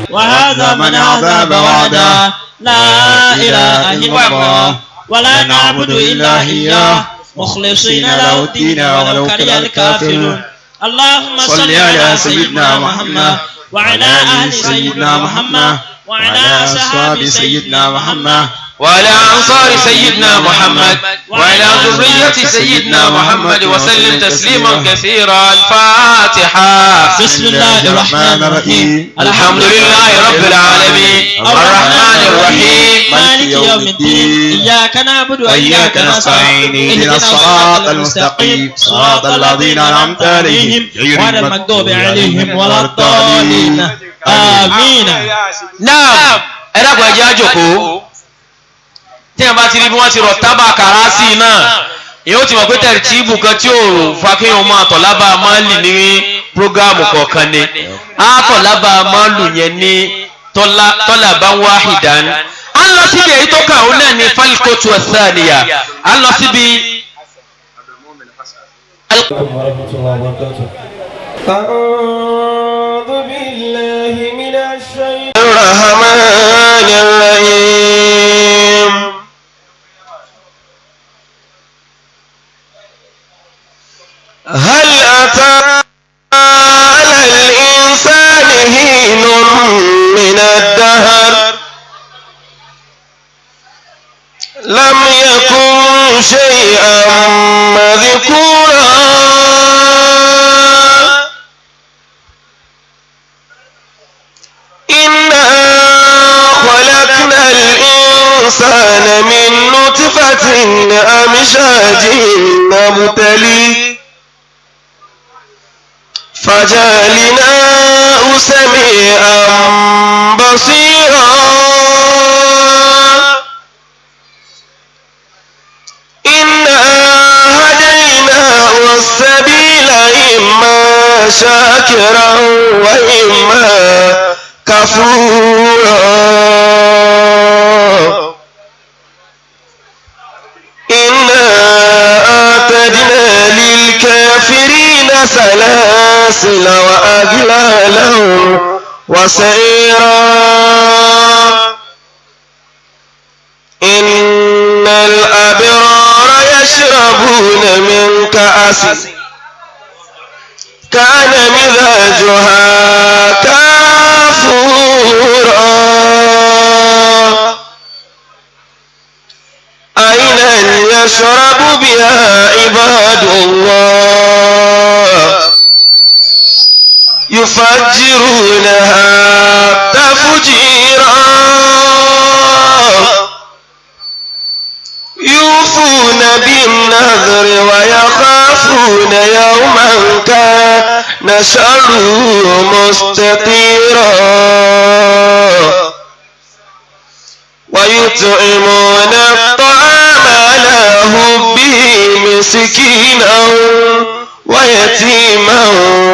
وهذا من عذاب وعدا لا إله إلا الله ولا نعبد إلا إياه مخلصين له الدين ولو كره الكافرون. اللهم صل على سيدنا محمد وعلى أهل سيدنا محمد وعلى أصحاب سيدنا محمد وعلى أنصار سيدنا محمد وعلى ذرية سيدنا محمد وسلم تسليما كثيرا. الفاتحة. بسم الله الرحمن الرحيم. الحمد لله رب العالمين الرحمن الرحيم مالك يوم الدين إياك نعبد وإياك نستعين اهدنا الصراط المستقيم صراط الذين أنعمت عليهم غير المغضوب عليهم ولا الضالين آمين. نعم. Ẹ dákun, ẹ jẹ́ á jókòó. Tí a bá ti rí bí wọ́n ti rọ̀ tábà kàrá sí i náà, èyí ó ti mọ̀ pé tẹ̀rìtìbù kan tí ò fa kí wọ́n máa tọ̀ lábàá máàlì ní prógáàmù kọ̀ọ̀kan ni. Á tọ̀ lábàá máàlù yẹn ní tọ́lá bá ń wá ìdán. A ń lọ síbi èyí tó kàn ó náà ní fálíkótù ẹ̀sánìyà. A ń lọ síbi. أعوذ بالله من الشيطان الرحمن الرحيم. هل أتى على الإنسان حين من الدهر لم يكن شيئا مذكورا. نبتلي فجعلناه سميعا بصيرا إنا هديناه السبيل إما شاكرا وإما كفورا إنا أعتدنا للكافرين سلاسل وأغلالا وسعيرا إن الأبرار يشربون من كأس كان مزاجها كافورا عينا يشرب بها عباد الله يفجرونها تفجيرا يوفون بالنذر ويخافون يوما كان شره مستطيرا ويطعمون الطعام على حبه مسكينا ويتيما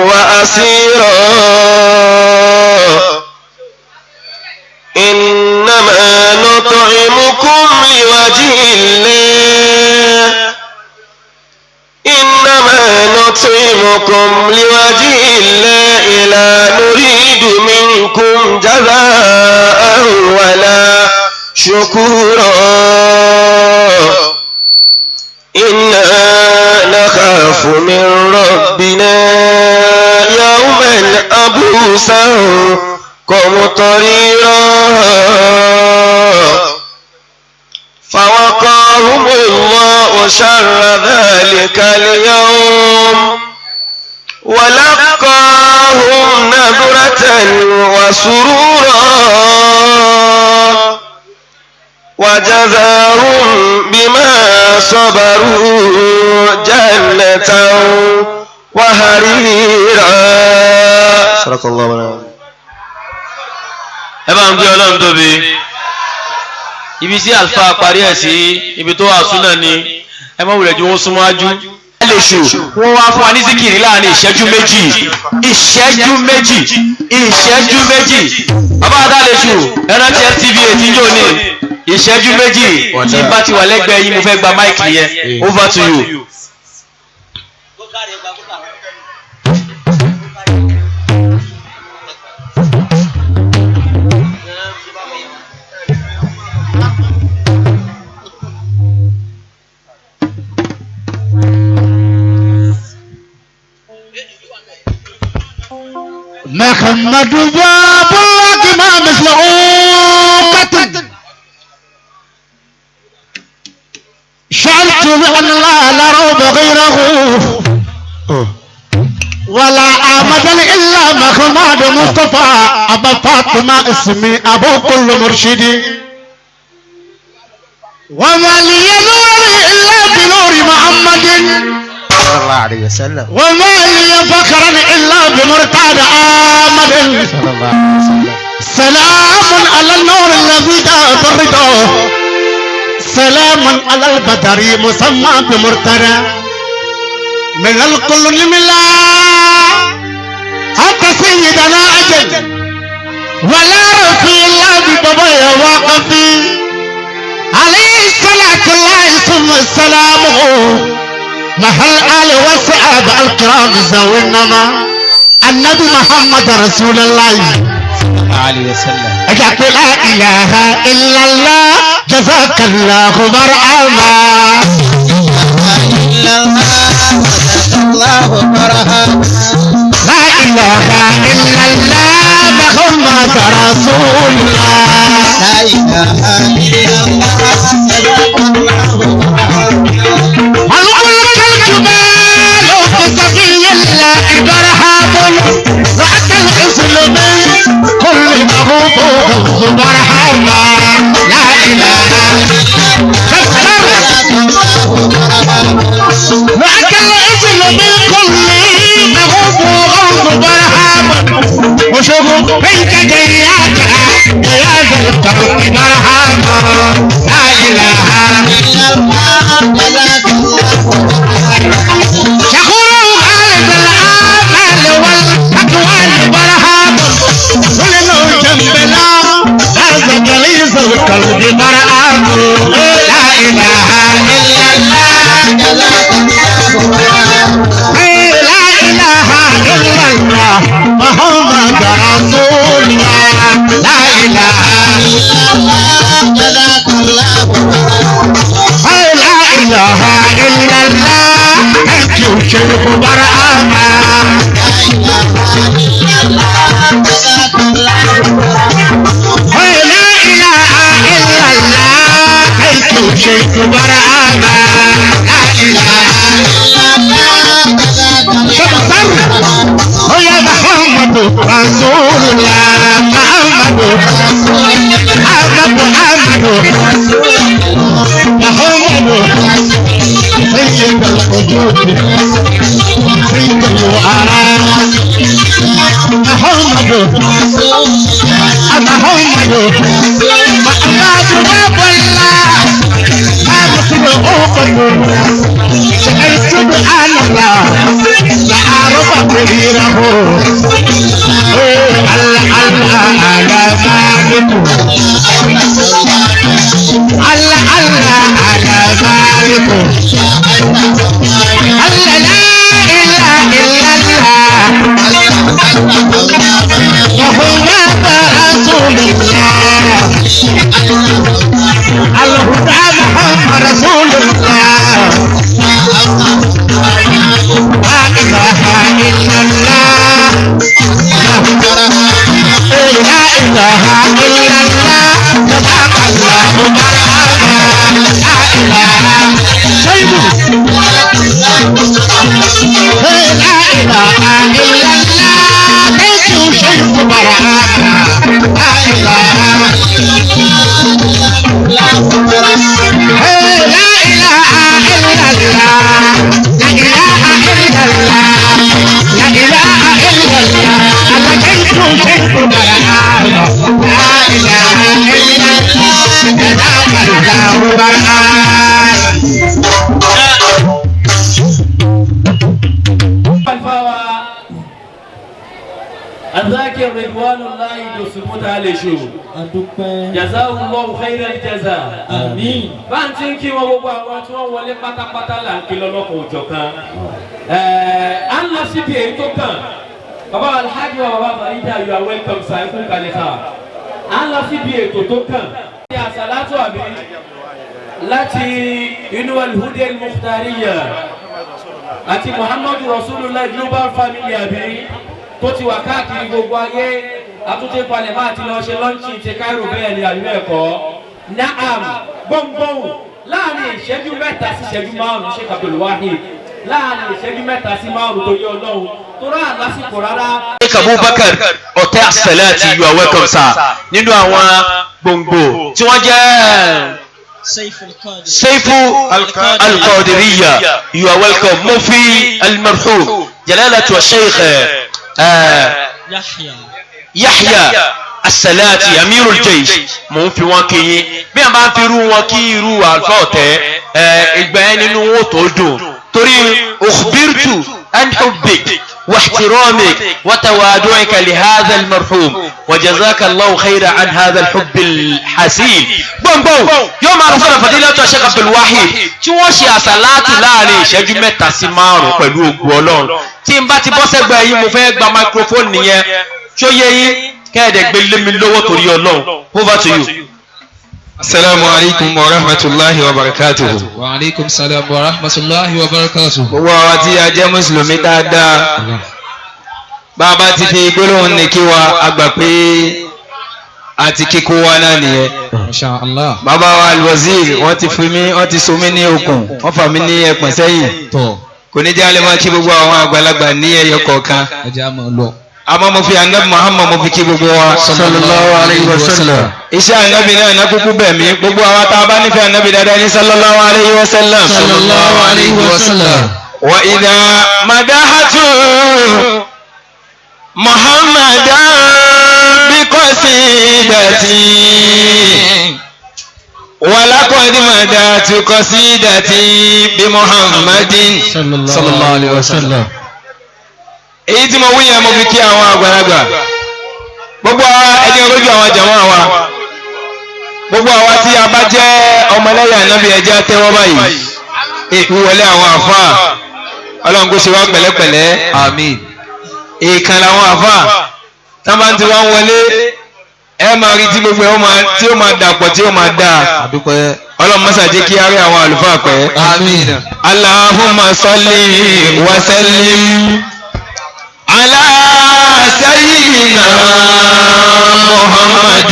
وأسيرا إنما نطعمكم لوجه الله إنما نطعمكم لوجه الله لا نريد منكم جزاء ولا شكورا إنا نخاف من ربنا يوما عبوسا قمطريرا فوقاهم الله شر ذلك اليوم ولقاهم نذرة وسرورا وجزاهم بما صبروا جنة وحريرا. صدق الله العظيم. Ẹ bá ń gbé Ọlọ́run tóbi. Ibi tí àlùfáà parí ẹ̀ sí ibi tó wà súnà ni ẹ má wulẹ̀ ju wọn súnmọ́ ájú. Lóṣù wọ́n wá fún wa ní síkìrì láàrin ìṣẹ́jú méjì, ìṣẹ́jú méjì, ìṣẹ́jú méjì. Bàbá Adálẹ́sù ẹran tí LTV ètí yóò ní ìṣẹ́jú méjì tí bá ti wà lẹ́gbẹ̀ẹ́ yín mo fẹ́ gba máìkì yẹn. Over to you. محمد باب الله ما مثله قتل شعرت بأن لا نروب غيره ولا آمد إلا محمد مصطفى أبا فاطمة اسمي أبو كل مرشدي وما لي نور إلا بنور محمد صلى الله عليه وسلم وما لي فخرا إلا بمرتاد آمد صلى الله عليه وسلم. سلام على النور الذي جاء بالرضا، سلام على البدر مسمى بمرتدى من الكل لملا حتى سيدنا أجل ولا رفي الله ببابايا واقفي عليه الصلاة الله ثم السلام محل آل والصحابة الكرام ذوي النما النبي محمد رسول الله عليه وسلم. لا إله إلا الله جزاك الله مرحبا لا إله إلا الله محمد رسول الله لا إله إلا الله جزاك الله الملك الجبال في الله برهاب رأت الحسن من كل مغوب مرحبا لا إله إلا الله. منك جياك يا ذا القلب مرحبا لا إله إلا الله شكور غالب الآمال والأقوال برهام كل جنبنا هذا غليظ القلب مرحبا لا إله إلا الله لا إله إلا الله محمد رسول الله لا إله إلا الله لا إله إلا الله Thank you, Sheikh Barahama. لا إله إلا الله Thank you, Sheikh Barahama. لا إله إلا الله شمسر يا محمد رسول الله محمد محمد محمد سيد الوجود سيد الوراء محمد محمد محمد باب الله سبحان الله لا أعرف غيره الله الله على مالك الله الله على مالك الله لا إله إلا الله محمد رسول الله الهدى محمد رسول الله لا إله إلا الله لا إله إلا الله جزاك الله مرحبا لا إله لا إله إلا الله ليس شيء مرحبا لا إله لا إله إلا الله لا إله إلا الله لا إله إلا الله أنا كنت شيخ برهان لا إله إلا الله جزاك الله برهان. الذاكر رضوان الله يسموت عليه شو جزاه خير الجزاء آمين. Bá ń tí ń kí wọn gbogbo àwọn tí wọ́n wọlé pátápátá là ń kí lọ́lọ́kọ̀ òjọ̀ kan. À ń lọ síbi èyí tó kàn. Bàbá Alhaji wa bàbá Farida, you are welcome sir, ẹ kú kalẹ̀ sir. À ń lọ síbi ètò tó kàn. Ní àsàlátù àbí láti inú Al-Huda Al-Mukhtariya àti Muhammadu Rasulullah Global Family àbí tó ti wà káàkiri gbogbo ayé àtúntò ìpalẹ̀ máa ti lọ ṣe lọ́ńchì ti Cairo bẹ́ẹ̀ ni àbí bẹ́ẹ̀ kọ́. Naam gbọ̀ngbọ̀n láàrin ìṣẹ́jú 3 sí ìṣẹ́jú 5 Sheikh Abdul Wahid láàrin ìṣẹ́jú 3 sí 5 tó yẹ Ọlọ́run tó rà lásìkò rárá. Sheikh Abubakar ọ̀tẹ́ àṣẹlẹ̀ you are welcome sir nínú àwọn gbòǹgbò tí wọ́n jẹ́ Seifu Al-Qadiriyya you are welcome mo fi al-marhum jalalatu Sheikh Yahya As-Salati Amirul Jaysh mò ń fi wọn kí yín bí a máa ń fi irú wọn kí irú àlùfáà ọ̀tẹ́ ìgbà yẹn nínú wọn tó dùn torí ukhbirtu an hubbik wa ihtiramik wa tawadu'ika li hadha al-marhum wa jazaka Allahu khayran an hadha al-hubb al-hasil. Gbọ̀ngbọ̀n yóò máa rọ́ṣọ́nà fadilatu Sheikh Abdul Wahid tí wọ́n ṣe àsàlátù láàrin ìṣẹ́jú 3 sí 5 pẹ̀lú ògùn Ọlọ́run tí n bá ti bọ́ sẹ́gbẹ̀ẹ́ yín mo fẹ́ gba microphone nìyẹn tí ó yẹ yín kẹ́ẹ̀dẹ̀ gbé lé mi lọ́wọ́ torí Ọlọ́run. Over to you. Assalamu alaikum wa rahmatulahi wa barakatuhu. Wa alaikum salam wa rahmatulahi wa barakatuhu. Gbogbo àwa tí a jẹ́ Mùsùlùmí dáadáa, bàbá ti fi gbólóhùn ní kí wa, a gbà pé a ti kíkó wa náà nìyẹn. Masha Allah. Bàbá wa Alwazir, wọ́n ti fi mí, wọ́n ti so mí ní okùn, wọ́n fà mí ní ẹpọ̀n sẹ́yìn. Kò ní jẹ́ alẹ́ máa kí gbogbo àwọn àgbàlagbà ní ẹyọ kọ̀ọ̀kan. Ẹ jẹ́ á máa lọ. Àmọ́ mo fi anabi Muhammad mo fi kí gbogbo wa. Sallallahu alayhi wa sallam. Iṣẹ́ anabi náà iná kúkú bẹ̀ mí gbogbo àwa tá a bá nífẹ̀ẹ́ anabi dáadáa ní sallallahu alayhi wa sallam. Sallallahu alayhi wa sallam. Wa idha madahatu Muhammadan. قصيدتي ولقد مدحت قصيدتي بمحمد صلى الله عليه وسلم. Èyí tí mo wí yẹn, mo fi kí àwọn àgbàlagbà gbogbo àwa, ẹni olójú àwọn jàmọ́ àwa, gbogbo àwa tí a bá jẹ́ ọmọlẹ́yìn Ànábì, ẹjẹ́ tẹ́wọ́ báyìí ìwọlé àwọn àfáà. Ọlọ́run kó ṣe wá pẹ̀lẹ́pẹ̀lẹ́. Àmín. Èèkàn làwọn àfáà tábà tí wọ́n wọlé, ẹ máa rí tí gbogbo ẹ tí ó máa dàpọ̀, tí ó máa dáa. Àdúpẹ́. Ọlọ́run mọ́sá jẹ́ kí á rí àwọn àlùfáà pẹ́. Àmín. اللهم صل وسلم على سيدنا محمد.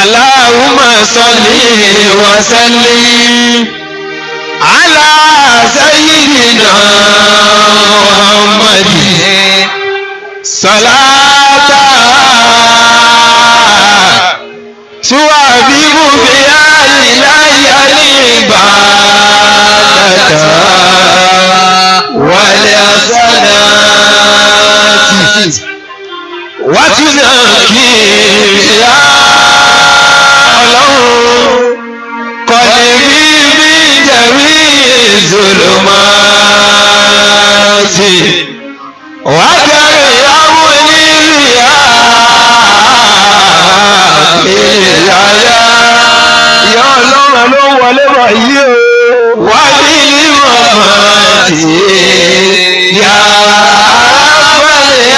اللهم صل وسلم على سيدنا محمد صلاة تحبب بها إلي العبادة والحسنات وتزكي بها الله قلبي من جميع الظلمات وتريمني بها ìyáyá ìyá ọlọ́run ló wọlé bọ̀ yìí o wá nílí mọ̀mọ́ tí yá fẹ́lẹ̀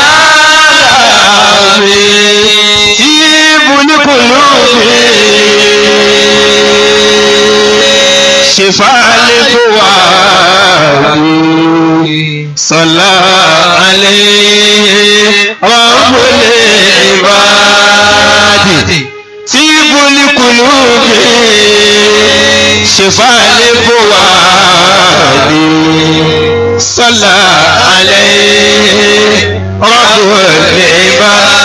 àlàmì tí bulikulu mi ṣèfàlẹ́ fún wa sọlá alẹ́ rọ́bùlẹ̀ ìbàdí tí bulikulu mi ṣèfàlẹ́ fún wa sọlá alẹ́ rọ́bùlẹ̀ ìbàdí.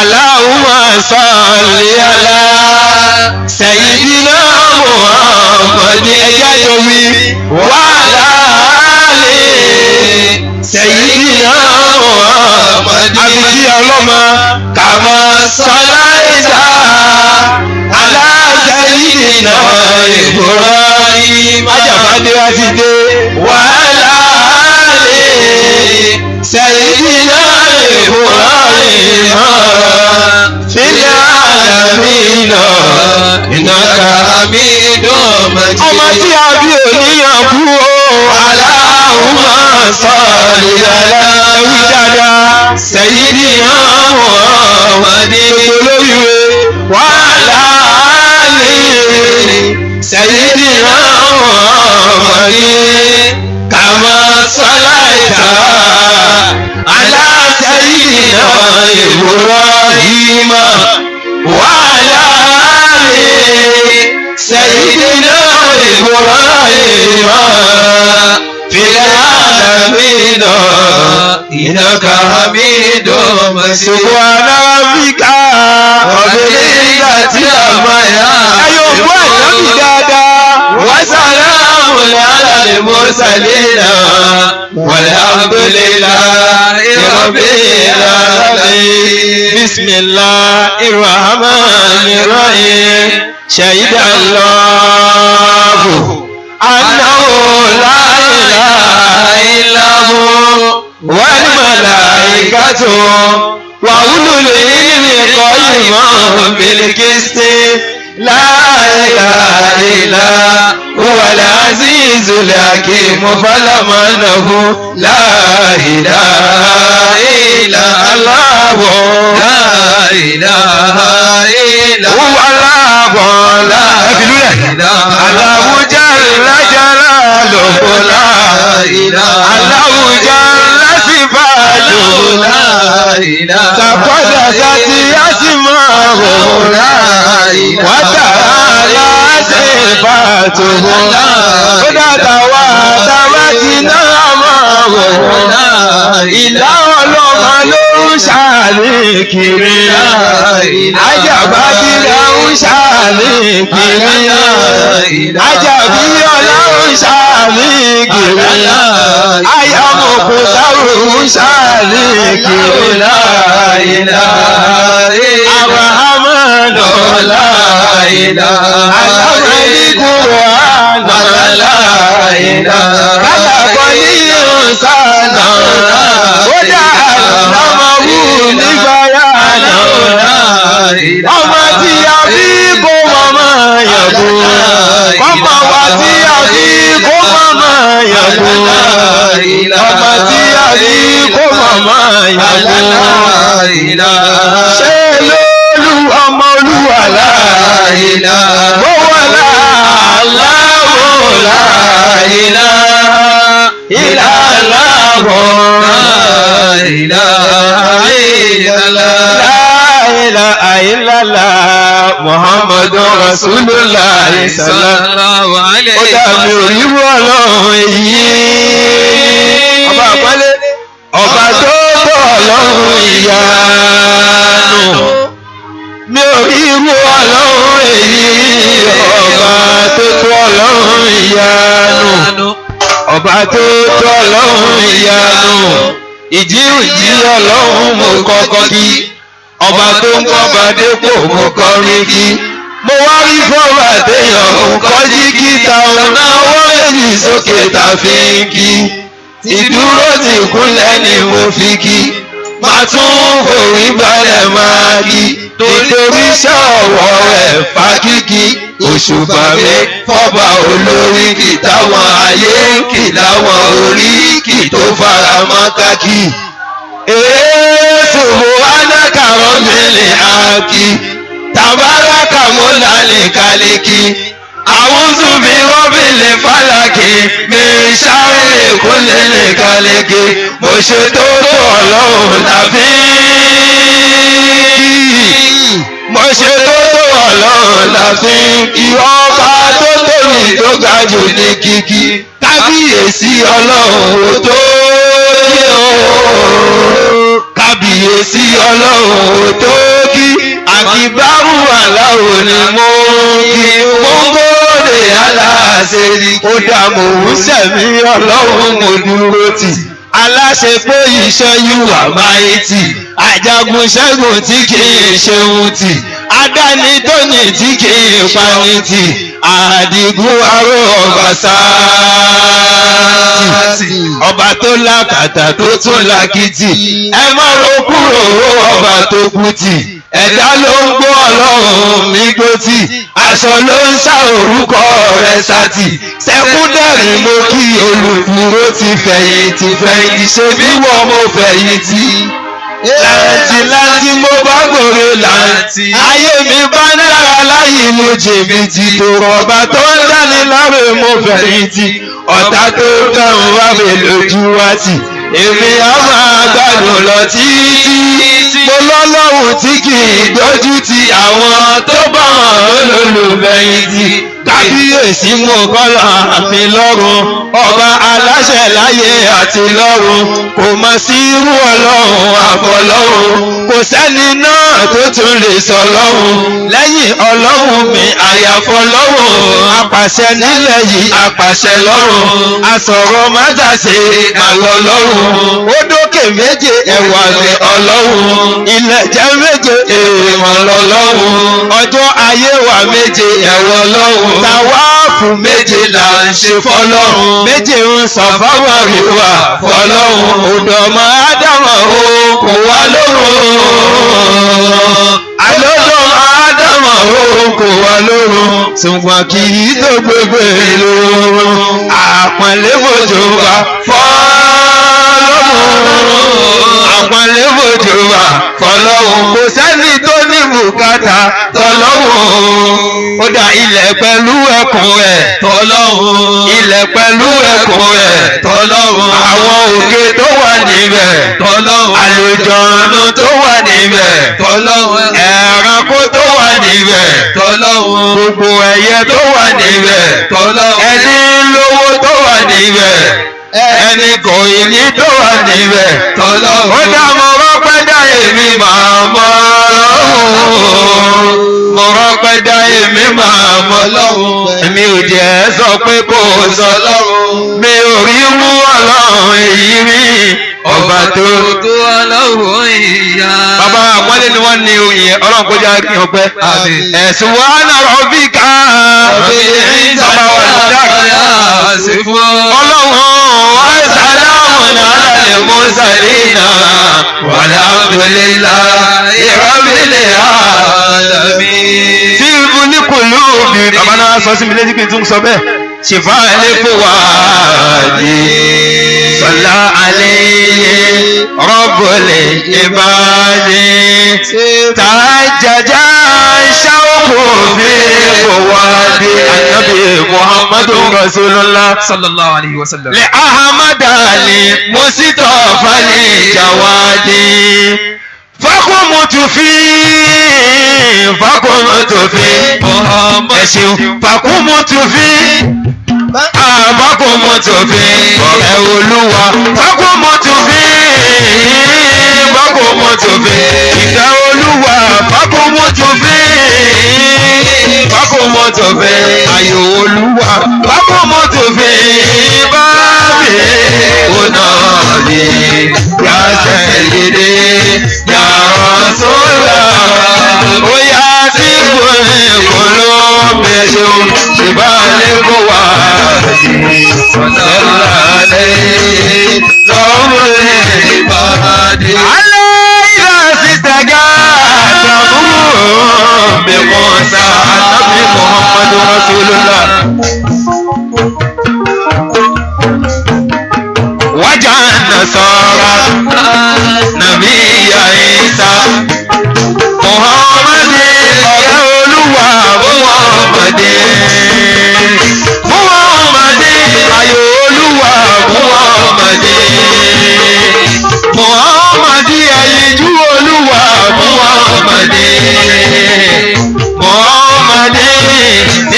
اللهم صل على سيدنا محمد ẹjẹ́ وعلى آل سيدنا محمد àbíkí ọlọ́mọ كما صليت على سيدنا إبراهيم ajáfàdé wá ti dé وعلى آل سيدنا إبراهيم في العالمين إنك حميد مجيد. Ọmọ tí a bí òníyàn kú o. اللهم صل على ẹwí dáadáa سيدنا Muhammad gbogbo olóríire وعلى آل سيدنا Muhammad كما صليت على سيدنا إبراهيم وعلى آل سيدنا إبراهيم في العالمين إنك حميد مجيد. سبحان ربك رب العزة عما ẹ̀yọ̀ fún ànábì dáadáa. وسلام على المرسلين والحمد لله رب العالمين. بسم الله الرحمن الرحيم. شهد الله أنه لا إله إلا هو والملائكة وأولو العلم قائما بالقسط لا إله إلا هو العزيز الحكيم. فاعلم أنه لا إله إلا الله. لا إله إلا هو الله لا الله جل جلاله لا إله الله جل صفاته لا إله تقدست أسماؤه لا إله وتعالى صفاته وتواترت نعمه. Ìlà ọlọ́mọ ló ń ṣàlẹ̀ kiri. Ajábádìrà ń ṣàlẹ̀ kiri. Ajábí ọlá ń ṣàlẹ̀ kiri. Ayamọ̀kò sáré ń ṣáàlì kiri La ilaha Arahamanu La ilaha alámẹ́lí kúrò àná La ilaha kálàkọ́ ní ìsànà ó dá àlámọ́wù nígbà yàrá ọmọ tí a bí kó mọ̀mọ́ yẹ̀kú ọmọ wa tí a bí kó mọ̀mọ́ yẹ̀kú ọmọ tí a bí kó mọ̀mọ́ yẹ̀kú ṣé lólu ọmọ olúwa láàyè ó wà láàláwò láàyè ìlàláwò láìláà ìlàlá Muhammadu Rasulullah sallallahu ó dàbí òrìrú ọlọ́run èyí ọba àpọ́nlé ọba tó bọ̀ ọlọ́run ìyanu mi ò rí irú ọlọ́run èyí ọba tó tó ọlọ́run ìyanu ọba tó tó ọlọ́run ìyanu ìjí ìjí ọlọ́run mo kọ́kọ́ kí ọba tó ń kọ́ bàdépò mo kọrin kí mo wá rí fọ́ọ̀mà téèyàn ń kọjí kíta ọ̀nà ọwọ́ méjì sókè tá a fi ń kí ìdúró ti kúnlẹ̀ ni mo fi kí màá tún forí balẹ̀ máa kí nítorí iṣẹ́ ọwọ́ rẹ̀ fa kíkí òṣùbà mi fọ́ba olórí kì táwọn ayé ń kì láwọn orí kì tó fara mọ́ kákì. Èésù anaka rọ́bìnrin àkì tàbáraka mọ́lálẹ̀ kálíkì àwùzù mi rọ́bìnrin fàlàkì mi sáré kúnlẹ̀ kálíkì mo ṣe tó tó ọlọ́run tàbí mo ṣe tó tó ọlọ́run láfi kí ọba tó tóbi tó ga jù ní kíkí kábíyèsí ọlọ́run ò tó yé o kábíyèsí ọlọ́run ò tó kí àkìbárù aláwo ni mo kí mo ń bóde aláṣẹ ni ó dà mò ń sẹ̀mí ọlọ́run mo dúró tì aláṣẹ pé iṣẹ́ yìí wà máa tì ajagun ṣẹ́gun tí kì í ṣeun tì adáni tóní tí kì í pani tì àdìgún aró ọba sáàtì ọba tó lákàtà tó tún lákìtì ẹ má ro kúrò ọba tó kú tì ẹ̀dá ló ń gbọ́ ọlọ́run mi gbó tì aṣọ ló ń ṣá orúkọ rẹ̀ sátì sẹ́kúndẹ̀rì mo kí olùdúró ti fẹ̀yìntì fẹ̀yìntì ṣe bí wọ́n mo fẹ̀yìntì láǹtì láǹtì mo bá gbòòrò láǹtì ayé mi bá ń dára láyé mo jìbìtì tó rọ̀bà tó ń dání láre mo fẹ̀yìntì ọ̀tá tó dáhùn wá mi lójú wá tì èmi á máa gbádùn lọ títí mo lọ́lọ́run tí kì í dójú ti àwọn tó bá wọn lólùfẹ̀yìntì kábíyèsí mo kọ́lá àmì lọ́run ọba aláṣẹ láyé àti lọ́run kò mọ̀ sí irú ọlọ́run àfọlọ́run kò sẹ́ni náà tó tún lè sọ lọ́run lẹ́yìn ọlọ́run mi àyàfọlọ́run apàṣẹ nílẹ̀ yìí apàṣẹ lọ́run asọ̀rọ̀ mátàṣe màlọ́ lọ́run ó dókè méje ẹ̀wà mi ọlọ́run ilẹ̀ jẹ́ méje èèmọ̀ lọ́lọ́run ọjọ́ ayé wa méje ẹ̀wọ̀ lọ́run tàwáàfù méje là ń ṣe fọlọ́run méje ń sọ fáwọn ìwà fọlọ́run òdòmọ ádámọ̀ o kò wá lórun àlọ́dọ̀ ádámọ̀ o kò wá lórun ṣùgbọ́n kì í tó gbégbé lórun àpọ̀nlé bòjò wá fọlọ́run àpọ̀nlé bòjò wá fọlọ́run kò sẹ́ni tó ní bùkátà tọlọ́run ó dá ilẹ̀ pẹ̀lú ẹkùn rẹ̀ tọlọ́run ilẹ̀ pẹ̀lú ẹkùn rẹ̀ tọlọ́run àwọn òkè tó wà níbẹ̀ tọlọ́run àlùjọ̀nù tó wà níbẹ̀ tọlọ́run ẹranko tó wà níbẹ̀ tọlọ́run gbogbo ẹyẹ tó wà níbẹ̀ tọlọ́run ẹni lówó tó wà níbẹ̀ ẹni kò ní tó wà níbẹ̀ tọlọ́run ó dá mo rọ́pẹ́ dá èmi máa mọ́ ọlọ́run mo rọ́pẹ́ dá èmi máa mọ́ ọlọ́run èmi ò jẹ́ sọ pé kò sọ ọlọ́run mi ò rí mú ọlọ́run èyí rí ọba tó. Tó ọlọ́run ìyá. Bàbá àpọ́nlé ni wọ́n ní oyin yẹn, Ọlọ́run kó jẹ́ kí wọ́n pẹ́. Àmín. Ẹ̀sùn wa náà rọ̀ bí ká. Bàbá wa ní Ọlọ́run wa sàlámù alal mursalina walhamdulillahi rabbil alamin. Tí ibú ní kò lóòbí, bàbá náà sọ sí mi létí kí n tún sọ bẹ́ẹ̀. Ṣèfà lẹ́kọ̀ọ́ wá di sọlá alayhi rabbul ibadi tàjàjà ṣàwùkù fi kò wá di ànábì Muhammadu Rasulullah. Sallallahu alayhi wa sallam. Li ahmada li mustafa li jawadi fakumutu fi fakumutu fi ẹ ṣeun fakumutu fi fakumutu fi ọ̀rẹ́ Olúwa fakumutu fi fakumutu fi ìfẹ́ Olúwa fakumutu fi fakumutu fi ayọ̀ Olúwa fakumutu fi bábí onáàbí yà sẹ́yìndé yà Rasulullah ó yá sí kòló mẹ́ṣọ́ ṣèbálẹ̀ kó wá sọ̀lá lẹ́yìn lọ́wọ́ ìbàdí. Alẹ́ ìlà sísàgá àtàkùn bí Mùsá àtàbí Muhammadu Rasulullah. Wájà Nasara Nàbíyà Ìsá Muhammadu ọ̀rẹ́ Olúwa Muhammadu Muhammadu ayọ̀ Olúwa Muhammadu Muhammadu ẹyinjú Olúwa Muhammadu Muhammadu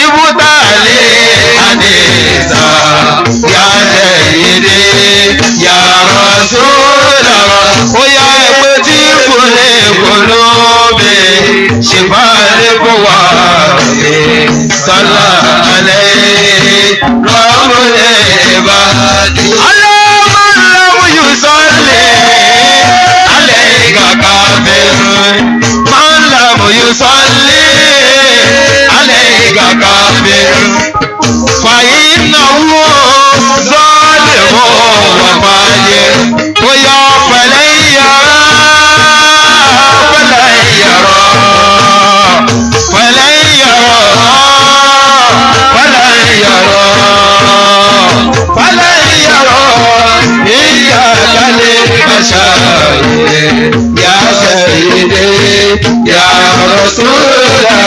ibùtàlẹ̀ àdìsá yà sayyidi yà Rasulullah ó yá ẹgbẹ́ tí kò lè kó lóbe ṣèpàdé kó wà sí sálà alẹ́ rọ́mọlẹ́ bá. Aláwọ̀ yóò sọ́lẹ̀ alẹ́ kàkà bẹ̀rù. Mọ́láwù yóò sọ́lẹ̀ alẹ́ kàkà bẹ̀rù. Fàyínàwó sọ́lẹ̀ mọ́ wà fàyè. Bóyá pẹ̀lẹ́ yàrá pẹ̀lẹ́ yàrá pẹ̀lẹ́ yàrá pẹ̀lẹ́ yàrá pẹ̀lẹ́ yàrá ìyá kálẹ̀ bàṣà yà sẹ́yìndé yà Rasulullah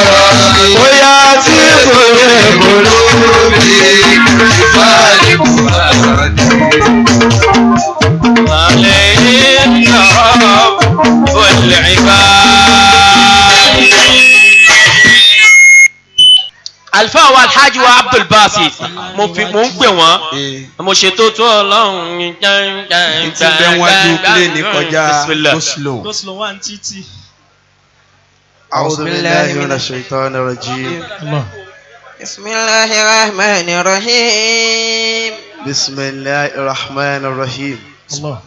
bóyá tí kò lè kó lóbi عليه رب العباد Àlùfáà wa Alhaji wa Abdul Basit, mo fi mo ń pè wọ́n, mo ṣètò tó Ọlọ́run. Tí bẹ́ẹ̀ wájú pílẹ̀nì kọjá Bismillah. go slow. Go slow one títì. أعوذ بالله من الشيطان الرجيم. بسم الله الرحمن الرحيم. بسم الله الرحمن الرحيم. الله.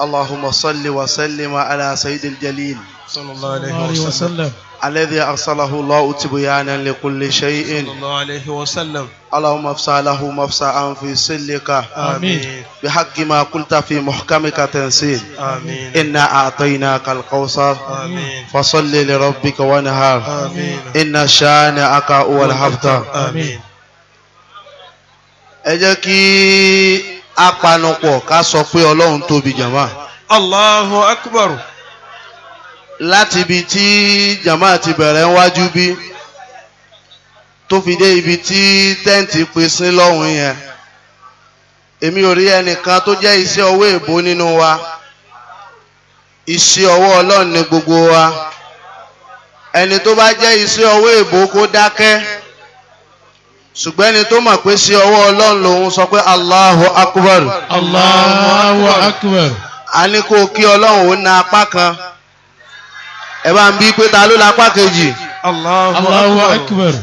اللهم صل وسلم على سيد الجليل صلى الله عليه عليه وسلم. وسلم. الذي أرسله الله تبيانا لكل شيء. صلى الله عليه وسلم. اللهم افسح له مفسعا في سلك. آمين. بحق ما قلت في محكمك تنسيل. آمين. إنا أعطيناك الكوثر. آمين. فصل لربك وانهار. آمين. إن شانئك هو الأبتر. آمين. Ẹ jẹ́ kí a panupọ̀ ká sọ pé Ọlọ́run tóbi, jàmá. الله أكبر. Láti ibi tí jàmá ti bẹ̀rẹ̀ ń wájú bí tó fi dé ibi tí tẹ́ǹtì pín sí lọ́hùn yẹn, èmi ò rí ẹnìkan tó jẹ́ iṣẹ́ ọwọ́ èbó nínú wa. Iṣẹ́ ọwọ́ Ọlọ́run ní gbogbo wa. Ẹni tó bá jẹ́ iṣẹ́ ọwọ́ èbó kó dákẹ́, ṣùgbọ́n ẹni tó mọ̀ pé iṣẹ́ ọwọ́ Ọlọ́run lòun sọ pé Allahu Akbar. Allahu Akbar. A ní kó kí Ọlọ́run ó na apá kan, ẹ bá ń bí pé ta ló lápá kejì. Allahu Akbar.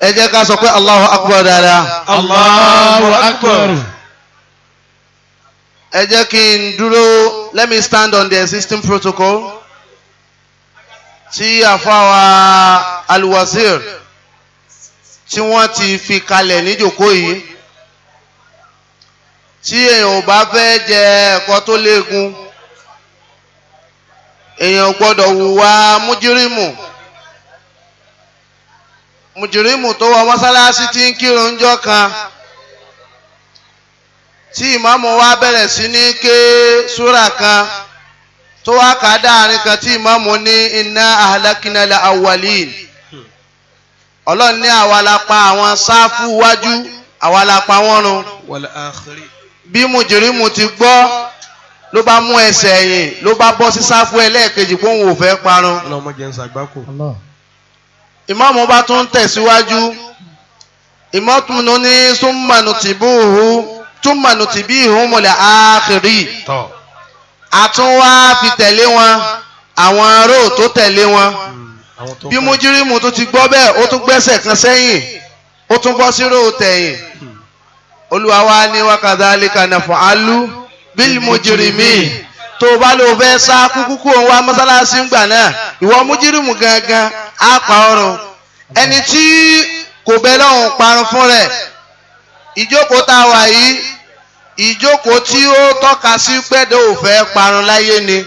Ẹ jẹ́ ká sọ pé Allahu Akbar dáadáa. Allahu Akbar. Ẹ jẹ́ kí n dúró. Let me stand on the existing protocol tí àfáwà Alwazir tí wọ́n ti fi kalẹ̀ níjòkó yìí. Tí èèyàn ò bá fẹ́ jẹ ẹ̀kọ́ tó léegun, èèyàn ò gbọ́dọ̀ hùwà mújírímù. Mújírímù tó wọ mọ́sálásí tí ń kírun ńjọ́ kan, tí ìmáàmù wa bẹ̀rẹ̀ sí ní ké súrà kan, tó wá kà á dáàrin kan, tí ìmáàmù ní inna ahlakina la awwalin, Ọlọ́run ní àwa la pa àwọn sáfù wájú, àwa la pa wọ́n run. Wal akhiri. Bí mùjìrìmù ti gbọ́, ló bá mú ẹsẹ̀ ẹ̀yìn, ló bá bọ́ sí sáfù ẹlẹ́ẹ̀kejì kó òun ò fẹ́ parun. Ọlọ́mọ jẹ́ ń sàgbákò. Ìmáàmù bá tún tẹ̀síwájú, ìmọ̀túnú ní súnmọ̀nù tìbúhù túnmọ̀nù tìbíhù mọ̀lẹ̀ áàkiri. Tọ́. Àtúnwá fi tẹ̀lé wọn, àwọn róò tó tẹ̀lé wọn. Àwọn tó Bí mújírímù tó ti gbọ́ bẹ́ẹ̀, ó tún gbẹ́sẹ̀ kan sẹ́yìn, ó tún bọ́ sí róò tẹ̀yìn. Olúwa wa ní wakadhalika naf'alu bil mujrimin. Tó o bá lò fẹ́ sá kúkú kó o wá mọ́sálásí ńgbà náà, ìwọ mújírímù gangan á pa ọrùn ẹni tí kò bẹ lọ́hùn parun fún rẹ̀. Ìjókòó tá a wà yìí, ìjókòó tí ó tọ́ka sí pẹ́ẹ́dẹ́ ò fẹ́ parun láyé ni.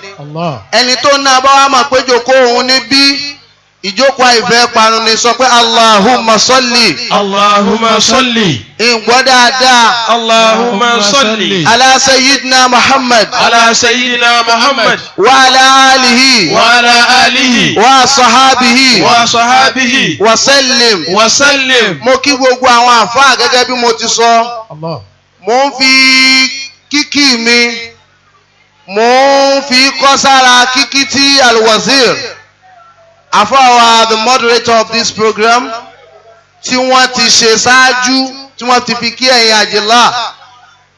Ẹni tó ná bá wà máa péjọ kó òun ní bí ìjókòó àìfẹ́ parun ni, sọ pé Allahumma salli. Allahumma salli. Ìgbọ́ dáadáa. Allahumma salli. Ala sayyidina Muhammad. Ala sayyidina Muhammad. Wa ala alihi. Wa ala alihi. Wa sahabihi. Wa sahabihi. Wa sallim. Wa sallim. Mo kí gbogbo àwọn àfáà gẹ́gẹ́ bí mo ti sọ. Mo ń fi kíkí mi, mo ń fi kọ́ sára kíkí tí Alwazir, àfáà wa, the moderator of this program, tí wọ́n ti ṣe ṣáájú, tí wọ́n ti fi kí ẹ̀yin àjìlá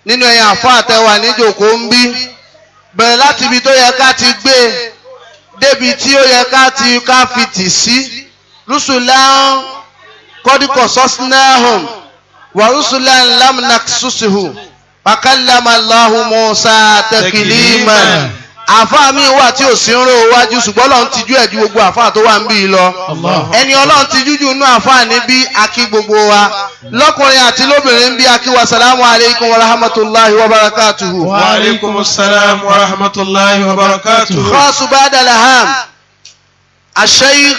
nínú ẹ̀yin àfáà tẹ́wà níjòkó ń bí, bẹ̀rẹ̀ láti ibi tó yẹ ká ti gbé débi tí ó yẹ ká ti ká fi tì sí. Rusulan kọ́díkọ̀ sọ́sínàhùn wà rusulan lamnaksusuhu wakallama Allahu Musa takliman. Àfáà mi wà tí ò sí ń ró wájú, ṣùgbọ́n Ọlọ́run ti jú ẹ̀ ju gbogbo àfáà tó wà ń bí lọ. Ẹni Ọlọ́run ti jújù nú àfáà níbí, akí gbogbo wa lọ́kùnrin àti lóbìnrin bí akí wa, salamu alaykum wa rahmatulahi wa barakatuhu. Wa alaikum salam wa rahmatullahi wa barakatuh. Khasu ba'da laham asheikh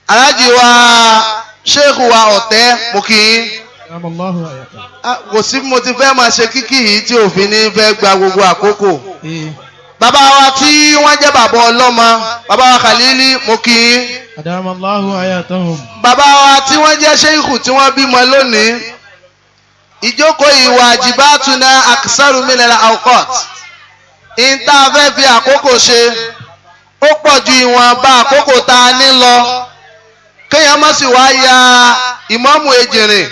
alhaji wa sheikh wa ọ̀tẹ́, mo kì í. Kò sí bí mo ti fẹ́ máa ṣe kíkì yìí tí òfin ní fẹ́ gba gbogbo àkókò. Bàbá wa tí wọ́n jẹ́ bàbá ọlọ́mọ, bàbá wa Khalili, mo kì í. Bàbá wa tí wọ́n jẹ́ sheikh tí wọ́n bímọ lónìí, ìjókòó ìwà àjìbátúná aksaru minal awqat, ìta fẹ́ fi àkókò ṣe ó pọ̀ ju ìwọ̀nba àkókò tá a ní lọ. Kéèyàn má sì wá ya ìmáàmù ejìrìn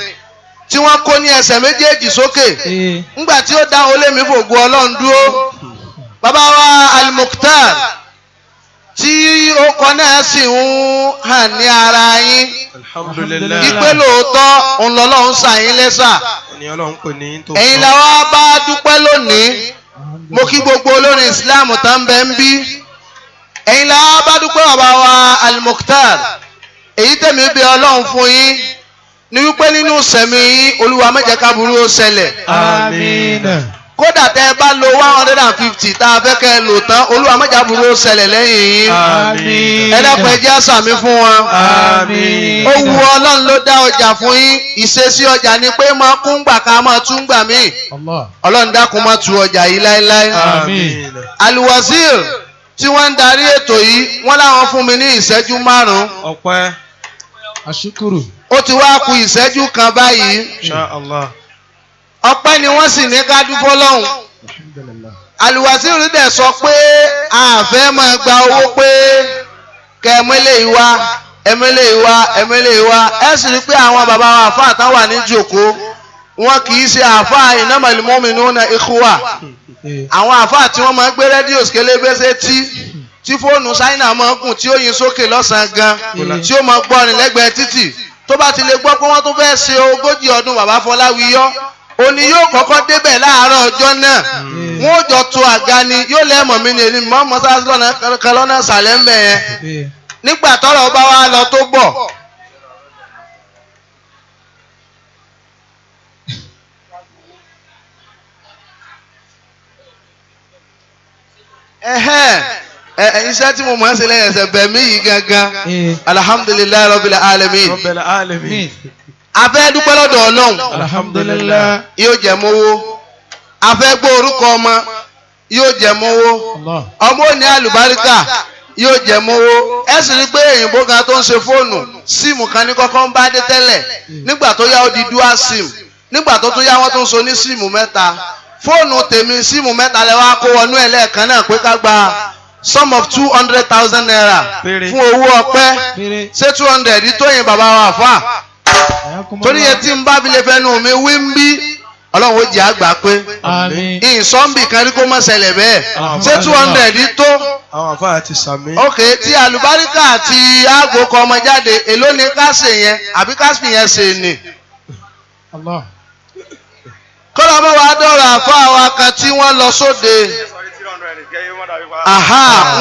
tí wọ́n kó ní ẹsẹ̀ méjèèjì sókè ńgbà tí ó dá olémi fògo Ọlọ́run dúró. Bàbá wa Al-Mukhtar tí ó kọ náà sì ń hàn ní ara yín. Alhamdulillah. Ìpè lóòótọ́ òun lọ́lọ́run ṣàyín lẹ́sà. Ẹni Ọlọ́run pè ní tó. Ẹ̀yin la wá bá dúpẹ́ lónìí. Mo kí gbogbo olórin Islam tá ń bẹ ń bí. Ẹ̀yin la wá bá dúpẹ́, bàbá wa Al-Mukhtar. Èyí tẹ̀mí bẹ Ọlọ́run fún yín ní wípé nínú sẹ̀mí yín, Olúwa má jẹ́ káburú ó ṣẹlẹ̀. Àmín. Kódà tẹ́ ẹ bá lo 150 tá a fẹ́ kẹ́ ẹ lò tán, Olúwa má jẹ́ káburú ó ṣẹlẹ̀ lẹ́yìn yín. Àmín. Ẹ dákun, ẹ jẹ́ àṣàmì fún wọn. Àmín. Ó wu Ọlọ́run ló dá ọjà fún yín. Ìṣesí ọjà ni pé máa kún gbà ká máa tún gbà míì. Ọlọ́run dákun má tu ọjà yìí láéláé. Àmín. Alwazir tí wọ́n ń darí ètò yìí, wọ́n láwọn fún mi ní ìṣẹ́jú 5. Ọpẹ́. Ashukuru. Ó ti wá ku ìṣẹ́jú 1 báyìí. Insha Allah. Ọpẹ́ ni wọ́n sì ní ká dúpọ́ lọ́hùn. Alwazir dẹ̀ sọ pé a fẹ́ máa gba owó pé kẹ́mílẹ̀ ìwá ẹmílẹ̀ ìwá ẹmílẹ̀ ìwá. Ẹ sì rí pé àwọn bàbá wa àfáà tán wà ní jòkó, wọn kì í ṣe àfáà innamal mu'minuna ikhwa. Àwọn àfáà tí wọ́n máa ń gbé rédíò kélébéṣe tí fóònù ṣáínà máa ń gùn tí ó yin sókè lọ́sàn-án gan, tí ó máa gbọ́rin lẹ́gbẹ̀ẹ́ títì, tó bá ti lè gbọ́ pé wọ́n tún fẹ́ ṣe 40 ọdún bàbá Fọláwíyọ́, Òní yóò kọ́kọ́ débẹ̀ láàárọ̀ ọjọ́ náà. Wọ́n ó jọ to àga ni yóò lẹ́mọ̀ mi ní èmi mọ́ mọ́sáàsì lọ́nà kan lọ́nà ìsàlẹ̀ ń bẹ̀ yẹn. Nígbà tọ́rọ̀ bá wá lọ tó bọ̀. Iṣẹ́ tí mo mọ̀ ẹ́ ṣe lẹ́yìn ẹsẹ̀ bẹ̀ mí yìí gangan. Alhamdulillahi rabbil alamin. Rabbil alamin. A fẹ́ dúpẹ́ lọ́dọ̀ Ọlọ́run. Alhamdulillah. Yóò jẹ́ mówó. A fẹ́ gbọ́ orúkọ ọmọ. Yóò jẹ́ mówó. Ọmọ ò ní àlùbáríkà. Yóò jẹ́ mówó. Ẹ sì rí pé òyìnbó kan tó ń ṣe fóònù síìmù kan ní kọ́kọ́ ń bá dé tẹ́lẹ̀. Nígbà tó yá ó di dual sim. Nígbà tó tún yá wọ́n tún so ní síìmù mẹ́ta. Fóònù tèmi síìmù mẹ́ta lẹ wá kó wọnú ẹ̀ lẹ́ẹ̀kan náà pé ká gba sum of 200,000 naira fún owó ọpẹ́. Ṣé 200 tó yẹn bàbá wa fà? Torí yẹn tí n bá fi lè fẹnu mi wí ń bí Ọlọ́run ó jẹ́ àgbà pé ìsọ́nbì kan rí kó má ṣẹlẹ̀ bẹ́ẹ̀. Ṣé 200 tó? Àwọn àfáà ti sàmì. Ok, tí àlùbáríkà àti àgbo kọ ọmọ jáde, èló ni ká ṣe yẹn àbí ká sì yẹn ṣe ni? Kọ́lá mọ́ wa dọ̀rọ̀ àfáà wa kan tí wọ́n lọ sóde.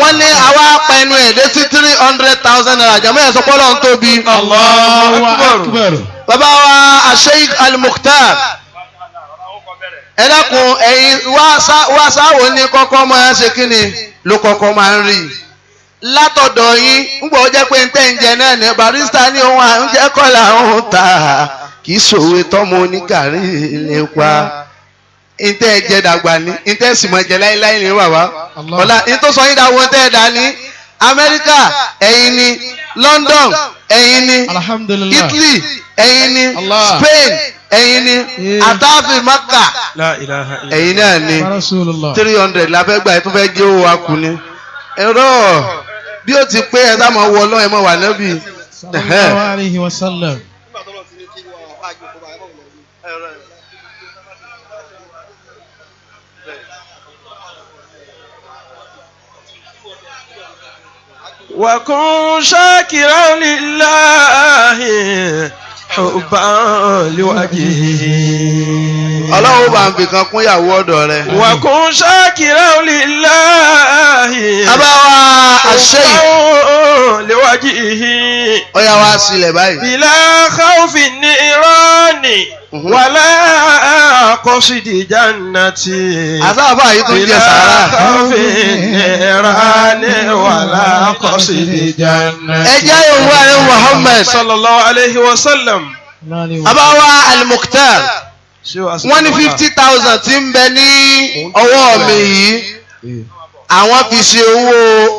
Wọ́n ní àwa pẹnu ẹ̀ dé sí 300,000 naira. Jàmọ́ ẹ̀ sọ pé Ọlọ́run tóbi. Allahu Akbar. Bàbá wa Sheikh Al-Mukhtar. Ẹ dákun ẹ̀yin wá sáwò ní kọ́kọ́ máa ṣe kí ni ló kọ́kọ́ máa ń rí. Látọ̀dọ̀ yín, ń gbọ́ jẹ́ pé ń tẹ́ ń jẹ náà ní barista ní ohun à ń jẹ́ kọ́ làwọn ń ta kì í ṣòwe tọ́mọ onígàrí lè pa. Ntẹ́ jẹ dàgbà ní ntẹ́ sì mọ̀ jẹ láíláí ní bàbá. Ọ̀la ntọ́ sọ yín dáwọ́ ntẹ́ dá ní Amẹ́ríkà ẹ̀yin ni London ẹ̀yin ni Italy ẹ̀yin ni Spain ẹ̀yin ni àtàfin Maka ẹ̀yin náà ni 300 la fẹ́ gbà ẹ̀ tó fẹ́ gé owó wa kù ni. Ẹ̀rọ bí ó ti pé ẹ sá máa wọ Ọlọ́run ẹ̀ máa wà nábì. Sallallahu alayhi wa sallam. وكن شاكرا لله حبا لوجهه. Ọlọ́run bá ń fi kan kún ìyàwó ọ̀dọ̀ rẹ̀. وكن شاكرا لله. Abáwa àṣẹ yìí. لوجهه. Ó yá wá sílẹ̀ báyìí. بلا خوف النيران ولا قصد جنتي. Àsáàfà yìí tún jẹ sàárà. بلا خوف النيران ولا قصد جنتي. Ẹ jẹ́ ìwé àrẹ Muhammad. Sallallahu alayhi wa sallam. Abáwa Al-Mukhtar. Wọ́n ní 50,000 tí ń bẹ ní ọwọ́ mi yìí. Àwọn fi ṣe owó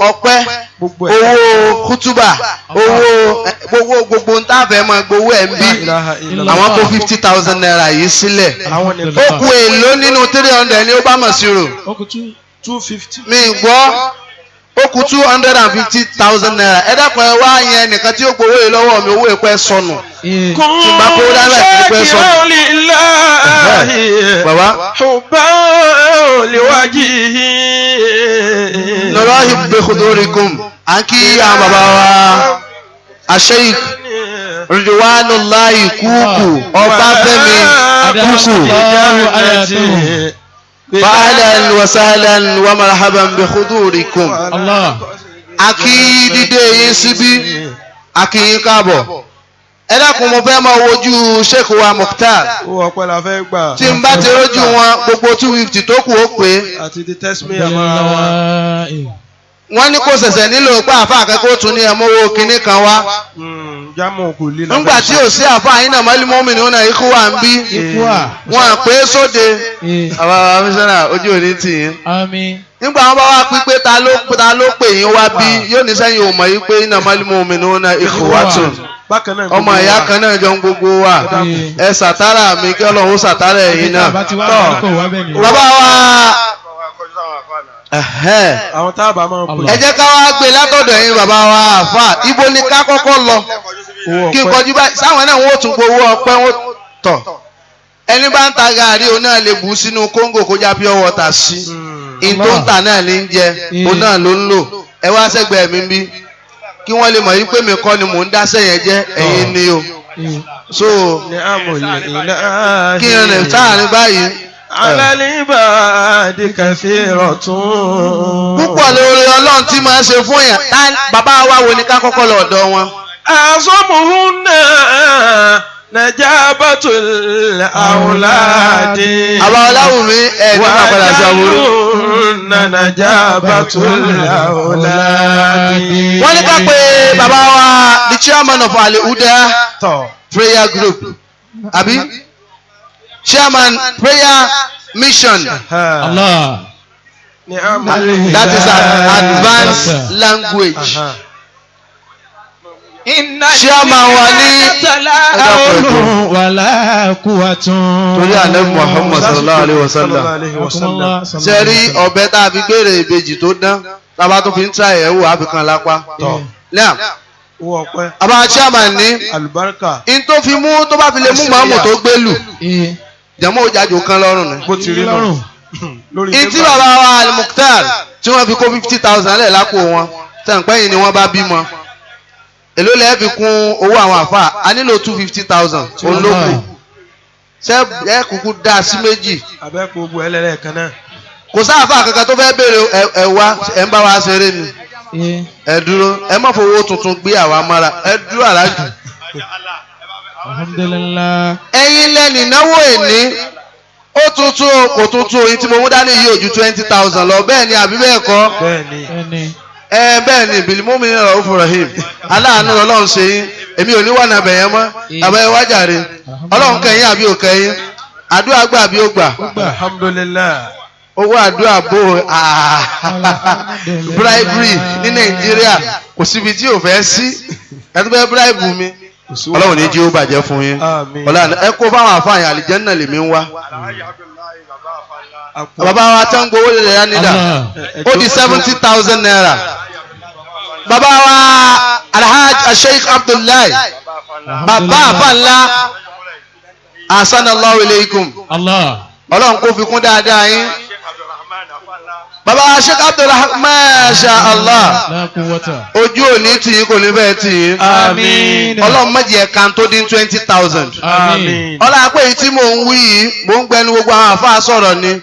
ọpẹ́, owó kútúbà, owó gbogbo gbogbo ń tàfẹ́ mọ́ gbowó ẹ̀ ń bí. Àwọn kó 50,000 naira yìí sílẹ̀. Ó kù èlò nínú 300 ní ó bá mọ̀ sí rò. Mi gbọ́ ó kù 250,000 naira. Ẹ dákun ẹ wá yẹn nìkan tí ó gbowó yìí lọ́wọ́ mi, owó ìpẹ́ sọnù. Tí n bá kó dáná ìpẹ́ sọnù. Bàbá. Nurahib bi khudurikum. À ń kí àwọn bàbá wa Sheikh Ridwanullahi Kúkú Ọbáfẹ́mi Kúkú. Fa'ahlan wa sahlan wa marhaban bi khudurikum. A kí dídé yín síbí, a kí yín káàbọ̀. Ẹ dákun mo fẹ́ máa wojú Sheikh wa Mukhtar. Owó ọpẹ́ la fẹ́ gbà. Tí n bá ti rójú wọn gbogbo 250 tó kù ó pé. Àti di test me àmọ́ra wa. Wọ́n ní kò ṣẹ̀ṣẹ̀ nílò pé àfa akẹ́kọ̀ọ́ tún ní ẹmọ́wó kinní kan wá. Jámù kò lè. Nígbà tí ò sí àfa yín náà mọ́lí mọ́mì ní ọ̀nà ikú wà ń bí. Wọ́n à pé sóde. Àwọn mísánà ojú òní tì yín. Nígbà wọn bá wá pípé ta ló pè yín wá bí yóò ní sẹ́yìn ò mọ̀ yín pé iná mọ́lí mọ́mì ní ọ̀nà ikú wá tún. Ọmọ ìyá kan náà jọ ń gbogbo wa. Ẹ sàtárà mi kí Ọlọ́run sàtárà ẹ̀yin náà. Bàbá wa àwọn tá a bá máa pè. Ẹ jẹ́ ká wá gbé látọ̀dọ̀ ẹ̀yin bàbá wa àfà ibo ni ká kọ́kọ́ lọ kí n kọjú báyìí sáwọn náà wọ́n tún gbowó ọpẹ́ wọ́n tọ̀ ẹni bá ń ta gàrí òun náà lè bù sínú kóńgò kó já pure water sí in tó ń tà náà ní ń jẹ òun náà ló ń lò ẹ wá sẹ́gbẹ̀ẹ́ mi bí kí wọ́n lè mọ̀ yí pé mi kọ́ ni mò ń dáṣẹ́ yẹn jẹ́ ẹ̀yin ni o. So kí n rìn sáàrin báyìí. Alálìbàdì kathiratun. Púpọ̀ lórí Ọlọ́run tí máa ń ṣe fún yàn. Bàbá wa wo ni ká kọ́kọ́ lọ ọ̀dọ̀ wọn. Azomuhunna najabatul awladi. Àbá Ọláwùmí ẹ̀ ní máa padà sí àbúrò. Wàjálùhunna najabatul awladi. Wọ́n ní ká pé bàbá wa the chairman of Al-Huda prayer group àbí chairman prayer mission. Allah. That is an advanced language. Chairman wa ní wàlá quwwatun. Torí ànábì Muhammad sallallahu alayhi wa sallam. Ṣé rí ọbẹ̀ tá a fi gbére ìbejì tó dán tá a bá tún fi ń tíra ẹ̀ wò àfikàn lápá. Náà àbá chairman ní in tó fi mú tó bá fi lè mú màmú tó gbé lù jẹ̀mọ́ òjàjò kan lọ́rùn ni. Bó ti rí nù. Ìtí bàbá wa Al-Mukhtar tí wọ́n fi kó 50,000 lẹ̀ lápò wọn tẹ̀ǹpẹ́yìn ni wọ́n bá bímọ. Èló lẹ́ẹ̀ fi kún owó àwọn àfa a nílò 250,000 olókùn ṣé ẹ kúkú dá sí méjì. Abẹ́kú gbogbo ẹlẹ́lẹ́kan náà. Kò sáàfà kankan tó fẹ́ béèrè ẹ wá ẹ ń bá wa ṣeré ni. Ẹ dúró ẹ má fowó tuntun gbé àwa mọ́ra ẹ dúró aláàjù. Alhamdulillah. Ẹ̀yin lẹ́nu náwó èní ó tuntun kò tuntun oyin tí mo mú dání yìí ò ju 20,000 lọ bẹ́ẹ̀ ni àbí bẹ́ẹ̀ kọ́. Bẹ́ẹ̀ni. Ẹ bẹ́ẹ̀ ni bìlímọ́mí Ra'ufur Rahim aláàánú Ọlọ́run ṣe yín èmi ò ní wà nàbẹ̀ yẹn mọ́ àbẹ̀ wájàre Ọlọ́run kẹyìn àbí ò kẹyìn àdúrà gbà àbí ò gbà. Alhamdulillah. Owó àdúrà bò bribery ní Nàìjíríà kò síbi tí ò fẹ́ sí ẹ tó fẹ́ bribe mi. Ọlọ́run ní jí ó bàjẹ́ fún yín. Ọlọ́run ẹ kó fáwọn àfààní àlìjẹ́nnà lèmi ń wá. Bàbá wa tán gbowó lè rẹ̀ nídà ó di 70,000 naira. Bàbá wa Alhaji Sheikh Abdullahi bàbá àfàǹlá ahsanallahu ilaykum. Ọlọ́run kó fi kún dáadáa yín. Bàbá wa Sheikh Abdullahi masha Allah ojú òní tì yín kò ní fẹ́ tì yín. Ọlọ́run má jẹ́ kan tó dín 20,000. Ọlọ́run pé èyí tí mò ń wí yìí mò ń gbẹnu gbogbo àwọn àfáà sọ̀rọ̀ ni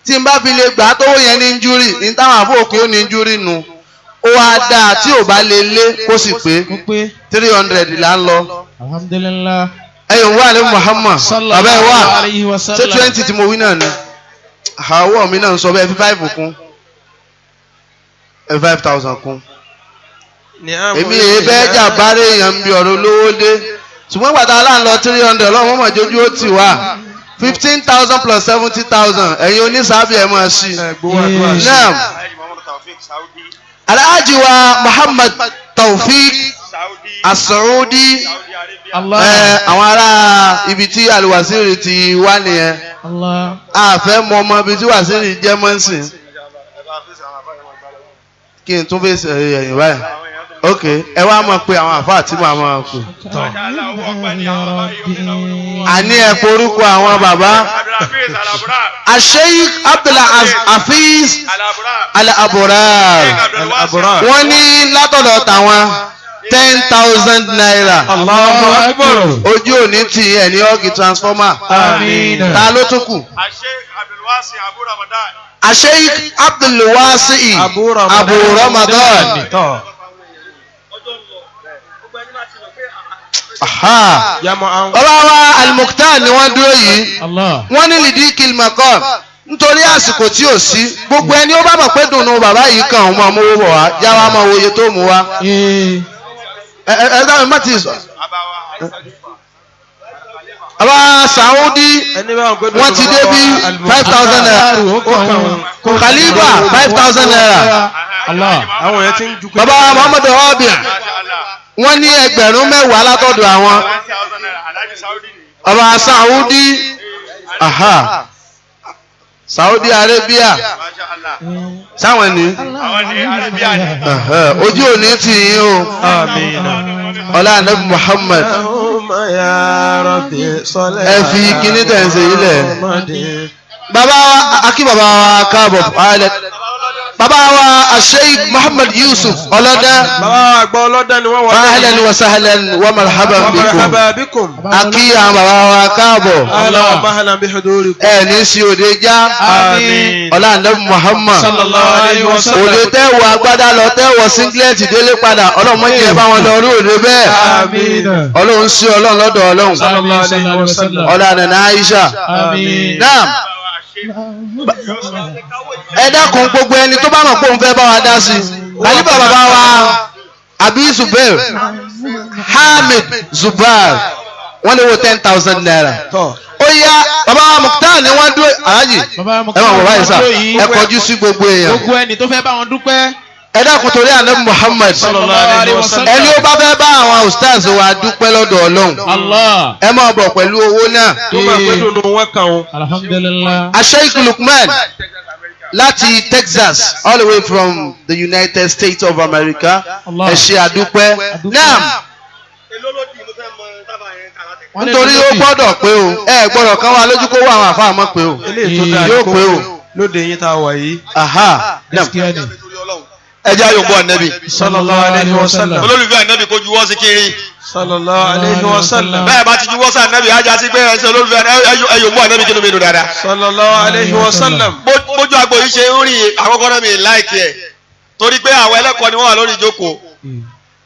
tí n bá fi lè gbà tówó yẹn ní njúrì ní táwọn àfọ òkè ó ní njúrì nu ó wá dáa tí ò bá lè lé kó sì pé 300 là ń lọ. Alhamdulillah. Ẹ̀yin wà ní Muhammad bàbá ẹ̀ wà ṣé 20 tí mo wí náà ni àwọ̀ mi náà ń sọ bẹ́ẹ̀ fi 5 kún 5,000 kún. Èmi èyí bẹ́ẹ̀ jà bárẹ̀ èèyàn ń bi ọ̀rọ̀ olówó dé ṣùgbọ́n gbàtà aláǹlọ 300 ọlọ́run mọ̀ jójú ó tì wá 15,000 plus 70,000 ẹ̀yin onísàábì ẹ̀ máa ṣí. Naam Alhaji wa Muhammad Taofik As-Saudi àwọn ará ibi tí Alwasiri ti wá nìyẹn a fẹ́ mọ ọmọ ibi tí Wàsíìrì jẹ́ mọ́sìn kí n tún fèsì ẹ̀yìn báyìí ok ẹ wá mọ̀ pé àwọn àfáà tí màá máa pè. Àní ẹ porúkọ àwọn bàbá Sheikh Abdulhafiz Al-Abrar wọ́n ní látọ̀dọ̀ tàwọn 10,000 naira. Allahu Akbar. Ojú òní ti ẹ̀ ní ọ́gì transformer. Ta ló tún kù? Sheikh Abdulwasi Abu Ramadan. Bàbá wa Al-Mukhtar ni wọ́n dúró yìí. Wọ́n ní lidikil maqam nítorí àsìkò tí ò sí gbogbo ẹni ó bá mọ̀ pé dùnú bàbá yìí kàn ń máa mówó bọ̀ wá já wa máa wo iye tó mú wá. Ẹ dáhùn má ti sọ. Bàbá Saudi wọ́n ti dé bí 5,000 naira. Khalifa 5,000 naira. Bàbá Muhammadu Rabia wọ́n ní 10,000 látọ̀dọ̀ àwọn. Bàbá Saudi Saudi Arabia sáwọn ni ojú òní tì yín o ọlá anabi Muhammad ẹ fi kíní tẹ̀ ń ṣe yìí lẹ̀. Bàbá wa akí bàbá wa káàbọ̀. Bàbá wa Sheikh Muhammad Yusuf Ọlọ́dá. Bàbá wa àgbà ọlọ́dá ni wọ́n wọlé. Ahlan wa sahlan wa marhaban Wa bikum. marhaba bikum. A kí àwọn bàbá wa káàbọ̀. Ahlan wa mahlan bi hudurikum. Ẹ ní sí òde já. Àmín. Ọlá ànábì Muhammad. Sallallahu alayhi wa sallam. Òde tẹ́wọ̀ agbádá lọ tẹ́wọ̀ singlet délé padà. Ọlọ́mọ jẹ́ bá wọn lọ rí òde bẹ́ẹ̀. Àmín. Ọlọ́run sí Ọlọ́run lọ́dọ̀ Ọlọ́run. Sallallahu alayhi wa sallam. Ọlá ànànà Aisha. Àmín. Naam. Ẹ dákun gbogbo ẹni tó bá mọ̀ pé òun fẹ́ bá wa dá sí i. Àlífà bàbá wa Abi Zubair Hamid Zubair wọ́n lè wo 10,000 naira. Tọ́. Ó yá bàbá wa Mukhtar ni wọ́n dúró Alhaji ẹ máa wọ̀ báyìí sà ẹ kọjú sí gbogbo èèyàn. Gbogbo ẹni tó fẹ́ bá wọn dúpẹ́. Ẹ dákun torí ànábì Muhammad Sallallahu alayhi wa sallam. ẹni ó bá fẹ́ bá àwọn ustaz wa dúpẹ́ lọ́dọ̀ Ọlọ́run Allah. ẹ máa bọ̀ pẹ̀lú owó náà. Tó máa pé dùnú wọn kàn ó. Alhamdulillah. Sheikh Lukman láti Texas all the way from the United States of America Allah. ẹ ṣé àdúpẹ́ náà nítorí ó gbọ́dọ̀ pé o ẹ gbọ́dọ̀ kán wa lójú kó wá àwọn àfáà mọ́ pé o Eléyìí tó dáa yóò ni kó pé o lóde yín tá a wà yìí. aha náà Gaskiya ne. Ẹ jẹ́ àyòǹbó ànábì. Sallallahu alayhi wa sallam. Olólùfẹ́ ànábì kò juwọ́ sí kiri. Sallallahu alayhi wa sallam. Bẹ́ẹ̀ bá ti juwọ́ sí ànábì, á já sí pé ẹ ṣe olólùfẹ́ ẹ yòǹbó ànábì kí ló mi dùn dáadáa. Sallallahu alayhi wa sallam. Bójú agbo yìí ṣe ń rìn àkọ́kọ́ náà mi láìkí ẹ̀ torí pé àwọn ẹlẹ́kọ̀ọ́ ni wọ́n wà lórí ìjókòó.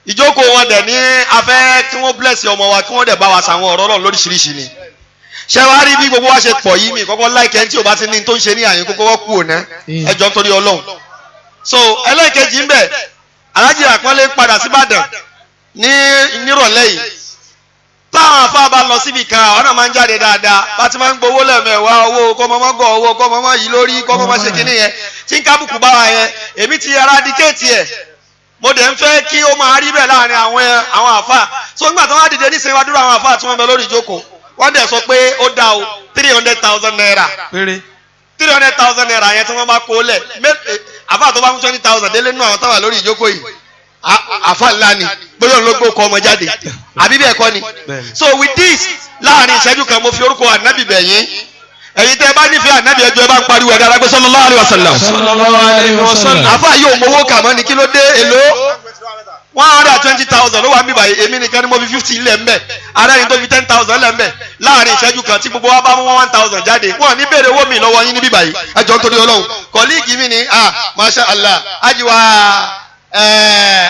Ìjókòó wọn dẹ̀ ní afẹ́ kí wọ́n bless ọmọ wa kí wọ́n dẹ̀ bá wa sàwọn ọ̀rọ̀ náà lóríṣiríṣi ni. Ṣé wàá rí bí gbogbo wa ṣe pọ̀ yìí mi kọ́kọ́ láìkí ẹni tí ò bá ti ní tó ń ṣe ní àyè kókó wọ́n kú òná ẹ jọ̀ọ́ nítorí Ọlọ́run. So ẹlẹ́ẹ̀kejì ń bẹ̀ Alhaji Àpọ́nlé ń padà síbàdàn ní nírọ̀lẹ́ yìí táwọn afá bá lọ síbi kan àwọn náà máa ń jáde dáadáa bá ti máa ń gbowó lẹ́ẹ̀mẹ̀wá owó kọ́mọmọ́ gọ̀ owó kọ́mọmọ́ yìí lórí kọ́mọmọ́ ṣe kínní yẹn tí ń kábùkù bá wa yẹn èmi ti eradicate ẹ̀ mo dẹ̀ ń fẹ́ kí ó máa rí bẹ́ẹ̀ láàrin àwọn àfá so nígbà tí wọ́n á dìde nísìnyí wá dúró àwọn àfá tí wọ́n bẹ lórí ìjókòó wọ́n dẹ̀ sọ pé ó dá o 300,000 naira Péré. 300,000 naira yẹn tí wọ́n bá kó lẹ̀ àfá tó bá mú 20,000 délé nínú àwọn táwà lórí ìjókòó yìí àfá ńlá ni bóyá òun ló gbó kọ ọmọ jáde àbí bẹ́ẹ̀ kọ́ ni. Bẹ́ẹ̀ni. So with this láàrin ìṣẹ́jú kan mo fi orúkọ ànábì bẹ̀ yín ẹ̀yin tẹ́ ẹ bá nífẹ̀ẹ́ ànábì ẹjọ́ ẹ bá ń pariwo ẹ̀ dára pé sallallahu alaihi wasallam. Sallallahu alayhi wa sallam. Àfá yóò mowó kà mọ́ ni kí ló dé èlò 120,000 ló wà níbí báyìí èmi nìkan ni mo fi 50 lẹ̀ ńbẹ̀ ara ẹni tó fi 10,000 lẹ̀ ńbẹ̀ láàrin ìṣẹ́jú kan tí gbogbo wa bá mú 1,000 jáde wọn ní béèrè owó mi lọ́wọ́ yín níbí báyìí ẹjọ́ nítorí Ọlọ́run kọ́líìgì mi ni ah masha Allah ajiwa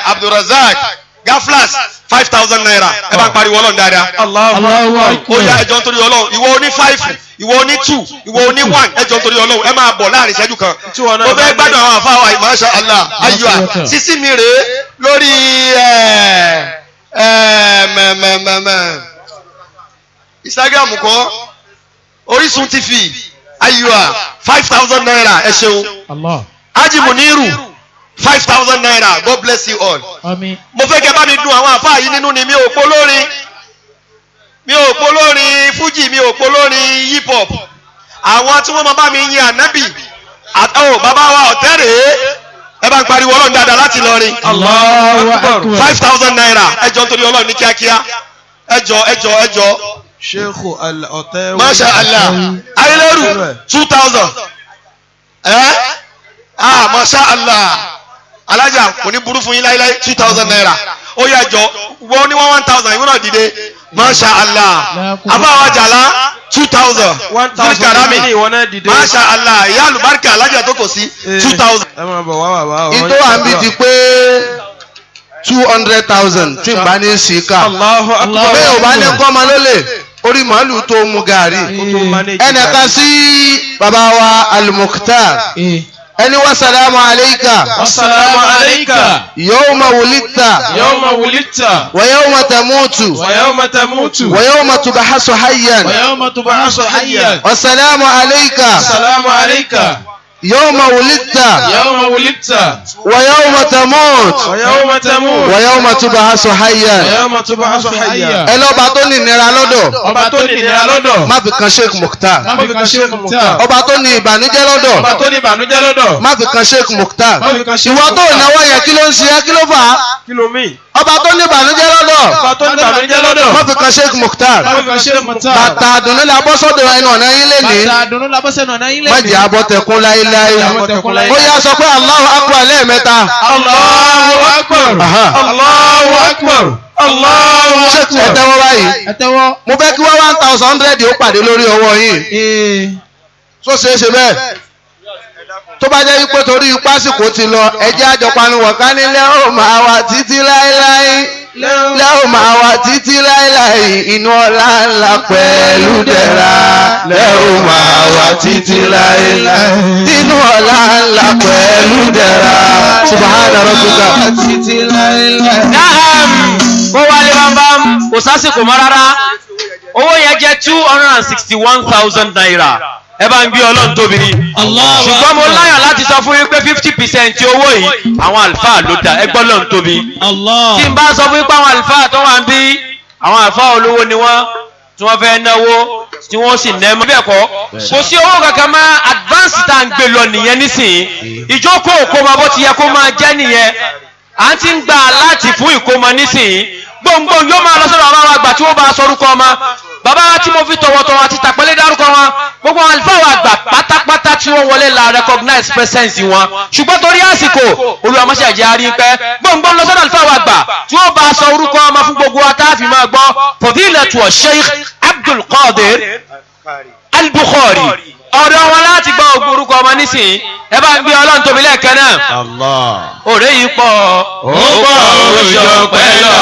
Abdulrazak Gaflas 5,000 naira ẹ bá ń pariwo Ọlọ́run dáadáa. Allahu Ó yá ẹjọ́ nítorí Ọlọ́run ìwọ oní 5 ìwọ oní 2 ìwọ oní 1 ẹjọ́ nítorí Ọlọ́run ẹ máa bọ̀ láàrin ìṣẹ́jú kan Tí wọn náà mo bá fẹ́ ní- gbádùn àwọn àfáà wa masha Allah ayọ̀ sísí mi rèé lórí mẹ́mẹ́mẹ́mẹ́ Instagram kọ́ Orísun TV ayọ̀ 5,000 naira ẹ ṣeun Allah. Haji Muniru 5,000 naira God bless you all Àmín. mo fẹ́ kẹ́ bá mi dùn àwọn àfáà yìí nínú ni mi ò polórin mi ò polórin fújì mi ò polórin hip hop àwọn tí wọ́n máa bá mi yin ànábì ọ̀ bàbá wa ọ̀tẹ́ rèé ẹ bá ń pariwo Ọlọ́run dáadáa láti lọrin Allahu akbar. 5,000 naira ẹ jọ̀ọ́ nítorí Ọlọ́run ní kíákíá ẹ jọ̀ọ́ ẹ jọ̀ọ́ ẹ jọ̀ọ́ Sheikh Al-Ọ̀tẹ́wì. masha Allah ayélujáru 2,000 ẹ ah masha Allah alájà kò ní burú fún yín láíláí 2,000 naira ó yá jọ wọ́n ní 1,000 ìwé náà dìde masha Allah abáwa jàlá 2,000 1,000 karami ní ìwọ náà dìde. masha Allah ìyá àlùbáríkà alájà tó kò sí 2,000. Ẹ máa bọ̀ wá bàbá. ọ̀rọ̀ ìtò yín wà ń bí ti pé 200,000 tí n bá ní sí ká Allahu akbar. bẹ́ẹ̀ ò bá ní kọ́ ọmọ lólè orí màálù tó mu gàrí Ó tó manage ẹnìkan sí bàbá wa Al-Mukhtar ẹni wa salamu alayka Assalamu alayka. yawma wulidta Yawma wulidta. wa yawma tamutu Wa yawma tamutu. wa yawma tub'asu hayyan Wa yawma tub'asu hayyan. wa salamu alayka Assalamu alayka. yawma wulidta Yawma wulidta. wa yawma tamut Wa yawma tamut. wa yawma tub'asu hayyan Wa yawma tub'asu hayyan. ẹ lọ́ba tó ní ìnira lọ́dọ̀ Ọba tó ní ìnira lọ́dọ̀. má fi kan Sheikh Mukhtar Má fi kan Sheikh Mukhtar. ọba tó ní ìbànújẹ́ lọ́dọ̀ Ọba tó ní ìbànújẹ́ lọ́dọ̀. má fi kan Sheikh Mukhtar Má fi kan Sheikh ìwọ tó Mukhtar. náwó yẹn kí ló ń ṣe ẹ́ kí ló fà á Kí ló mí? ọba Ọba tó ní ìbànújẹ́ lọ́dọ̀. Ọba tó ní ìbànújẹ́ lọ́dọ̀. Wọ́n fi kan Sheikh Mukhtar. Wọ́n fi kan Sheikh Mukhtar. Bàtà àdùnnú la bọ́ sọ́dọ̀ ẹnu ọ̀nà yín lé ní. Bàtà àdùnnú la bọ́ sẹ́nu ọ̀nà yín lé ní. Má jẹ́ abọ́tẹ̀kún láéláé. Abọ́tẹ̀kún láéláé. Ó yá sọ pé Allahu Akbar lẹ́ẹ̀mẹ́ta. Allahu Akbar. Aha. Allahu Akbar. Allahu Sheikh ẹ Akbar. tẹ́wọ́ báyìí. Ẹ tẹ́wọ́. Mo fẹ́ kí wá 1,100 ó pàdé lórí ọwọ́ yín. Ee. Tó ṣeé ṣe bẹ́ẹ̀. Tó bá jẹ́ wípé torí pásìkò ti lọ, ẹ jẹ́ àjọpanu wọ̀ká nílẹ̀ ó máa wà títí láéláé. Lẹ́ ó máa wà títí láéláé inú ọlá ńlá pẹ̀lú dẹ̀ra. Lẹ́ ó máa wà títí láéláé inú ọlá ńlá pẹ̀lú dẹ̀ra. Subhana rabbika. Títí láéláé. Naam, kó wálé bámbám, kò sásìkò mọ́ rárá. Owó yẹn jẹ́ 261,000 naira. Ẹ bá ń gbé Ọlọ́run tóbi ni. Ṣùgbọ́n mo láyọ̀ láti sọ fún yín pé 50% owó yìí àwọn àlùfáà ló dá. Ẹ gbọ́ Ọlọ́run tóbi. Allah. Tí n bá sọ fún yín pé àwọn àlùfáà tó wà ń bí, àwọn àlùfáà olówó ni wọ́n, tí wọ́n fẹ́ náwó, tí wọ́n sì nẹ́ mọ́. Bẹ́ẹ̀ kọ́, kò sí owó kankan máa advance tá à ń gbé lọ nìyẹn nísìnyí. Ìjókòó kó máa bó ti yẹ kó máa jẹ́ nìyẹn. À ń ti ń gbà láti fún ìkómọ nísìnyí. Gbòǹgbò yóò máa lọ sọ́dọ̀ bàbá wa àgbà tí wọ́n bá sọrúkọ ọmọ. Bàbá wa tí mo fi tọ̀wọ̀tọ̀wọ̀ àti tàpẹ́lẹ́ dárúkọ wọn. Gbogbo àwọn àlùfáà wa àgbà pátápátá tí wọ́n wọlé la recognize presence wọn. Ṣùgbọ́n torí àsìkò, Olúwa má ṣe jẹ́ a rí pẹ́. Gbòǹgbò lọ sọ́dọ̀ àlùfáà wa àgbà tí wọ́n bá sọ orúkọ ọmọ fún gbogbo wa tá a fi máa gbọ́. Fadilatu Sheikh Abdul Qadir Al-Bukhari. Ọ̀dọ̀ wọn láti gbọ́ orúkọ ọmọ nísìnyí. Ẹ bá ń gbé Ọlọ́run tóbi lẹ́ẹ̀kan náà. Allah. Òré yìí pọ̀. Ó pọ̀ ó jọpẹ́ lọ.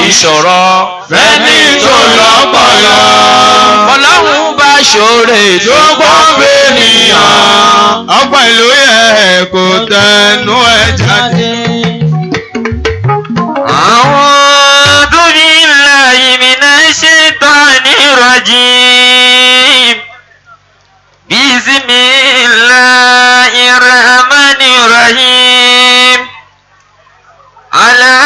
Ìṣòro. Fẹ́ni tó lọ́pọlọ. Ọlọ́run bá ṣoore Tó pọ̀ fẹ́nìyàn. Ọ̀pọ̀ ìlú yẹ kó tẹnu ẹ̀ jáde. أعوذ بالله من الشيطان الرجيم بسم الله الرحمن الرحيم ألا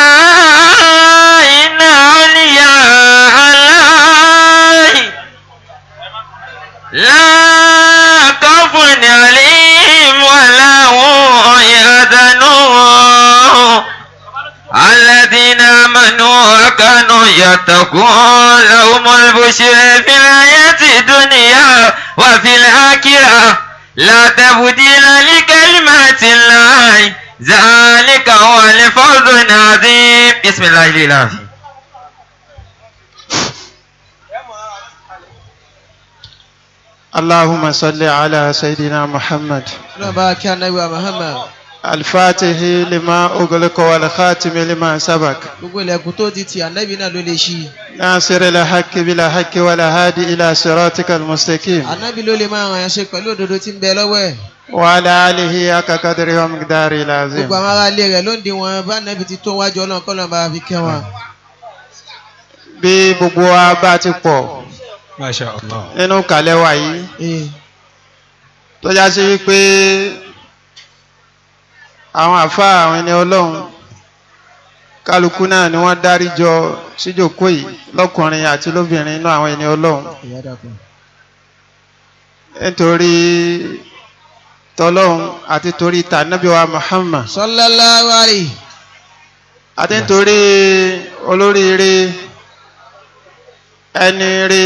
إن أولياء الله لا خوف عليهم ولا هم يحزنون الذين آمنوا وكانوا يتقون لهم البشرى في الحياة الدنيا وفي الآخرة لا تبديل لكلمات الله ذلك هو الفوز العظيم. بسم الله الرحمن. اللهم صل على سيدنا محمد Ọlọ́run bá kí Ànábì wa Muhammad. الفاتح لما أغلق والخاتم لما سبق Gbogbo ilẹ̀kùn tó ti tì Ànábì náà ló lè ṣí. ناصر الحق بالحق والهادي إلى صراطك المستقيم Ànábì ló lè máa ràn yàn ṣe pẹ̀lú òdodo tí ń bẹ lọ́wọ́ ẹ̀. وعلى آله حق قدره ومقداره العظيم. Gbogbo àwọn ará ilé rẹ̀ ló ń di wọn bá Ànábì ti tó wájú Ọlọ́run kọ́ lọ́n bá fi kẹ́ wọn. Bí gbogbo wa bá ti pọ̀ Masha Allah. nínú kàlẹ́ wa yìí tó já sí wípé àwọn àfáà àwọn ẹni Ọlọ́run kálukú náà ni wọ́n dárí jọ síjòkó yìí lọ́kùnrin àti lóbìnrin inú àwọn ẹni Ọlọ́run nítorí tọlọ́run àti torí tànábì wa Muhammad Sallallahu alayhi. àti nítorí olóríire ẹni rí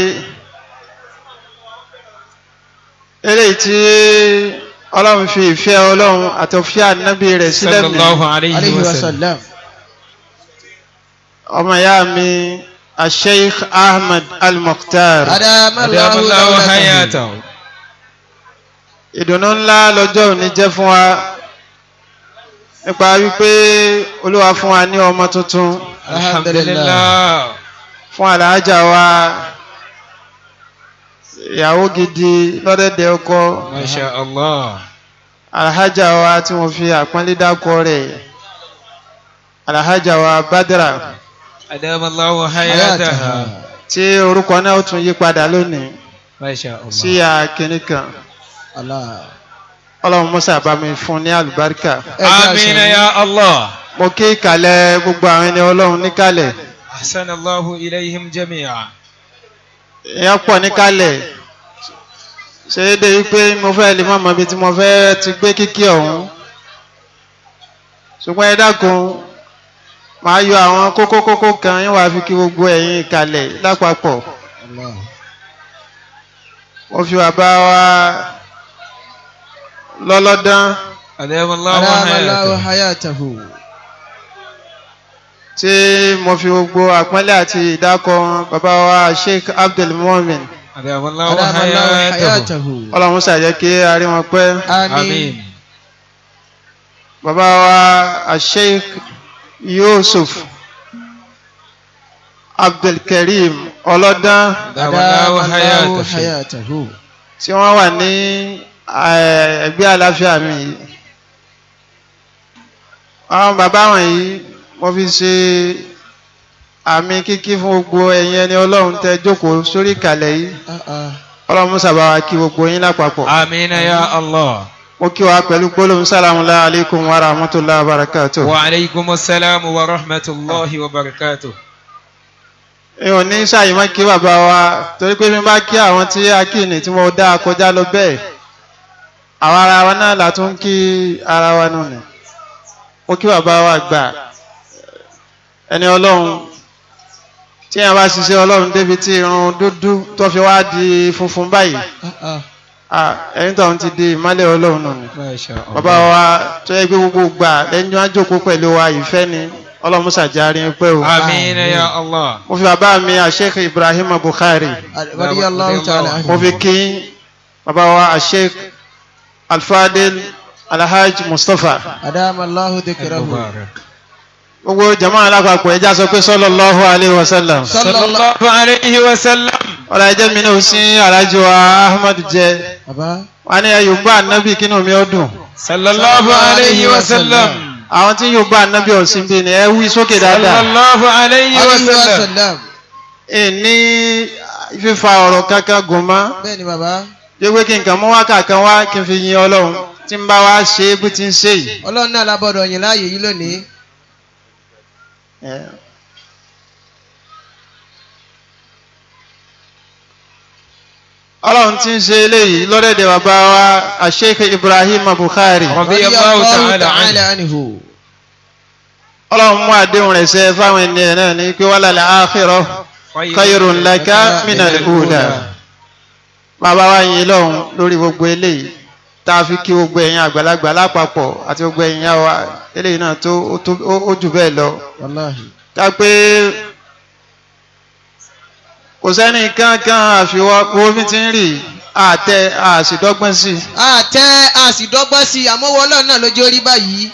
eléyìí tí Ọlọ́run fi ìfẹ́ Ọlọ́run àti òfin ànábì rẹ̀ sílẹ̀ mi Sallallahu alayhi wa sallam. Ọmọ ìyá mi Sheikh Ahmed Al-Mukhtar. Adamallahu hayatahu. Ìdùnnú ńlá lọ́jọ́ òní jẹ́ fún wa nípa wípé Olúwa fún wa ní ọmọ tuntun. Alhamdulillah. Fún àlàájá wa ìyàwó gidi lọ́dẹ̀dẹ̀ ọkọ. Masha Allah. Alhaja wa tí wọ́n fi àpọ́nlé dákọ rẹ̀ alhaja wa Badra. Adamallahu hayataha. Tí orúkọ náà ó tún yí padà lónìí Masha Allah. sí akínní kan. Ọlọ́run mọ́sá bá mi fún ní àlùbáríkà. Amina ya Allah. Mo kí ìkàlẹ̀ gbogbo àwọn ẹni Ọlọ́run níkàlẹ̀. Ahsanallahu ilayhim jami'a. Ìyẹn pọ̀ níkàlẹ̀ ṣe é dé wípé mo fẹ́ lè má mọ ibi tí mo fẹ́ ti gbé kíkí ọ̀hún, ṣùgbọ́n ẹ dákun. Màá yọ àwọn kókó kókó kan yín wàá fi kí gbogbo ẹ̀yin ìkàlẹ̀ lápapọ̀. Mo fi bàbá wa lọ́lọ́dán. Adamallahu hayatahu. Tí mo fi gbogbo àpọ́nlé àti ìdákọ̀ bàbá wa Sheikh Abdul Mumin. Adamallahu hayatahu. Ọlọ́run ṣàjẹ́ kí a rí wọn pẹ́. Àmín. Bàbá wa Sheikh Yusuf Abdulkareem Ọlọ́dán. Adamallahu hayatahu. Tí wọ́n wà ní ẹgbẹ́ àlàáfíà mi yìí. Àwọn bàbá wọ̀nyí mo fi ṣe àmì kíkí fún gbogbo ẹ̀yin ẹni Ọlọ́run tẹ́ jókòó sórí ìkàlẹ̀ yìí. Ọlọ́run sábà wa kí gbogbo yín lápapọ̀. Àmín ya Allah. Mo kí wa pẹ̀lú gbólóhùn sálàmù alaykum wa rahmatulahi wa barakatuh. Wa aleykum salaam wa rahmatulahi wa barakatuh. Mi ò ní ṣàyè má kí bàbá wa torí pé mi bá kí àwọn tí a kì ní tí mo dá kọjá lọ bẹ́ẹ̀. Àwọn ara wa náà là tún kí ara wa nù ní. Mo kí bàbá wa gbà ẹni Ọlọ́run tí yẹn bá ṣiṣẹ́ Ọlọ́run débi tí irun dúdú tó fi wá di funfun báyìí, ẹni tó ń ti di ìmọ́lẹ̀ Ọlọ́run nù ni. Bàbá wa tó yẹ pé gbogbo gbà lẹ́yìn wá jókòó pẹ̀lú wa ìfẹ́ ni, Ọlọ́run ṣàjárí pẹ́ o. Àmín ya Allah. Mo fi bàbá mi Sheikh Ibrahim Bukhari, mo fi kí bàbá wa Sheikh Alfadil Alhaj Mustapha. Adamallahu dhikrahu. Gbogbo jama alápapọ̀ ẹja sọ pé sallallahu alayhi wa sallam. Sallallahu alayhi wa sallam. Ọ̀rọ̀ ẹjẹ́ mi náà sí alájọ Ahmad jẹ. Wọ́n ní Yorùbá ànábì kínú mi ó dùn. Sallallahu alayhi wa sallam. Àwọn tí Yorùbá ànábì ọ̀sìn bí ni ẹ wí sókè dáadáa. Sallallahu alayhi wa sallam. Ní fífa ọ̀rọ̀ kankan gùn mọ́. Bẹ́ẹ̀ni bàbá. Jẹ́ pé kí n kàn mú wákà kan wá kí n fi yin Ọlọ́run tí n bá wá ṣe é bó ti ń ṣe yìí. Ọlọ́run náà lábọ́dọ̀ yìn láàyè yìí lónìí. Ọlọ́run tí ń ṣe eléyìí lọ́dẹ̀dẹ̀ bàbá wa Sheikh Ibrahim Bukhari. Radiyallahu ta'ala anhu. Ọlọ́run mú àdéhùn rẹ̀ ṣẹ fáwọn ènìyàn náà ní pé walal akhirah khayrun laka minal ula. Bàbá wa yìn lọ́hùn lórí gbogbo eléyìí tá a fi kí gbogbo ẹ̀yin àgbàlagbà lápapọ̀ àti gbogbo ẹ̀yin yá wa eléyìí náà tó ó jù bẹ́ẹ̀ lọ. Ká pé kò sẹ́ni kankan àfiwọ́ omi ti ń rì àtẹ àṣìdọ́gbọ́n sí. Àtẹ àṣìdọ́gbọ́n sí, àmọ́ wọ́n Ọlọ́run náà ló jẹ́ orí báyìí.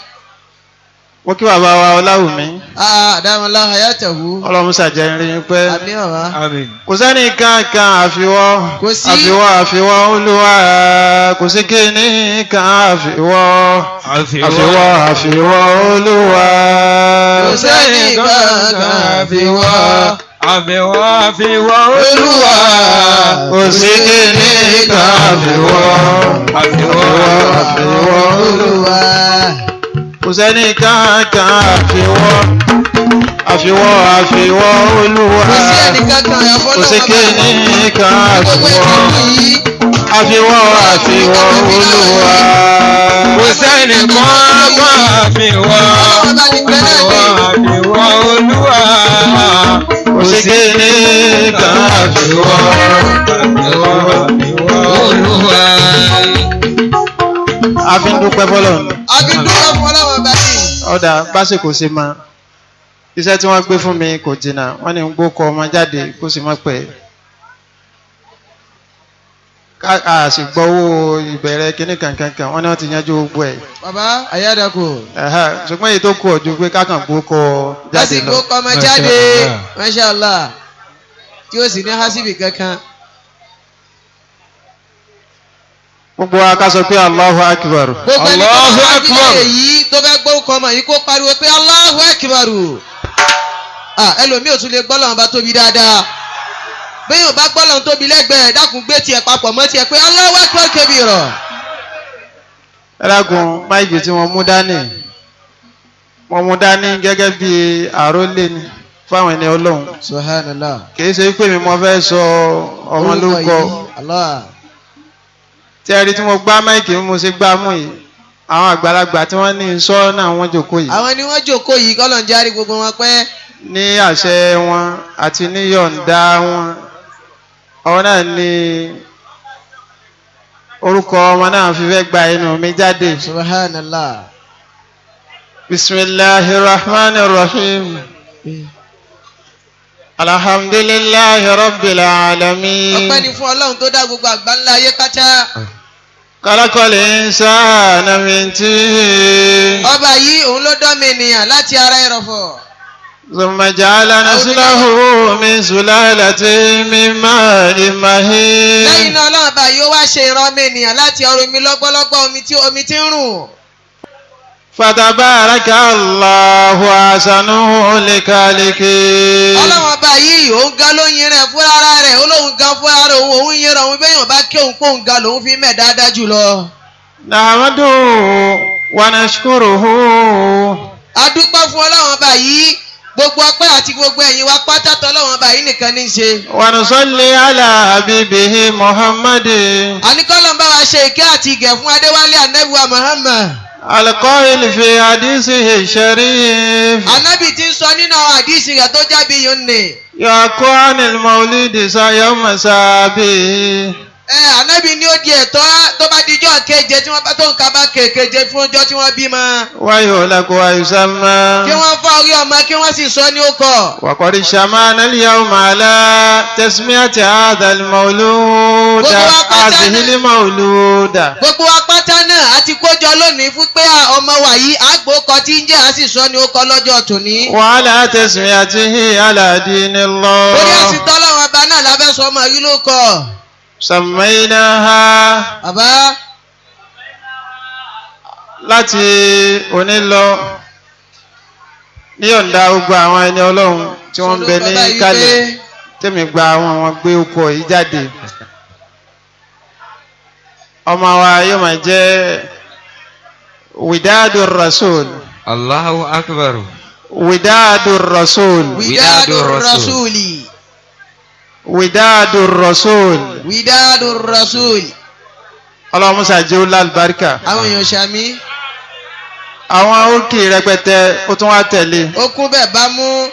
Mo kí bàbá wa Ọláwùmí. Àdàmọ́lá hayatahu. Ọlọ́run ṣàjẹ́ ń rí yín pẹ́. Àmín bàbá. Kò sẹ́ni kankan àfiwọ́. Kò sí. Àfiwọ́ àfiwọ́ Olúwa kò sí kíní kan àfiwọ́. Àfiwọ́ àfiwọ́ Olúwa. Kò sẹ́ni kankan àfiwọ́. Àfiwọ́ àfiwọ́ Olúwa. Kò sí kíní kan àfiwọ́. Àfiwọ́ àfiwọ́ Olúwa. Kò sẹ́ni kankan àfiwọ́ àfiwọ́ àfiwọ́ Olúwa. Kò sí ẹnì kankan àyàfọ́ Kò sí kíní kan àfiwọ́ àfiwọ́ àfiwọ́ Olúwa. Kò sẹ́ni kankan àfiwọ́ àfiwọ́ àfiwọ́ Olúwa. Kò sí kíní kan àfiwọ́ àfiwọ́ àfiwọ́ Olúwa. A fi ń dúpẹ́ fọlọ́run. A fi ń dúpẹ́ fọlọ́run báyìí. Ọ̀dà básìkò ṣe máa iṣẹ́ tí wọ́n gbé fún mi kò jìnnà, wọ́n ní ń gbókọ ọmọ jáde kó sì mọ́ pẹ́ a sì gbọ́wọ́ ìbẹ̀rẹ̀ kínní kankankan, wọ́n ní wọ́n ti yanjú gbogbo ẹ̀. Bàbá àyàdàkù. Ṣùgbọ́n èyí tó kù ọ̀jú pé kákan gbókọ jáde lọ. Lásìkò ọmọ jáde, masha Allah, tí ó sì ní hásìbì kankan. Gbogbo wa ká sọ pé Allahu Akbar. Gbogbo ẹni tó bá wá sílẹ̀ yìí tó fẹ́ gbọ́ ọkọ ọmọ yìí kó pariwo pé Allahu Akbar. Ẹlòmíì ò tún lè gbọ́ lọ́wọ́n bá tóbi dáadáa. Bẹ́ẹ̀ ò bá gbọ́ lọ́wọ́n tóbi lẹ́gbẹ̀ẹ́ dákun gbé tiẹ̀ papọ̀ mọ́ tiẹ̀ pé Allahu Akbar kabira. Ẹ dákun máìkì tí wọ́n mú dání, wọ́n mú dání gẹ́gẹ́ bí àrólé ni fáwọn ẹni Ọlọ́run. Subhanallah. Kì í ṣe pé mi mo fẹ́ sọ ọmọ lórúkọ. Allah. Tí a rí tí mo gbá máìkì mo ṣe gbá mú yìí, Àwọn àgbàlagbà tí wọ́n ní sọ náà wọ́n jókòó yìí. Àwọn ni wọ́n jókòó yìí, kọ́lọ̀ ń járe gbogbo wọn pẹ́. Ní àṣẹ wọn àti ní yọ̀ǹda wọn, àwọn náà ní orúkọ ọmọ náà fi fẹ́ gba inú mi jáde. Subhanallah. Bismillahir Rahmanir Rahim. Alhamdulillahi Rabbil Alamin. Ọpẹ́ ni fún Ọlọ́run tó dá gbogbo àgbáńlá ayé pátá. Khalaqal insana min tin. Ọba yìí òun ló dọ́mọ ènìyàn láti ara ẹrọ̀fọ̀. Thumma ja'ala naslahu min sulalatin min ma'in mahin. Lẹ́yìn náà Ọlọ́run ọba yìí ó wá ṣe ìran ọmọ ènìyàn láti ọrọ̀ omi lọ́gbọ́lọ́gbọ́, omi tí omi tí ń rùn. Fatabaraka Allahu ahsanul khaliqin. Ọlọ́run ọba yìí òun gan ló yin rẹ̀ fún ara rẹ̀, ó lóun gan fún ara òun, òun yin rẹ̀ òun bẹ́yàn bá kí òun kóun gan lòun fi mẹ́ dáadáa jùlọ. Nahmaduhu wa nashkuruhu. A dúpẹ́ fún Ọlọ́run ọba yìí, gbogbo ọpẹ́ àti gbogbo ẹ̀yìn wa pátá tọ́lọ́run ọba yìí nìkan ní í ṣe. Wa nusalli ala habibihi Muhammadin. Àníkọ́lọ́ ń bá wa ṣe ìkẹ́ àti ìgẹ̀ fún Adéwálé Ànábì Muhammad. Al-qa'il fi hadisihi sharif. Ànábì ti ń sọ nínú àwọn àdìsí rẹ̀ tó jábí yìí nì. Yaqu anil maulidi yawma sabihi. Ẹ Ànábì ní ó di ẹ̀tọ́ tó bá dijọ́ keje tí wọ́n bá tó ń kaba keje fún ọjọ́ tí wọ́n bímọ. Wa yuhlaku wa yusamma. Kí wọ́n fọ́ orí ọmọ kí wọ́n sì sọ ní ó kọ̀. Wa qad shamana al-yawma ala tasmiyati hadha al-mawlud. Hadhihi al-mawluda. Gbogbo wa pátá náà a ti kójọ lónìí fún pé ọmọ wa yìí àgbò kọ tí ń jẹ́ a sì sọ ní ó kọ lọ́jọ́ tòní. Wa ala tasmiyatihi ala dinillah. Orí ẹ̀sìn tọ́lọ́run ọba náà la fẹ́ sọ ọmọ yìí ló kọ. Sàmẹ́yìnáha. Bàbá. Láti òní lọ ní yọ̀ǹda gbogbo àwọn ẹni Ọlọ́run tí wọ́n ń bẹ ní kálẹ̀ tèmi gba àwọn wọn gbé ọkọ̀ yìí jáde. Ọmọ wa yóò máa jẹ́ Widadu Rasul. Allahu Akbar. Widadu Rasul. Widadu Rasuli. Widadu Rasul. Widadu Rasul. Ọlọ́run musa jẹ́ ó lálùbáríkà. Àwọn èèyàn ṣàmì. Àwọn òkè rẹpẹtẹ ó tún wá tẹ̀lé. Ó kún bẹ́ẹ̀ bá mú.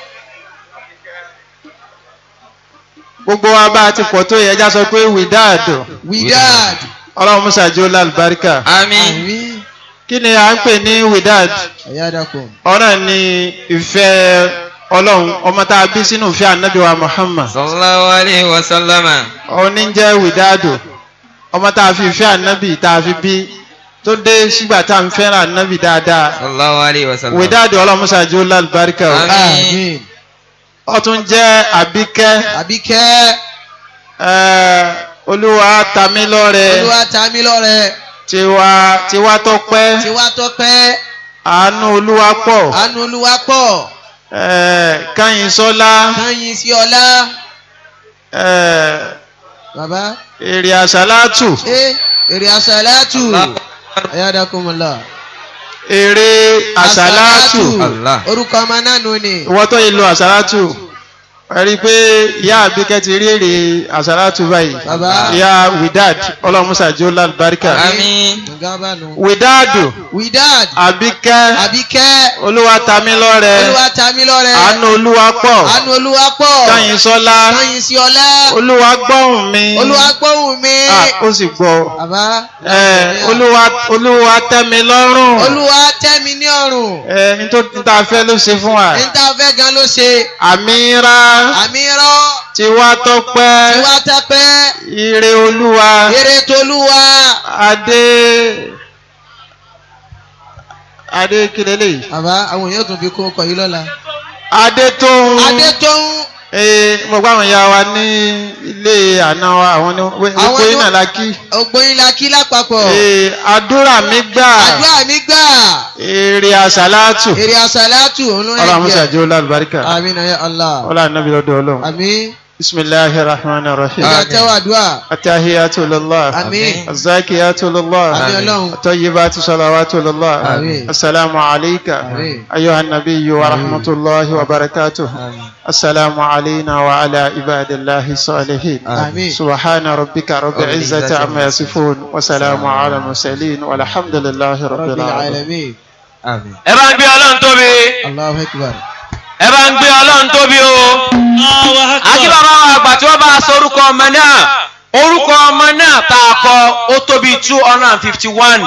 Gbogbo wa bá a ti pọ̀ tó yẹ ẹja sọ pé Widadu. Widad. Ọlọ́run musa jẹ́ ó lálùbáríkà. Àmín. Kí ni à ń pè ní Widad? Ayadakum. Ọ̀rọ̀ ni ìfẹ́ Ọlọ́run, ọmọ tá a bí sínú ìfẹ́ ànábì wa Muhammad. Sallallahu alayhi wa sallama. Òní ń jẹ́ Widadu, ọmọ tá a fi ìfẹ́ ànábì tá a fi bí tó dé sígbà tá a ń fẹ́ràn ànábì dáadáa. Sallallahu alayhi wa sallam. Widadu ọlọ́musa jẹ́ lálùbáríkà o. Àmín. Ó tún jẹ́ Àbíkẹ́. Àbíkẹ́. Olúwa ta mí lọ́rẹ. Olúwa ta mí lọ́rẹ. Tiwa tiwa tó pẹ́. Tiwa tó pẹ́. Àánú Olúwa pọ̀. Àánú Olúwa pọ̀. Kányìnsọ́lá. Kányìnsọ́lá. Bàbá. Èrè àsálátù. Èrè àsálátù. Ayadakumullah. Èrè àsálátù. Orúkọ ọmọ náà nù ni. Ìwọ tó yìí lo àsálátù. Ẹ rí i pé ìyá Àbíkẹ́ ti rí èrè àsálátù báyìí. Bàbá. Ìyá Widad ọlọ́musa jẹ́ lálùbáríkà. Àmín. Widadu. Widad. Àbíkẹ́. Àbíkẹ́. Olúwa ta mí lọ́rẹ. Olúwa ta mí lọ́rẹ. Àánú Olúwa pọ̀. Àánú Olúwa pọ̀. Kányìnsọ́lá. Kányìnsọ́lá. Olúwa gbọ́hùn mi. Olúwa gbọ́hùn mi. Ó sì gbọ́. Bàbá. Olúwa Olúwa tẹ́ mi lọ́rùn. Olúwa tẹ́ mi ní ọrùn. Nítorí tá a fẹ́ ló ṣe fún wa. Ní tá a fẹ́ gan ló ṣe. Àmírà. Àmírà. Tiwa tọ́pẹ́. Tiwa tọ́pẹ́. Ire Olúwa. Ire tolúwa. Adé. Adé kí leléyìí. Bàbá, àwọn èèyàn tún fi kún ọkọ̀ yìí lọ́la. Adétóhun. Adétóhun. Mo gbọ́ àwọn ìyá wa ní ilé àná wa, àwọn ní gbogbo yín náà la kí. Gbogbo yín la kí lápapọ̀. Àdúrà mi gbà. Àdúrà mi gbà. Èrè àsálátù. Èrè àsálátù òun ló ń yẹ. Ọlọ́run musa jẹ́ olú àlùbáríkà. Àmín ya Allah. Ọlọ́run ànábì lọ́dọ̀ Ọlọ́run. Àmín. بسم الله الرحمن الرحيم. Ìjà tẹ́wọ́ àdúrà. التحيات لله. Àmín. الزاكيات لله. Àmín Ọlọ́run. الطيبات صلوات لله. آمين. السلام عليك آمين. أيها النبي ورحمة الله وبركاته. السلام علينا وعلى عباد الله الصالحين. آمين. سبحان ربك رب العزة عما يصفون وسلام على المرسلين والحمد لله رب Rabbil العالمين. alamin. Àmín. Ẹ bá ń gbé Ọlọ́run tóbi. Allahu akbar. Ẹ bá ń gbé Ọlọ́run tóbi o. Àti bàbá wa àgbà tí wọ́n bá a sọ orúkọ ọmọ náà, orúkọ ọmọ náà tá a kọ ó tóbi 251,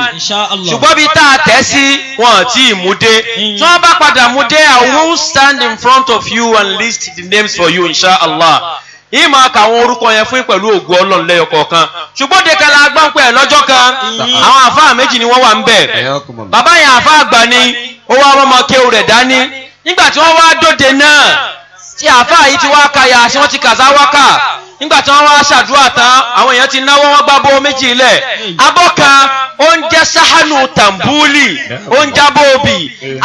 ṣùgbọ́n bí tá a tẹ̀ sí wọn ò tí ì mú dé. Tí wọ́n bá padà mú dé, I will stand in front of you and list the names for you, inshallah. Yìí máa ka àwọn orúkọ yẹn fún pẹ̀lú ògùn Ọlọ́run lẹ́yọ kọ̀ọ̀kan. Ṣùgbọ́n dèkàlà agbọ́npẹ̀ lọ́jọ́ kan, àwọn àfáà méjì ni wọ́n wà ń bẹ̀. Bàbá yẹn àfáà àgbà ni, ó wá ọmọ kéwù rẹ̀ dání. Nígbà tí wọ́n wá dóde náà, tí àfáà yìí ti wá kaya sí, wọ́n ti kàzá wákà. Nígbà tí wọ́n wá ṣàdúrà tán, àwọn èèyàn ti náwó, wọ́n gbá bó méjì lẹ̀. Abọ́ kan oúnjẹ sáhánù tàǹbúlì, oúnjẹ abọ́ òbí.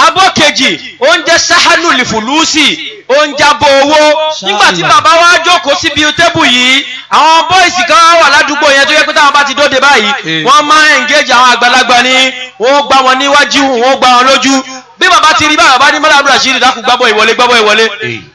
Abọ́ kejì oúnjẹ sáhánù lìfùlùsì, oúnjẹ abọ́ owó. Nígbà tí bàbá wa jókòó síbi tébù yìí, àwọn bọ́ìsì kan wà ládùúgbò yẹn tó yẹ pé táwọn bá ti dóde báyìí, wọ́n máa ń engage àwọn àgbàlagbà ni, wọ́n gbá wọn níwájú, wọ́n gbá wọn lójú. Bí bàbá ti rí bàbá bá ní mọ́lá Abdulrasheed, dákun gbábọ̀ ìwọlé, gbábọ̀ ìwọlé.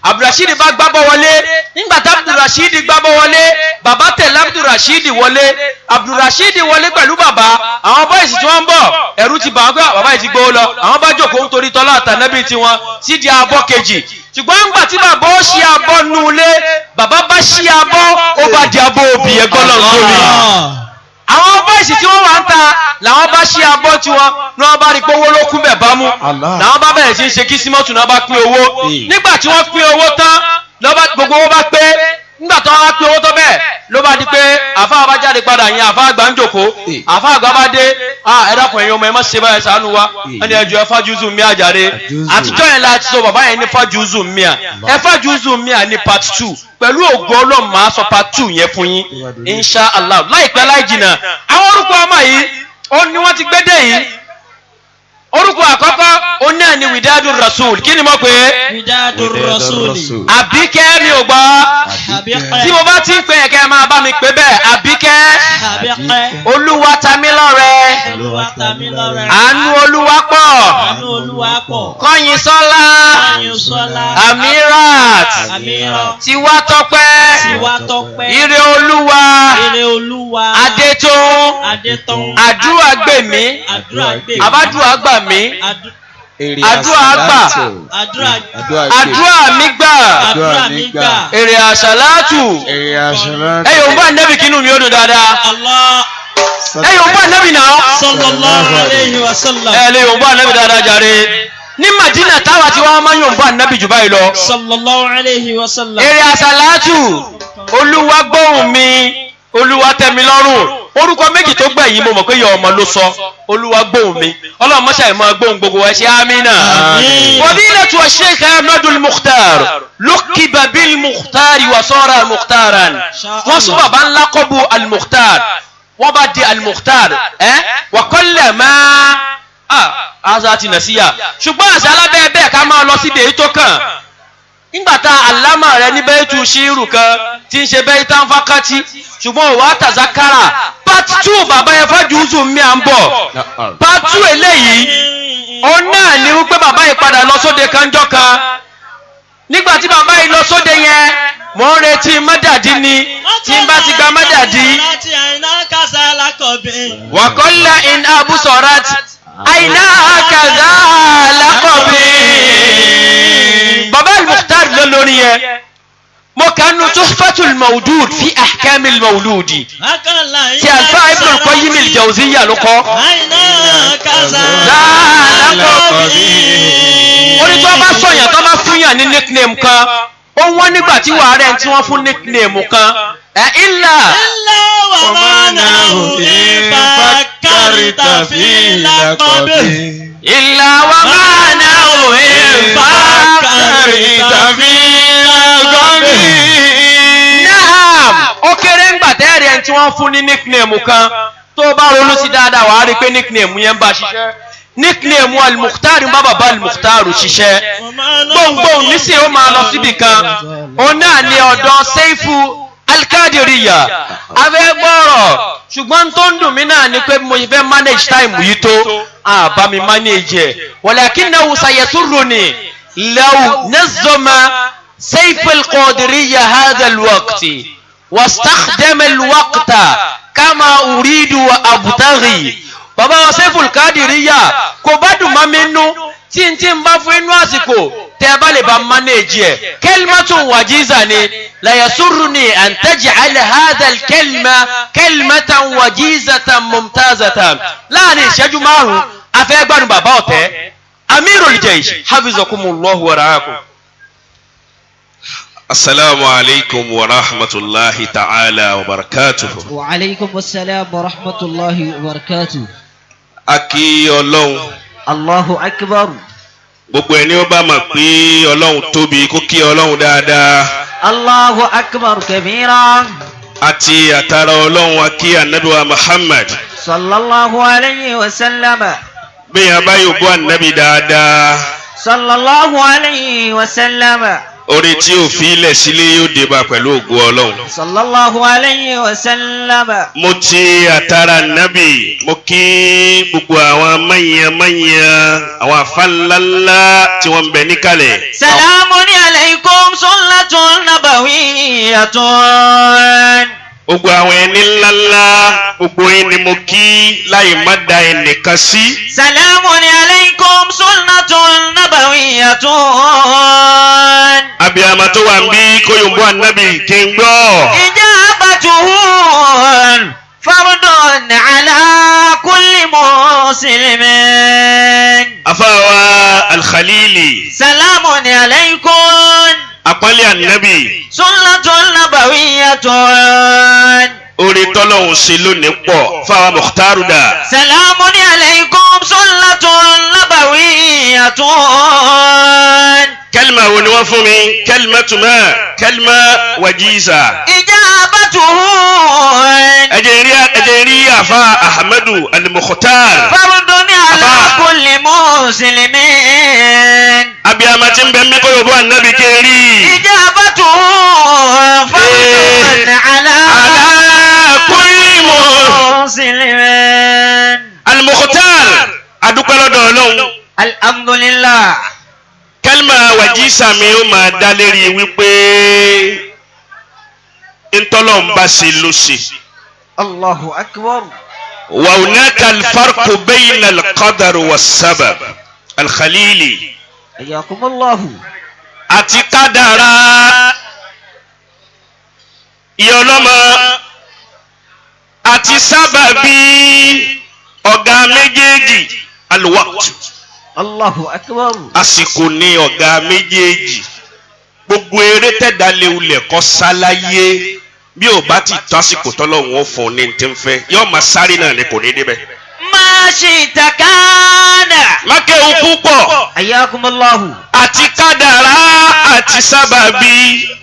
Abdulrasheed bá gbábọ̀ wọlé. Nígbà tá Abdulrasheed gbábọ̀ wọlé, bàbá tẹ̀lé Abdulrasheed wọlé. Abdulrasheed wọlé pẹ̀lú bàbá. Àwọn bọ́ìsì tí wọ́n ń bọ̀, ẹ̀rù ti bà wọ́n pé bàbá yìí ti gbowó lọ. Àwọn bá jókòó nítorí tọ́lá àtànẹ́bí tiwọn sídìí abọ́ kejì. Ṣùgbọ́n ńgbà tí bàbá ó ṣí abọ́ nulẹ̀, bàbá bá ṣí abọ́, ó bá di abọ́ òbí. Ẹgbọ́n lọ́n tóbi. Àwọn bọ́ìsì tí wọ́n wà ń ta làwọn bá ṣí abọ́ tiwọn ní wọ́n bá rí pé owó ló kún bẹ̀ bámú. Làwọn bá bẹ̀rẹ̀ sí í ṣe kísímọ́tù náà, bá pín owó. Nígbà tí wọ́n pín owó tán, lọ́ba gbogbo owó bá pé. Nígbà tí wọ́n bá pín owó tó bẹ́ẹ̀, ló bá di pé àfáà bá jáde padà yẹn, àfáà àgbà ń jòkó. Àfáà àgbà bá dé, ẹ dákun, ẹ̀yin ọmọ, ẹ má ṣe báyìí, ṣàánú wa. Ẹni ẹjọ́ ẹ fájúzù mi àjàre. Àtijọ́ yẹn la ti sọ bàbá yẹn ní fájúzù mi à, ẹ fájúzù mi à ní part 2. Pẹ̀lú ògo Ọlọ́run, máa sọ part 2 yẹn fún yín, insha Allah, láìpẹ́ láì jìnnà. Àwọn orúkọ ọmọ yìí ó ní wọ́n ti gbé dé yìí. Orúkọ àkọ́kọ́ ó náà ni Widadu Rasul. Kí ni mo pè é? Widadu Rasuli. Àbíkẹ́, mi ò gbọ́. Tí mo bá ti ń pè é, kẹ́ ẹ máa bá mi pè bẹ́ẹ̀. Àbíkẹ́. Àbíkẹ́. Olúwa tamílọ́rẹ. Olúwa tamílọ́rẹ. Àánú Olúwa pọ̀. Àánú Olúwa pọ̀. Kọ́yìnsọ́lá. Kọ́yìnsọ́lá. Amirat. Amirat. Tiwa Tọ́pẹ́. Tiwa Tọ́pẹ́. Ire Olúwa. Ire Olúwa. Adétún. Adétún. Àdúrà gbèmí. Àdúrà gbèmí. Àbádùrà gbà mí. Àdúrà gbà. Àdúrà mi gbà. Àdúrà mi gbà. Èrè àṣàlátù. Ẹ yóò bá nẹ́bì, kínú mi ó dùn dáadáa. Allah. Ẹ yóò bá nẹ́bì náà. Sallallahu alayhi wa sallam. Ẹ lè yóò bá nẹ́bì dáadáa jàre. Ní Madina táwa tí wọ́n máa ń yóò bá nẹ́bì jù báyìí lọ. Sallallahu alayhi wa sallam. Èrè àṣàlátù, Olúwa gbóhùn mi, Olúwa tẹ́ mi lọ́rùn. Orúkọ méjì tó gbẹ̀yìn, mo mọ̀ pé yọ ọmọ ló sọ. Olúwa gbóhùn mi, Ọlọ́run mọ́ṣá ìmọ̀ gbóhùn gbogbo ẹ̀ ṣe amínà. Fadilatu Sheikh Ahmadul Mukhtar luqiba bil Mukhtar wa sara Mukhtaran. Wọ́n sún bàbá ńlá kọ́bu al-Mukhtar, wọ́n bá di al-Mukhtar ẹ́ wa qalla ma aza ti nà síyà. Ṣùgbọ́n àṣà alábẹ́ bẹ́ẹ̀, ká máa lọ síbi èyí tó kàn. Nígbà tá àlámà rẹ ní bẹ́ẹ̀ tu ṣírù kan tí ń ṣe bẹ́ẹ̀ tán fákàtí, ṣùgbọ́n òwò àtàzákàrà part 2, bàbá yẹn fájúùsù mi à ń bọ̀. Part 2 eléyìí, ó náà ní wípé bàbá yìí padà lọ sóde kanjọ́ kan. Nígbà tí bàbá yìí lọ sóde yẹn, mò ń retí mọ́dàdí ni. Tí n bá ti gba mọ́dàdí, wàkọ́lá in abúsọ̀rát àìná kàdá lákọ̀bí. Bàbá al-Mukhtar ló lórí yẹn. Mo kànú Tuhfatul Mawdud fi ahkamil mawludi tí Alfa Ibn al-Qayyim al-Jawziyya ló kọ́. Láàlákọ̀bí. Orí tó bá sọ̀yàn, tó bá fúnyàn ní nickname kan, ó wọ́n nígbà tí wàá rẹ̀ tí wọ́n fún nickname kan. Ẹ̀ ilà. Ilà wà máa nà ó ìfàkàrìtà fi lákọ̀bí. Ìlà wà máa nà ó ìfàkàrìtà fi lákọ̀bí. Naam, ó kéré ńgbà tẹ́ẹ̀rì ẹni tí wọ́n fún ní nickname kan. Tó bá ronú sí dáadáa, wàá rí i pé nickname yẹn ń bá ṣiṣẹ́. Nickname Al-Mukhtar ń bá bàbá Al-Mukhtar ṣiṣẹ́. Gbóngbóng nísìnyí ó máa lọ síbì kan. Òun náà ní ọ̀dọ̀ Seifu Al-Qadiriyya. Afẹ́ gbọ́rọ̀, ṣùgbọ́n tó ń dùn mí náà ni pé mo fẹ́ manage time yìí tó àbá mi manage ẹ̀. Walakinnahu sayasurruni law nazzama Seifu Al-Qadiriyya hadha al-waqti wastakhdama al-waqta kama uridu wa abtaghi. Bàbá wa Seifu Al-Qadiriyya kò bá dùn mọ́ mi nú tí n tí n bá fún inú àsìkò tẹ́ ẹ bá lè bá manage ẹ̀. Kalimatun wajiza ni la yasurruni an taj'ala hadha al-kalima kalimatan wajizatan mumtazatan. Láàrin ìṣẹ́jú márùn-ún a fẹ́ gbádùn bàbá ọ̀tẹ́ Amirul Jaysh hafizakumullahu wa ra'akum. Assalamu alaikum wa rahmatullahi ta'ala wa barakatuhu. Wa alaikum assalam wa rahmatullahi wa barakatuh. A kí Ọlọ́run. Allahu akbar. Gbogbo ẹni ó bá mọ̀ pé Ọlọ́run tóbi kó kí Ọlọ́run dáadáa. Allahu akbar kabira. Àti àtàrà Ọlọ́run a kí Ànábì wa Muhammad. Sallallahu alayhi wa sallam. Bí yẹn bá yóò bọ́ Ànábì dáadáa. Sallallahu alayhi wa sallam. Orí tí ò fi ilẹ̀ sílé yóò dé bá pẹ̀lú ògo Ọlọ́run. Sallallahu alayhi wa sallam. Mo ti àtàrà Nábì, mo kí gbogbo àwọn mẹ́yàn-mẹ́yàn, àwọn àfa ńláńlá tí wọ́n ń bẹ níkàlẹ̀. Salamun alaykum sunnatun nabawiyyatun. Gbogbo àwọn ẹni ńláńlá, gbogbo yín ni mo kí láì má da ẹnìkan sí. Salamun alaykum sunnatun nabawiyyatun. Abiyamọ tó wà ń bí kó yòǹbó ànábì kí n gbọ́. Ijabatuhu fardun ala kulli muslimin. Afáwa Al-Khalili. Salamun alaykum. Àpọ́nlé ànábì. Sunnatun nabawiyyatun. Orí tọ́lọ́hún ṣe lónìí pọ̀ fáwa Mukhtaru dà. Salamun alaykum sunnatun nabawiyyatun. Kẹ́lìmà wo ni wọ́n fún mi? Kẹ́lìmà tuma, kẹ́lìmà wajiza. Ijabatuhu. Ẹ jẹ́ rí àfa Ahmadu Al-Mukhtar. Fardun ala kulli muslimin. Abiyama tí ń bẹ mí kó yòbó ànábì kéré. Ijabatuhu fardun ala kulli muslimin. Al-Mukhtar, adúpẹ́ lọ́dọ̀ Ọlọ́run. Alhamdulillah. Kẹ́lìmà wàjísà mi ó máa dá lérí wípé ntọ́lọ́ ń bá ṣe ló ṣe. Allahu akbar. Wa hunaka al-farqu bayna al-qadar wa-s-sabab. Al-Khalili. Hayyakumullahu. Àti kádàrá ìyá ọlọ́mọ àti sábàbí ọ̀gá méjèèjì al-waqt. Allahu akbar. Àsìkò ní ọ̀gá méjèèjì. Gbogbo eré tẹ̀dá léwulẹ̀ kọ́ sáláyé bí ò bá ti tó àsìkò tọ́lọ́hún ó fún un ní ti ń fẹ́ yóò máa sáré náà ni kò ní débẹ̀. Ma shi'ta kana. Mákẹ́wù púpọ̀. Hayyakumullahu. Àti kádàrá àti sábàbí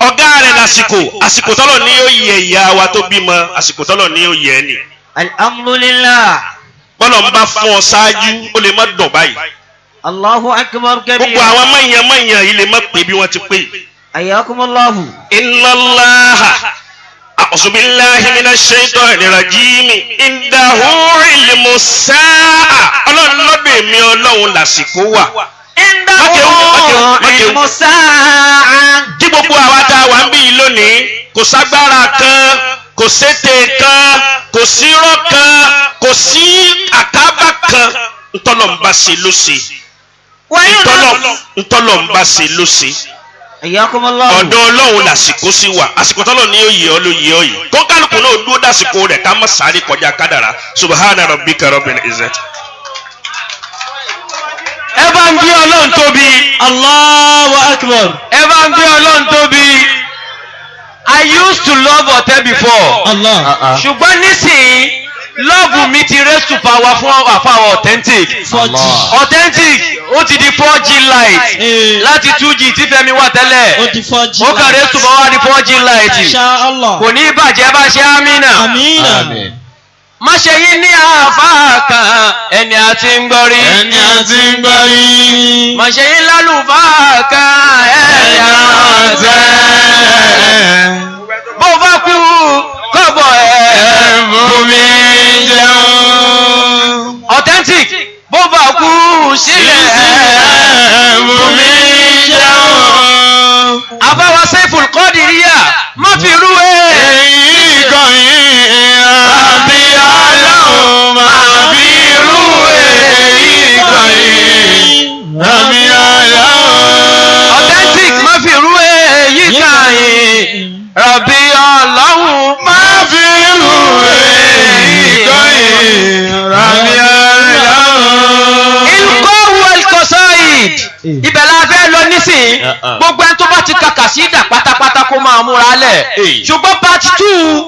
ọ̀gá rẹ̀ lásìkò àsìkò tọ́lọ̀ ní yóò yẹ ìyá wa tó bímọ àsìkò tọ́lọ̀ ní yóò yẹ ẹ́ nì. Alhamdulillah. Bọ́lọ̀ ń bá fún ọ ṣáájú ó lè má dùn báyìí. Allahu akbar kabir. Gbogbo àwọn mọ̀nyàn-mọ̀nyàn yìí lè má pè bí wọ́n ti pè. Hayyakumullahu. Inna Allaha a'udhu billahi minash shaitani rajim indahu ilmu sa'a. Ọlọ́run lọ́dọ̀ èmi Ọlọ́run làsìkò wà. Indahu ilmu sa'a. Kí gbogbo àwa tá a wà ń bí yìí lónìí kò ságbára kan, kò sété kan, kò sírọ́ kan, kò sí àkábà kan, ntọ́lọ̀ ń bá ṣe ló ṣe. Ntọ́lọ̀ ń bá ṣe ló ṣe. Ọ̀dọ̀ Ọlọ́run làsìkò sí wà. Àsìkò tọ́lọ̀ ní yóò yẹ ọ́ ló yẹ ọ́ yìí. Kó kálukú náà dúró dásìkò rẹ̀ ká má sáré kọjá kádàrá. Subhana rabbika rabbil izzati. Ẹ bá ń gbé Ọlọ́run tóbi. Allahu akbar. Ẹ bá ń gbé Ọlọ́run tóbi. I used to love ọ̀tẹ̀ before. Allah. Ṣùgbọ́n nísìnyí lọ́ọ̀bù mi ti raise to power fún àfàwọ̀ authentic. 4G. Authentic ó ti di 4G light láti 2G tí Fẹ́mi wà tẹ́lẹ̀. Ó di 4G Ó kàn raise to power di 4G light. Insha Allah. Kò ní bàjẹ́ bá ṣe amínà. Amina. Má ṣe yín ní àáfàá kan ẹni àti ń gbọ́ rí. Ẹni àti ń gbọ́ rí. Má ṣe yín lálùfáà kan ẹni àti. Bó bá kú kọ́bọ̀ ẹ̀ Bùnmi jẹun. Authentic bó bá kú sílẹ̀ ẹ̀ bùnmi jẹun. Àbáwá Saiful Qadiriyya má fi rú ẹ̀. Èyí kan yìí àbí Ọlọ́run máa fi rú èyí kan yìí àbí Ọlọ́run. Authentic má fi rú èyí kan yìí Rabbi Ọlọ́run má fi rú èyí kan yìí àbí Ọlọ́run. Ilkọ́wù Alkọ́sọ́ìd ibẹ̀ la fẹ́ lọ nísìnyí. Gbogbo ẹni tó bá ti ka kàsídà pátápátá kó máa múra lẹ̀. Ṣùgbọ́n part 2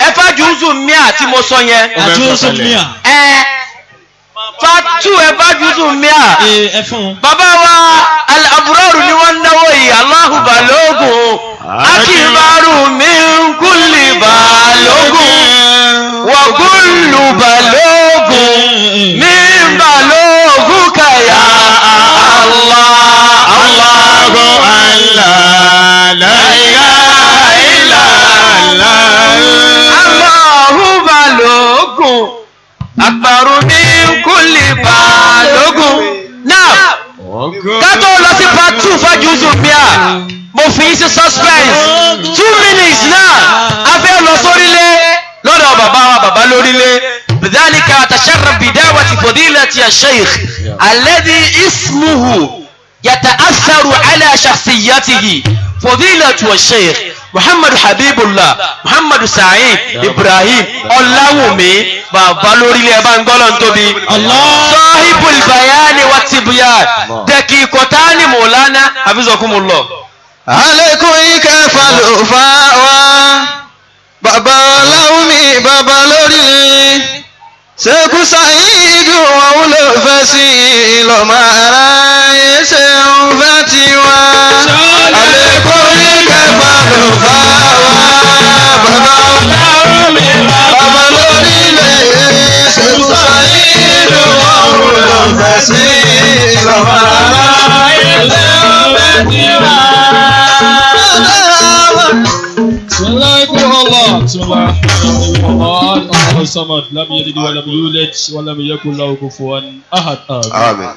ẹ̀fà jùzù mìà tí mo sọ yẹn. Àjùzù mìà. Ẹ part 2 ẹ̀fà jùzù mìà. Bàbá wa Al-Abraru ni wọ́n náwó yìí. Allahu balógun akíbarù min kulli balógun wa kullu balógun min balógun kàyà Allah Allahu Allah la ilaha illa Allah. Allahu balógun akbaru min kulli balógun. Now ká tó lọ sí part 2 fájúzù bíà mo fi yín sí suspense 2 minutes náà a fẹ́ lọ sórílẹ̀ lọ́dọ̀ bàbá wa bàbá lórílẹ̀ bidhalika atasharraf bidawati fadilati ash-shaykh alladhi ismuhu yata'atharu ala shakhsiyatihi fadilatu ash-shaykh muhammadu habibullah muhammadu sa'id ibrahim ọláwùmí bàbá lórílẹ̀ ẹ̀ bá ń gbọ́lọ̀ tóbi sahibul bayani wa tibyan daqiqatani mọ̀lánà hafizakumullah. Àlékún ìkẹ́ falùfà wa, bàbá Ọláwùmí bàbá lórí Ṣekú Ṣàyídù òun ló fẹ́ sí lọ́mọ aráyé ṣe ń fẹ́ tiwa. Àlékún ìkẹ́ falùfà wa, bàbá Ọláwùmí bàbá lórí Ṣekú Ṣàyídù òun ló fẹ́ sí lọ́mọ aráyé ṣe ń fẹ́ tiwa. الله الصمد لم يلد ولم يولد ولم يكن له كفوا أحد. آمين.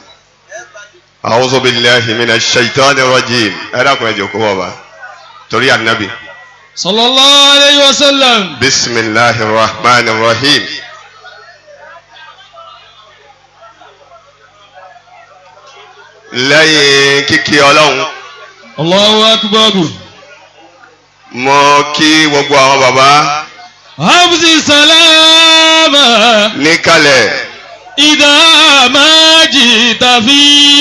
أعوذ بالله من الشيطان الرجيم. Ẹ dákun ẹ jókòó bàbá torí ànábì. صلى الله عليه وسلم. بسم الله الرحمن الرحيم. Lẹ́yìn kíkí Ọlọ́run. Allahu akbar. Mo kí gbogbo àwọn bàbá. Hafzi salama. Níkàlẹ̀. Idha ma jita fi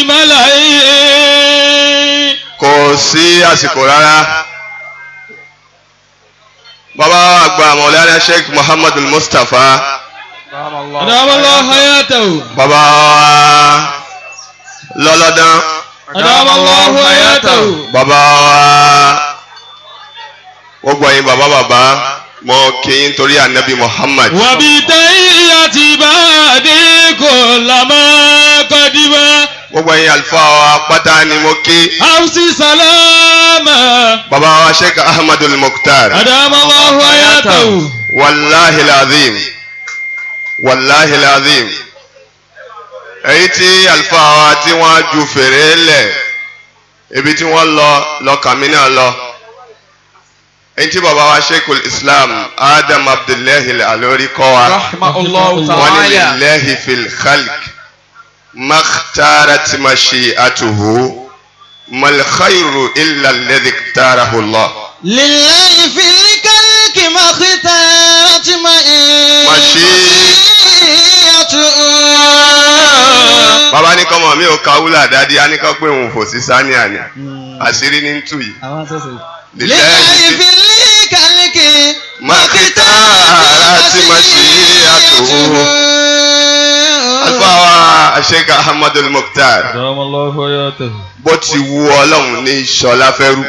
mala'i. Kò sí àsìkò rárá. Bàbá àgbà Mọ̀lánà Sheikh Muhammad Mustapha. Adamallahu hayatahu. Bàbá lọ́lọ́dán. Adamallahu hayatahu. Bàbá gbogbo ẹ̀yin bàbá bàbá mo kí yín torí ànábì Muhammad. Wàbí tahiyyati ba'dikum lama qadima. Gbogbo ẹ̀yin àlùfáà wa pátá ni mo kí. Hafzi salama. Bàbá wa Sheikh Ahmadul Mukhtar. Adamallahu hayatahu. Wàláhi lazim wàláhi lazim. Èyí tí àlùfáà wa tí wọ́n ju fèrè lẹ̀ ibi tí wọ́n lọ lọ́kàmí náà lọ. Èyí tí bàbá wa Sheikhul Islam Adam Abdullahi Al-Alori kọ́ wa. Wọ́n ní lillahi fil khalq makhtarat mashi'atuhu mal khayru illa alladhi ikhtarahu Allah. Lillahi fil khalqi makhtarat mashi'atuhu. Bàbá ní kọ́mọ mi ò ka wúlà dádì á ní kọ́ pé òun fò sí sani àná àṣírí ní tú yìí. Lillahi fil khalqi makhtarat mashi'atuhu. Àlùfáà wa Sheikh Ahmadul Mukhtar. Bó ti wu Ọlọ́run ní Ṣọlá fẹ́rú.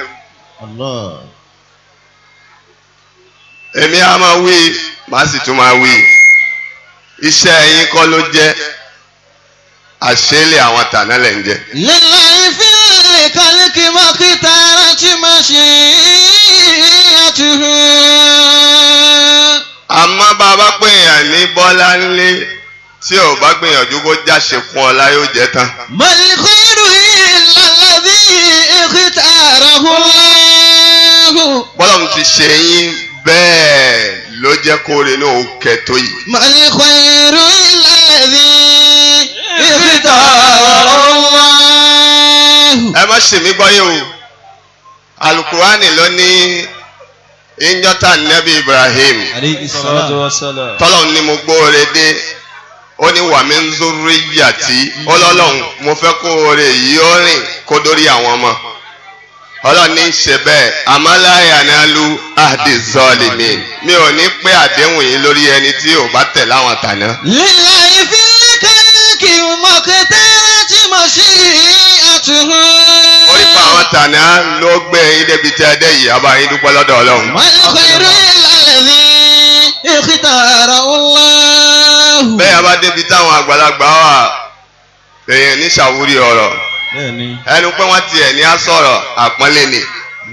Èmi á máa wí, màá sì tún máa wí. Iṣẹ́ yín kọ́ ló jẹ́, àṣẹlẹ̀ àwọn tàná lẹ̀ ń jẹ́. Lillahi fil khalqi makhtarat mashi'atuhu. Àmọ́ bàbá pèèyàn ní Bọ́lá ńlé tí ò bá gbìyànjú kó jáṣe kún ọlá yóò jẹ́ tán. Mal khairu illa alladhi ikhtarahu Allahu. Bọ́lá ti ṣe yín bẹ́ẹ̀ ló jẹ́ kóore náà ó kẹ́ tó yìí. Mal khairu illa alladhi ikhtarahu Allahu. Ẹ má ṣe mí gbọ́yé o, Alukurani ló ní ìjọta nẹ́bí Ibrahim tọ́lọ́run ní mo gbóore dé, ó ní wàmí ń zurriyati, ọlọ́lọ́run mo fẹ́ kó oore yìí ó rìn kó dórí àwọn ọmọ. Ọlọ́run ní í ṣe bẹ́ẹ̀, àmọ́ la yanalu ahdi zalimin, mi ò ní pé àdéhùn yìí lórí ẹni tí ò bá tẹ̀ láwọn tàná. Lillahi fil khalqi makhtarat mashi'atuhu. Orí pa àwọn tàná ló gbé yín débi tí ẹ dé yìí, àbá yín dúpẹ́ lọ́dọ̀ Ọlọ́run. Mal khairu illa alladhi ikhtarahu Allahu. Bẹ́ẹ̀ a bá débi táwọn àgbàlagbà wà, èèyàn ní ṣàwúrí ọ̀rọ̀ ẹnu pé wọ́n tiẹ̀ ní á sọ̀rọ̀ àpọ́nlé ni.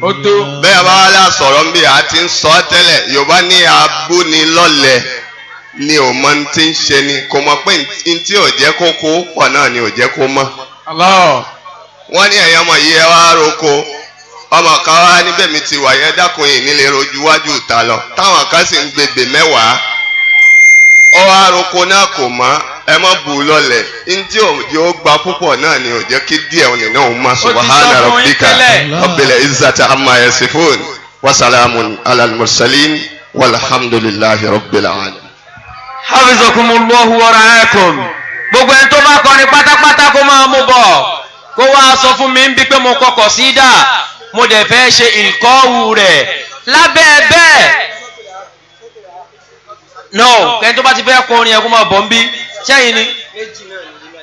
Ó tó. Bẹ́ẹ̀ bá wá lá sọ̀rọ̀ ń bí a ti ń sọ ọ́ tẹ́lẹ̀, Yorùbá ní abúnilọ́lẹ̀ ni ò mọ ní ti ń ṣe ni, kò mọ̀ pé ní tí ò jẹ́ kó kó pọ̀ náà ni ò jẹ́ kó mọ́. Allah. Wọ́n ní ẹ̀yin ọmọ yìí ẹ wá roko, ọmọ kan wá níbẹ̀ mi ti wà yẹn dákun yìí nílé rojú wájú ìta lọ, táwọn kan sì ń gbègbè mẹ́wàá, ó wá roko náà kò mọ́, ẹ mọ́ bù ú lọ́lẹ̀, ntí òjò ó gba púpọ̀ náà ni ò jẹ́ kí díẹ̀ òní náà ó má. Subhana rabbika rabbil izzati amma yasifun wa salamun alal mursalin walhamdulillahi rabbil alamin. Hafizakumullahu wa ra'akum. Gbogbo ẹni tó bá kọrin pátápátá kó máa mú bọ̀, kó wá sọ fún mi ń bí pé mo kọkọ̀ sí dà, mo dẹ̀ fẹ́ ṣe ìkọ́wù rẹ̀ lábẹ́ bẹ́ẹ̀. No, ẹni tó bá ti fẹ́ kọrin ẹ̀ kó máa bọ̀ ń bí sẹ́yìn ni.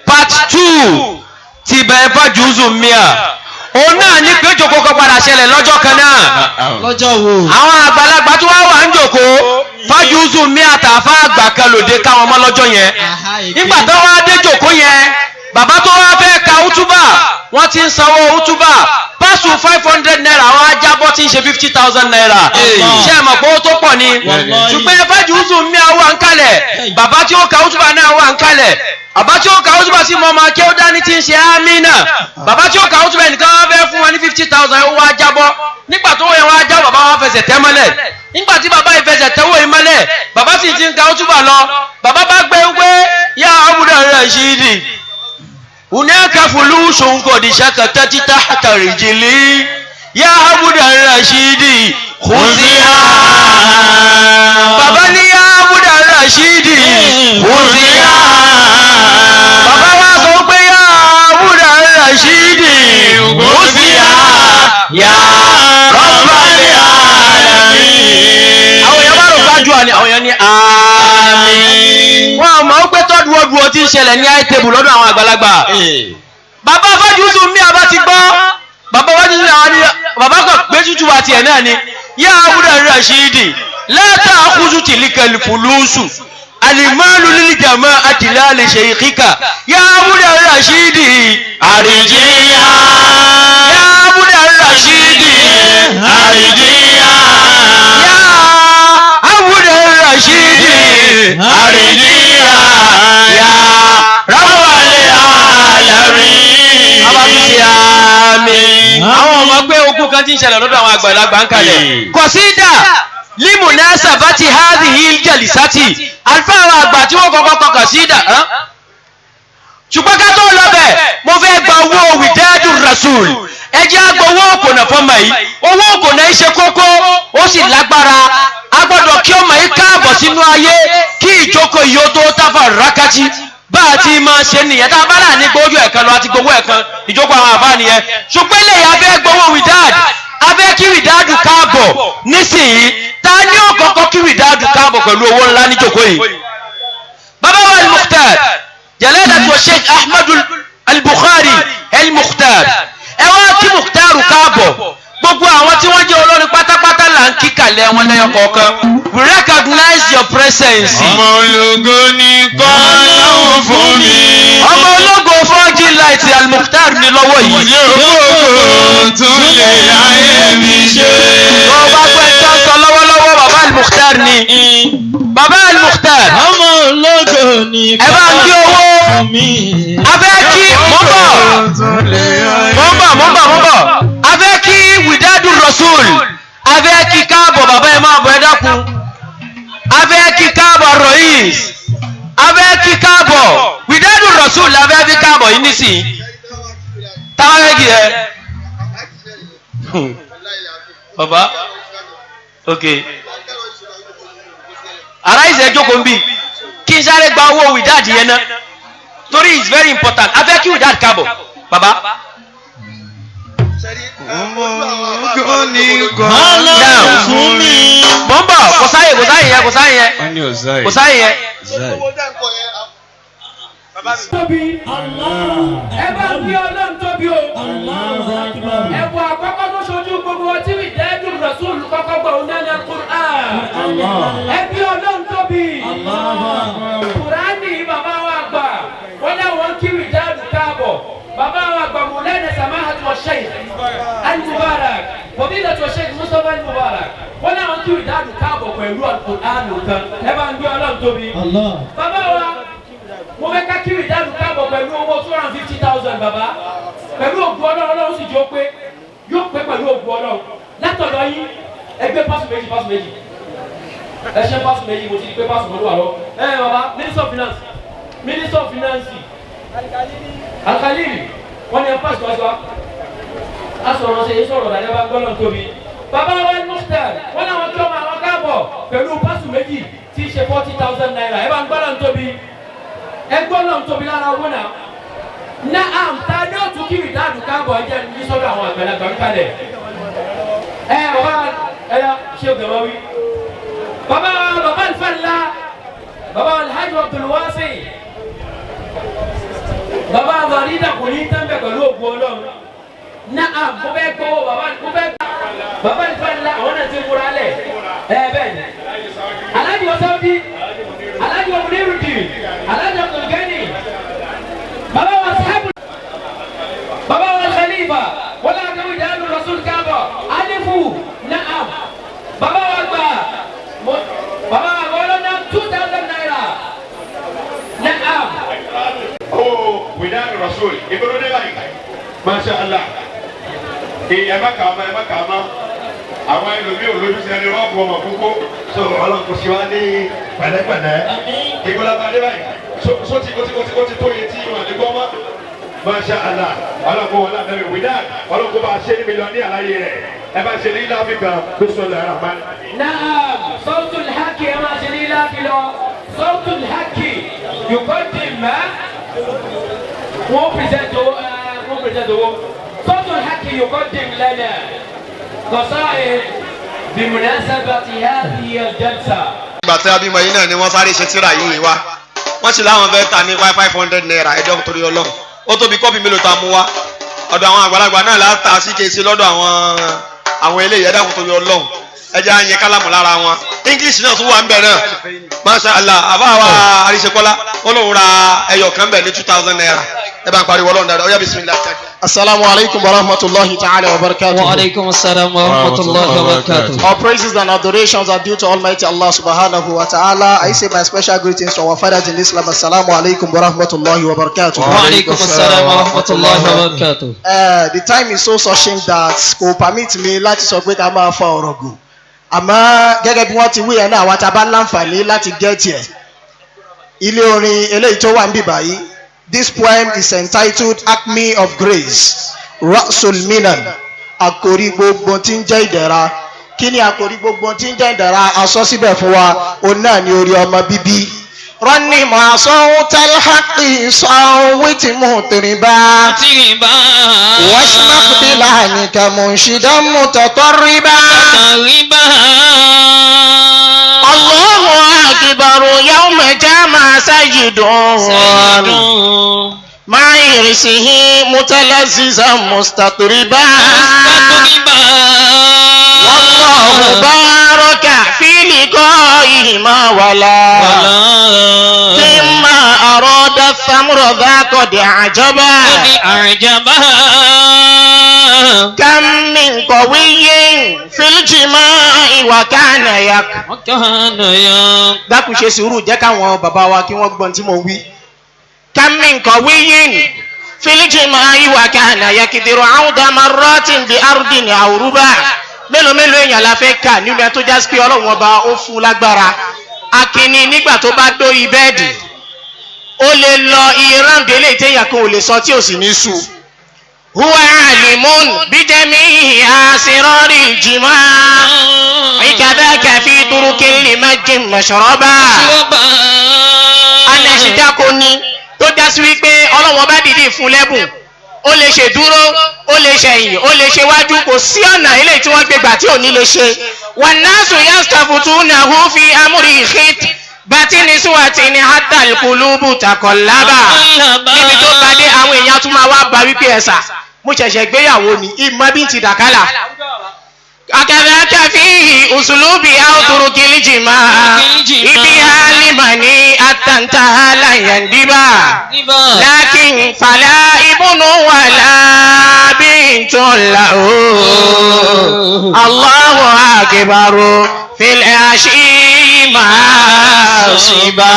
Part 2 ti bẹ̀rẹ̀ fàjùzù mìà, òun náà ní pé jòkó kan padà ṣẹlẹ̀ lọ́jọ́ kan náà. Lọ́jọ́ wo? Àwọn àgbàlagbà tó wá wà ń jòkó fàjùzù mìà tàfà àgbà kan lòde káwọn ọmọ lọ́jọ́ yẹn. Nígbà tó wá dé jòkó yẹn, bàbá tó wá fẹ́ ka útúbà, wọ́n ti ń sanwó útúbà pásù 500 naira, àwọn ajábọ́ ti ń ṣe 50,000 naira. Ṣé ẹ mọ̀ pé ó tó pọ̀ ni? Ṣùgbọ́n fàjùzù mìà wà ń kalẹ̀, bàbá tí ó ka útúbà náà wà ń kalẹ̀, bàbá tí ó ka útúbà sí mọ́ ọmọ akẹ́ ó dání tí ń ṣe ámínà, bàbá tí ó ka útúbà ẹnìkan wá fẹ́ fún wọn ní 50,000, ó wá jábọ́. Nígbà tó yẹ wá jábọ́, bàbá wa fẹsẹ̀ tẹ́ mọ́lẹ̀. Nígbà tí bàbá yìí fẹsẹ̀ tẹ́wọ́ yìí mọ́lẹ̀, bàbá sì ti ń ka útúbà lọ, bàbá bá gbé wé yá abúlé rẹ̀ ṣídì hunaka fulusun kò di ṣakata títà àtàrìjìlì yá abúlé rẹ̀ ṣídì kùsíà. Bàbá ní yá abúlé rẹ̀ ṣídì kùsíà. Bàbá wa sọ pé yá abúlé rẹ̀ ṣídì kùsíà yá Rabbal alamin. Àwọn èèyàn bá rò gbájú àní, àwọn èèyàn ní àmín. Wọ́n àmọ́ ó pé tọ́jú ọdún ọtí ń ṣẹlẹ̀ ní high table lọ́dọ̀ àwọn àgbàlagbà. Bàbá fájúsù mi àbá ti gbọ́, bàbá fájúsù mi àwọn ni bàbá kan gbé tútù wa tiẹ̀ náà ni yá abúlé rẹ̀ ṣídì látà àkúzù tìlíkẹ̀lì fùlùsù alimalu lilijama àtìlá lè ṣe ìkíkà yá abúlé rẹ̀ ṣídì àríjìyà yá abúlé rẹ̀ ṣídì àríjìyà yá abúlé rẹ̀ ṣídì àríjìyà yá ráwálé àlàrí. Abájúṣe àmín. Àwọn ọmọ pé ogun kan ti ń ṣẹlẹ̀ lọ́dọ̀ àwọn àgbàlagbà ń kalẹ̀. Kọ̀sídà limunasa bati hadhihi jalisati, àlùfáà àwọn àgbà tí wọ́n kọ́kọ́ kọ kọ̀sídà. Ṣùgbọ́n ká tó lọ bẹ̀, mo fẹ́ gba owó wìdẹ́ẹ̀dù rasul. Ẹ jẹ́ á gba owó òkònà fọmọ yìí. Owó òkònà yìí ṣe kókó, ó sì lágbára. A gbọ́dọ̀ kí ọmọ yìí káàbọ̀ sínú ayé kí ìjókòó yìí ó tó táfà rákàtí. Bá a ti máa ṣe nìyẹn, tá a bá là ní gbójú ẹ̀kan lọ àti gbowó ẹ̀kan ìjókòó àwọn àbá nìyẹn. Ṣùgbọ́n ilé yìí a fẹ́ gbowó wìdáàdù, a fẹ́ kí wìdáàdù káàbọ̀ nísìnyí. Ta ni ó kọ́kọ́ kí wìdáàdù káàbọ̀ pẹ̀lú owó ńlá níjókòó yìí? Bàbá wa al-Mukhtar Jalalatu Sheikh Ahmadu al-Bukhari al-Mukhtar, ẹ wá kí Mukhtar káàbọ̀. Gbogbo àwọn tí wọ́n jẹ́ olórin pátápátá là là ń kíkàlẹ̀ wọn lẹ́yọ kọ̀ọ̀kan. We recognize your presence. Ọmọ ológo ní kọ́ lọ́hùn fún mi. Ọmọ ológo 4G light Al-Mukhtar ní lọ́wọ́ yìí. Yóò tún lè ayé mi ṣe. Tó bá pẹ́ tó ń sọ lọ́wọ́lọ́wọ́ bàbá Al-Mukhtar ni. Bàbá Al-Mukhtar. Ọmọ ológo ní Ẹ bá ń gbé owó. A fẹ́ kí mò ń bọ̀. Mò ń bọ̀ mò ń bọ̀ mò ń bọ̀. A fẹ́ kí Widadu Rasul. A fẹ́ kí káàbọ̀ bàbá ẹ máa bọ̀ ẹ dákun. A fẹ́ kí káàbọ̀ Rois. A fẹ́ kí káàbọ̀ Widadu Rasul a fẹ́ fi káàbọ̀ yìí nísìnyí. Táwọn fẹ́ kí ẹ. Bàbá ok. Aráìsẹ̀ ẹ jókòó ń bì. Kí n sáré gba owó Widad yẹn ná. Torí it's very important. A fẹ́ kí Widad káàbọ̀. Bàbá. Ọmọ ológo ní kọ́ Now, fún mi. Mò ń bọ̀, kò sáyè, kò sáyè yẹn, kò sáyè yẹn. Wọ́n ní òsáyè. Kò sáyè yẹn. Tóbi. Ẹ bá ń gbé Ọlọ́run tóbi o. Ẹ̀bùn àkọ́kọ́ tó ṣojú gbogbo ọtí Widadu Rasul kọ́kọ́ gbọ́ òun náà ní Al-Qur'an. Ẹ bí Ọlọ́run tóbi. Kùránì bàbá wa gbà. Wọ́n láwọn kí Widadu káàbọ̀. Bàbá wa gbà Mawlana Samahatu wa Sheikh Al-Mubarak. Fadilatu wa Sheikh Mustapha Al-Mubarak. Wọ́n láwọn kí Widadu káàbọ̀ pẹ̀lú Al-Qur'an kan. Ẹ bá ń gbé Ọlọ́run tóbi. Bàbá wa mo fẹ́ ká kiri ìdánù káàbọ̀ pẹ̀lú owó 250,000 bàbá pẹ̀lú ògùn Ọlọ́run. Ọlọ́run sì jọ pé yóò pé pẹ̀lú ògùn Ọlọ́run látọ̀dọ̀ yín. Ẹgbẹ́ pásù méjì pásù méjì ẹ ṣe pásù méjì mo ti di pé pásù mọ́lúwà lọ. Ẹ bàbá minister of finance, minister of finance Alkalili wọ́n ní ẹ pásù wá sí wa a sọ̀rọ̀ ṣe é sọ̀rọ̀ dàdé bá gbọ́dọ̀ tóbi. Bàbá wa Mukhtar wọ́n náà wọ́n kí ọmọ àwọn káàbọ̀ pẹ̀lú pásù méjì tí í ṣe 40,000 naira. Ẹ bá ń gbọ́dọ̀ tóbi, ẹgbọ́n náà tóbi lára owó náà. Naam, ta ni ó tún kí Widadu káàbọ̀? Ẹ jẹ́ ní sọ́dọ̀ àwọn àgbàlagbà ń kalẹ̀. Ẹ bàbá ẹ yà ṣé o gẹ̀mọ́ wí. Bàbá bàbá Alfa-Ńlá, bàbá Alhaji Abdulwasi, bàbá Farida kò ní tán bẹ̀ pẹ̀lú ògùn Ọlọ́run. Naam, mo fẹ́ gbọ́ bàbá mo fẹ́ bàbá Alfa-Ńlá àwọn náà ti múra lẹ̀. Ẹ bẹ́ẹ̀ ni Alhaji Wasaudi, Alhaji Omunirudi, Alhaji Abdulgani, bàbá wa sahabu, bàbá wa Khalifa, wọ́n lọ kí Widadu Rasul káàbọ̀ alifu. Naam, bàbá wa gbà bàbá wa gbà ọlọ́nà 2,000 naira. Naam. Oh, Widadu Rasul, ìgbọ́dọ̀ dé báyìí. Masha Allah. Ẹ má kà á ma, ẹ má kà á ma. Àwọn ẹlòmíì ò lójú sí ẹni rọ́ọ̀bù ọmọ kókó. So Ọlọ́run kò sí wa ní pẹ̀lẹ́pẹ̀lẹ́. Ìgbọ́dọ̀ bá dé báyìí. So ti o ti o ti o ti tó iye tí wọn lè gbọ́ mọ́. Masha Allah. Ọlọ́run kò wọlé àbẹ̀rẹ̀ Widad. Ọlọ́run kò bá a ṣe ní mílíọ̀nù àlàyé rẹ̀. Ẹ bá ṣe ní ilé Áfíríkà bismillahir rahman. Naam, Sawtul Haqi ẹ máa ṣe ní ilé Áfíríkà. Sawtul Haqi yuqaddim ma wọ́n present owó, wọ́n present owó. Sawtul Haqi yuqaddim lana qasaid bimunasabati hadhihi al-jalsa. Ìgbà tí a bímọ yìí náà ni wọ́n sáré ṣe tíra yìí wá. Wọ́n sì láwọn fẹ́ ta ní 500 naira. Ẹjọ́ torí Ọlọ́run. Ó tóbi kọ́pì mélòó tá a mú wá. Ọ̀dọ̀ àwọn àgbàlagbà náà là á ta sí kéésì lọ́dọ̀ àwọn eléyìí. Ẹ̀dá kò torí Ọlọ́run. Ẹ jẹ́ àyè kálámù lára wọn. English náà tún wà ń bẹ̀ náà. Masha Allah, àbá wa Àríṣekọ́lá, ó lóun ra ẹyọ kan bẹ̀ ní 2,000 naira. Ẹ bá ń pariwo Ọlọ́run dáadáa. Ó yá bismillah. Assalamu alaikum wa rahmatullahi ta'ala wa barakatuh. Wa alaikum assalam wa rahmatullahi wa barakatuh. All praises and adorations are due to Almighty Allah subhanahu wa ta'ala. I say my special greetings to our fathers in Islam. Assalamu alaikum wa rahmatullahi wa barakatuh. Wa alaikum assalam wa rahmatullahi wa barakatuh. The time is so succinct that kò permit mi láti sọ pé ká máa fa ọ̀rọ̀ gùn. Àmọ́ gẹ́gẹ́ bí wọ́n ti wí yẹn náà, àwa tá a bá láǹfààní láti get here. Ilé orin eléyìí tó wà ń bì báyìí. This poem is entitled Acme of Grace, Rasul Minan, àkòrí gbogbo tí ń jẹ́ ìdẹ̀ra. Kí ni àkòrí gbogbo tí ń jẹ́ ìdẹ̀ra? Aṣọ síbẹ̀ fún wa, òun náà ni orí ọmọ bíbí. Rọ́nì mọ̀ aṣọ tẹ́lẹ̀hàkì sọ wítì mú tìrìbá. Tìrìbá. Wọ́ṣímọ́kìbílà nìkan mú ṣìdánmù tọ̀tọ̀ ríbá. Tọ̀tọ̀ ríbá. Allahu akbar yawma jama sayyidun. Sayyidun. مع إرسه متلذذا مستطربا. Mustaqriba. والله مبارك في لقائهما ولا ثم أراد الثمر ذا قد أعجبا كم من قوي في الجماع وكان يك dákun ṣe sùúrù jẹ́ káwọn bàbá wa kí wọ́n gbọ́n tí mo wí. كم من قوي في الجماع وكان يقدر عود مرات بأرض أو ربع. Mélòó mélòó èèyàn la fẹ́ kà nínú ẹ tó já sí pé Ọlọ́run ọba ó fún lágbára akínní nígbà tó bá dórí bẹ́ẹ̀dì ó lè lọ iye ráǹdì eléyìí téèyàn kan ò lè sọ tí ò sì ní sú. Huwa alimun bijami'i asirari al-jima' ikadaka fi turukin limajin mashraba. Anẹ́sìdáko ni tó já sí wípé Ọlọ́run ọba dìídì fún lẹ́bùn, ó lè ṣe dúró, ó lè ṣẹ̀yìn, ó lè ṣe wájú, kò sí ọ̀nà eléyìí tí wọ́n gbé gbà tí ò ní lè ṣe. Wannasu yastafutunahu fi amri khit batini suwatini hatta alqulubu takọlábà. Níbi tó bá dé àwọn èèyàn tún máa wá bá wípé ẹ̀sà mo ṣẹ̀ṣẹ̀ gbéyàwó ni ìmọ̀ bí n ti dàkálà. Akadaka fihi usulubi aw turukil jima ibi alimani atantahala yandiba lakin fala ibnu wala bintun lahu Allahu akbaru fil ashi masiba.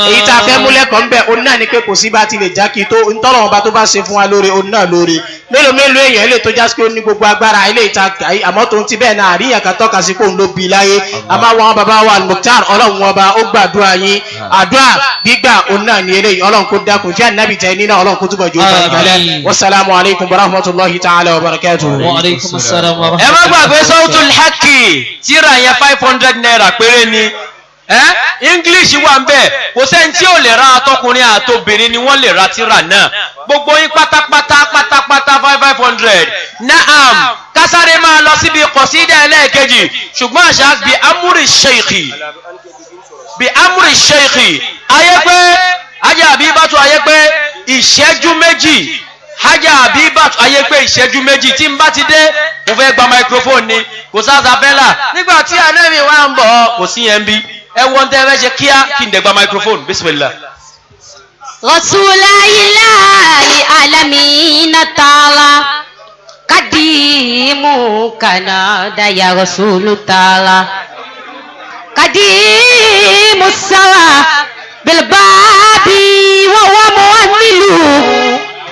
Èyí tá a fẹ́ múlẹ̀ kọ́ ń bẹ̀ òun náà ni pé kò sí bá ti lè já kí tó ntọ́rọ̀ ọba tó bá ṣe fún wa lóore òun náà lóore. Mélòó mélòó èèyàn lè tó já sí pé ó ní gbogbo agbára ilé ìta àmọ́ tó ń ti bẹ́ẹ̀ náà àríyàn kan tọ́ka sí pé òun ló bí láyé. Àmọ́ àwọn bàbá wa Al-Mukhtar Ọlọ́run ọba ó gbàdúrà yín, àdúrà gbígbà òun náà ni eléyìí. Ọlọ́run kó dákun jẹ́ ànábì tẹ nínú Ọlọ́run kó túbọ̀ jù ú balẹ̀. Wasalaamu alaykum wa rahmatulahi ta'ala wa barakatuhu. Wa aleykum salaam wa ẹ má gbàgbé Sawtul Haqqi tíra yẹn ₦500 péré ni. English wà ń bẹ̀, kò sẹ́ni tí ò lè ra, atọkùnrin àtobìnrin ni wọ́n lè ra tíra náà. Gbogbo yín pátápátá pátápátá 500. Naam, kásáré máa lọ síbi kọ̀sídà ẹlẹ́ẹ̀kejì, ṣùgbọ́n àṣà bí amúrì sheikhi bí amúrì sheikhi ayé pé ajá àbí bàtú ayé pé ìṣẹ́jú méjì, hajj Abibatu ayé pé ìṣẹ́jú méjì tí n bá ti dé mo fẹ́ gba microphone ni kò sáza bẹ́là nígbà tí anẹ́mi wà ń bọ̀ kò sí yẹn bí ẹ wọ́n tẹ́ fẹ́ ṣe kíá kí n dẹ̀ gba microphone bismillah. Rasulallahi alamina taala kadimu kana ya Rasulu taala kadimu sawa bilbabi wa wa mu'amilu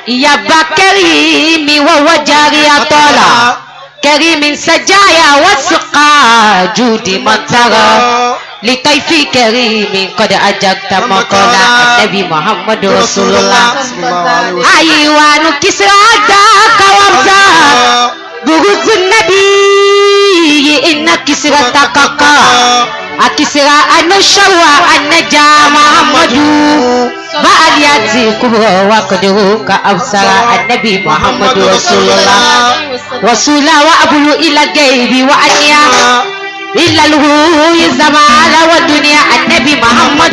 ya bakarimi wa wa jari atola karimin sajaya wasqa judi mantara litaifi karimin qad ajabta maqala annabi Muhammad Rasulullah ayiwanu kisra daka warza buruzu nabi inna kisra takaka akisra anushawa annaja Muhammadu ba'aliyati kubra wa qadruka absara annabi Muhammad Rasulullah rasula wa abulu ila gaibi wa aniya ila alhuyi zamala wa dunya annabi Muhammad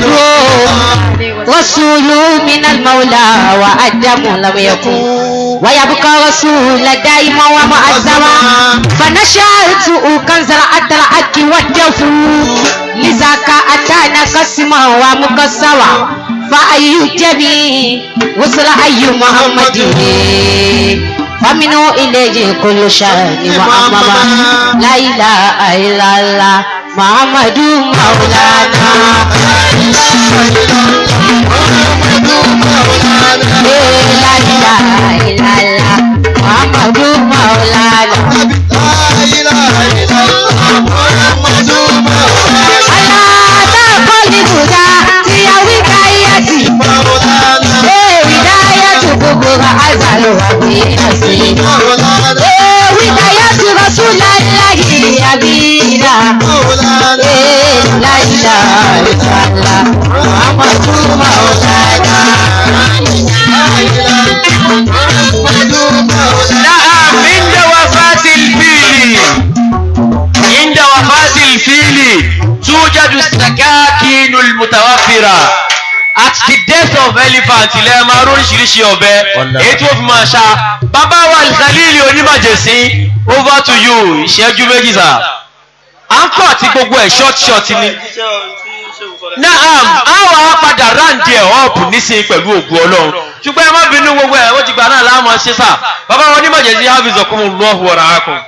rasulu min almaula wa adamu lam yakun wa yabqa rasula daima wa mu'azzama fanashatu kanzara atalaki wa dafu lizaka atana qasma wa muqassawa fa ayu jami wasla ayu Muhammadin faminu ilayhi kullu shay'in wa amama la ilaha illallah Muhammadu maulana la ilaha illallah Muhammadu maulana la ilaha illallah Muhammadu maulana ala taqalibuda tiyawikayati maulana hidayatu kubra azalu wa binasi hidayatu rasulallahi abina la ilaha illallah Muhammadu maulana. نعم عند وفاة الفيل، عند وفاة الفيل توجد السكاكين المتوفرة. At the death of elephant lẹ́ẹ̀ máa róríṣiríṣi ọ̀bẹ èyí tí wọ́n fi máa ṣá. Bàbá wa Al-Khalili onímọ̀jẹ̀sí, over to you, ìṣẹ́jú 2 sà. À ń kọ́ àti gbogbo ẹ̀ short short ni. Naam, a wà á padà ráǹdì ẹ̀ ọ̀pù nísìnyí pẹ̀lú ògùn Ọlọ́run. Ṣùgbọ́n ẹ má bínú, gbogbo ẹ̀ ó ti gbà náà láàmú ṣe sà. Bàbá wa onímọ̀jẹ̀sí, hafizakumullahu wa ra'akum.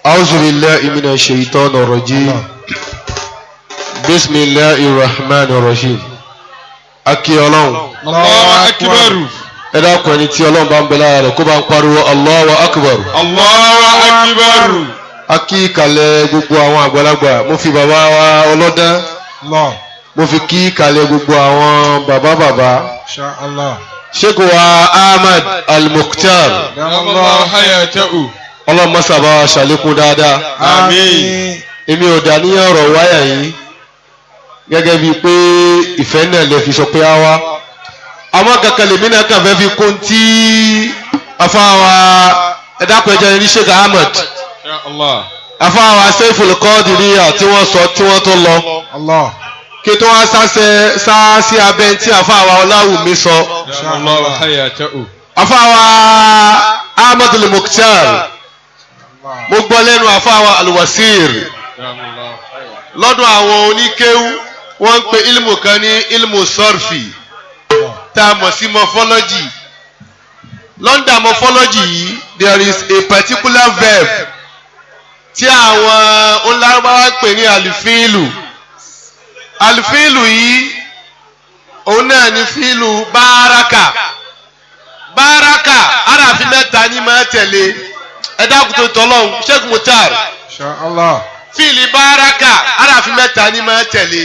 أعوذ بالله من الشيطان الرجيم بسم الله الرحمن الرحيم. Akí Ọlọ́run. Allahu akbar. Ẹ dákun, ẹni tí Ọlọ́run bá ń bẹ lára rẹ̀ kó bá ń pariwo Allahu akbar. Allahu akbar. Akí ìkàlẹ̀ gbogbo àwọn àgbàlagbà. Mo fi bàbá wa ọlọ́dán, mo fi kí ìkàlẹ̀ gbogbo àwọn bàbá bàbá. Insha Allah. Sheikh wa Ahmad Al-Mukhtar. Allahu hayatahu. Ọlọ́run mọ́sà bá wa ṣàlékún dáadáa. Àmín. Èmi ò dá ní ọ̀rọ̀ wáyà yìí gẹ́gẹ́ bíi pé ìfẹ́ náà lè fi sọ pé á wá, àmọ́ kankan lèmi náà kàn fẹ́ fi kún tí afáwa ẹ̀dàpọ̀ ẹ̀jẹ̀ ní Sheikh Ahmed Allah. afáwa Seiful Qadiriyya tí wọ́n sọ tí wọ́n tó lọ kí tó wá sáṣẹ sá sí abẹ́ tí afáwa Ọláwùmí sọ. Allahu hayatahu. Afáwa Ahmed Al-Mukhtar, mo gbọ́ lẹ́nu àfáwà Alwasir lọ́dọ̀ àwọn oníkéwú, wọ́n ń pe ilmu kan ní ilmu sọ́rfì tá a mọ̀ sí morphology. London morphology yìí, there is a particular verb tí àwọn onílárúbáwá ń pè ní àlùfíìlù. Àlùfíìlù yìí, òun náà ní fíìlù báràkà. Báràkà, aráàfin mẹ́ta ní máa tẹ̀lé. Ẹ dákun tó tọ́lọ́hún, Sheikh Mukhtar. Insha Allah. Fíìlì báràkà, aráàfin mẹ́ta ní máa tẹ̀lé.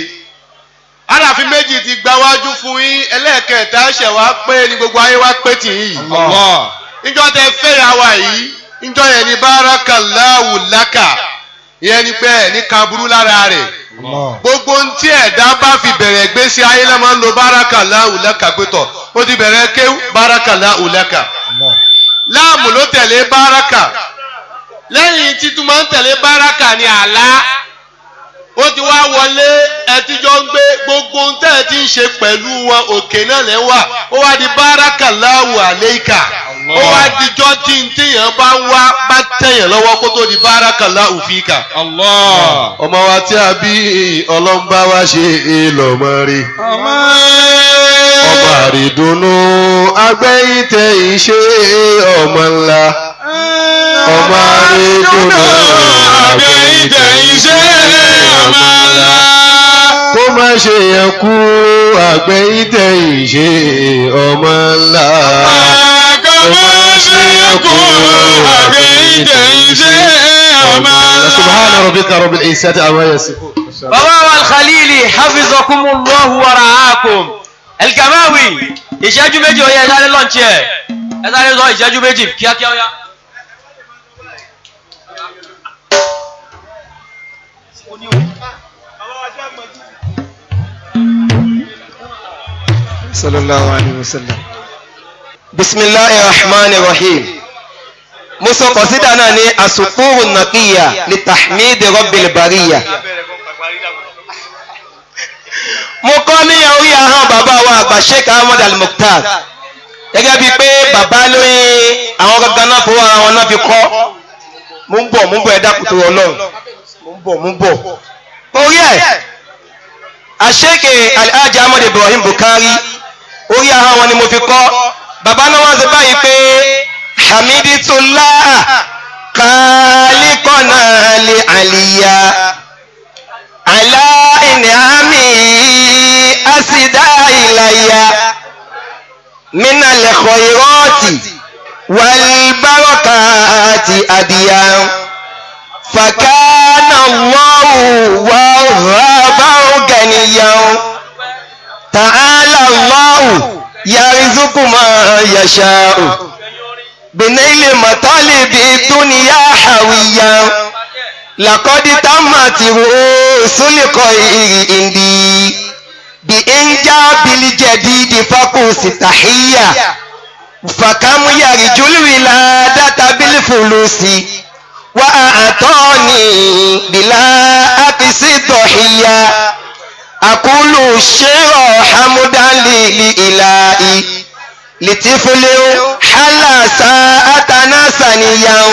Aráàfin méjì ti gbáwájú fún yín, ẹlẹ́ẹ̀kẹta ṣẹ̀ wá pé ní gbogbo ayé wá pé tì yín yìí. Allah. Níjọ́ tẹ fẹ́ra wa yìí, níjọ́ yẹn ni bárakallahu laka, ìyẹn ni pé ẹ̀ ní kaburú lára rẹ̀. Gbogbo ohun tí ẹ̀dá bá fi bẹ̀rẹ̀ gbèsè ayé lọ́mọ ń lo bárakallahu laka pé tọ̀ ó ti bẹ̀rẹ̀ kéwú, bárakallahu laka. Láàmù ló tẹ̀lé báraka. Lẹ́yìn títún máa ń tẹ̀lé báraka ni àlá ó ti wá wọlé. Ẹtíjọ́ ń gbé, gbogbo ohun tẹ́ ẹ ti ń ṣe pẹ̀lú wọn, òkè náà lẹ́ wà. Ó wá di bárakallahu alayka. Ó wá dijọ́ tí ń téèyàn bá ń wá bá tẹ̀yàn lọ́wọ́ kó tó di bárakallahu fika. Allah. Ọmọ wa tí a bí, Ọlọ́run bá wa ṣe èèlọ́mọ rí ọmọ àrídùnnú agbẹ́yìntẹ́ ìṣe ọmọ ńlá, ọmọ àrídùnnú agbẹ́yìntẹ́ ìṣe ọmọ ńlá, kó má ṣe yẹn kú agbẹ́yìntẹ́ ìṣe ọmọ ńlá, Kó má ṣe yẹn kú agbẹ́yìntẹ́ ìṣe ọmọ ńlá. Subhana rabbika rabbil izzati amma yasifun. Bàbá wa Al-Khalili, hafizakumullahu wa ra'akum. Al-Kamawi, ìṣẹ́jú 2, ó yá, ẹ sáré lọ́ọ̀nchí ẹ̀, ẹ sáré sọ ìṣẹ́jú 2 kíákíá, ó yá. Sallallahu alayhi wa sallam. Bisimilahi rahman rahim. Mo sọ kọsídà náà ní asukuru nakiya li tahmidi rabbil bariya. Mo kọ́ ní orí ahọ́n bàbá wa àgbà Sheikh Ahmad Al-Mukhtar, gẹ́gẹ́ bíi pé bàbá lóyún àwọn gangan náà fowó ara wọn náà fi kọ́. Mo ń bọ̀, mo ń bọ̀, ẹ dákun tó Ọlọ́run, mo ń bọ̀, mo ń bọ̀. Orí ẹ̀ Sheikh Alhaji Ahmad Ibrahim Bukhari, orí ahọ́n wọn ni mo fi kọ́. Bàbá náà wọ́n ṣe báyìí pé hamiditullah khalikona li aliya ala inami asida ilaya minal khairati wal barakati adiya fakana Allahu wahhaban ganiyan ta'ala Allahu yarzuqu man yasha'u binaili matalibi dunya hawiyan laqad tammati rusul khairi indi bi inja bil jadidi faqusi tahiyya fakam yarjul wiladata bil fulusi wa a'tani bila aqsi dhahiya. Akulu ṣẹ́rọ̀ hamudali li ilahi litifule halasa atanasaniyan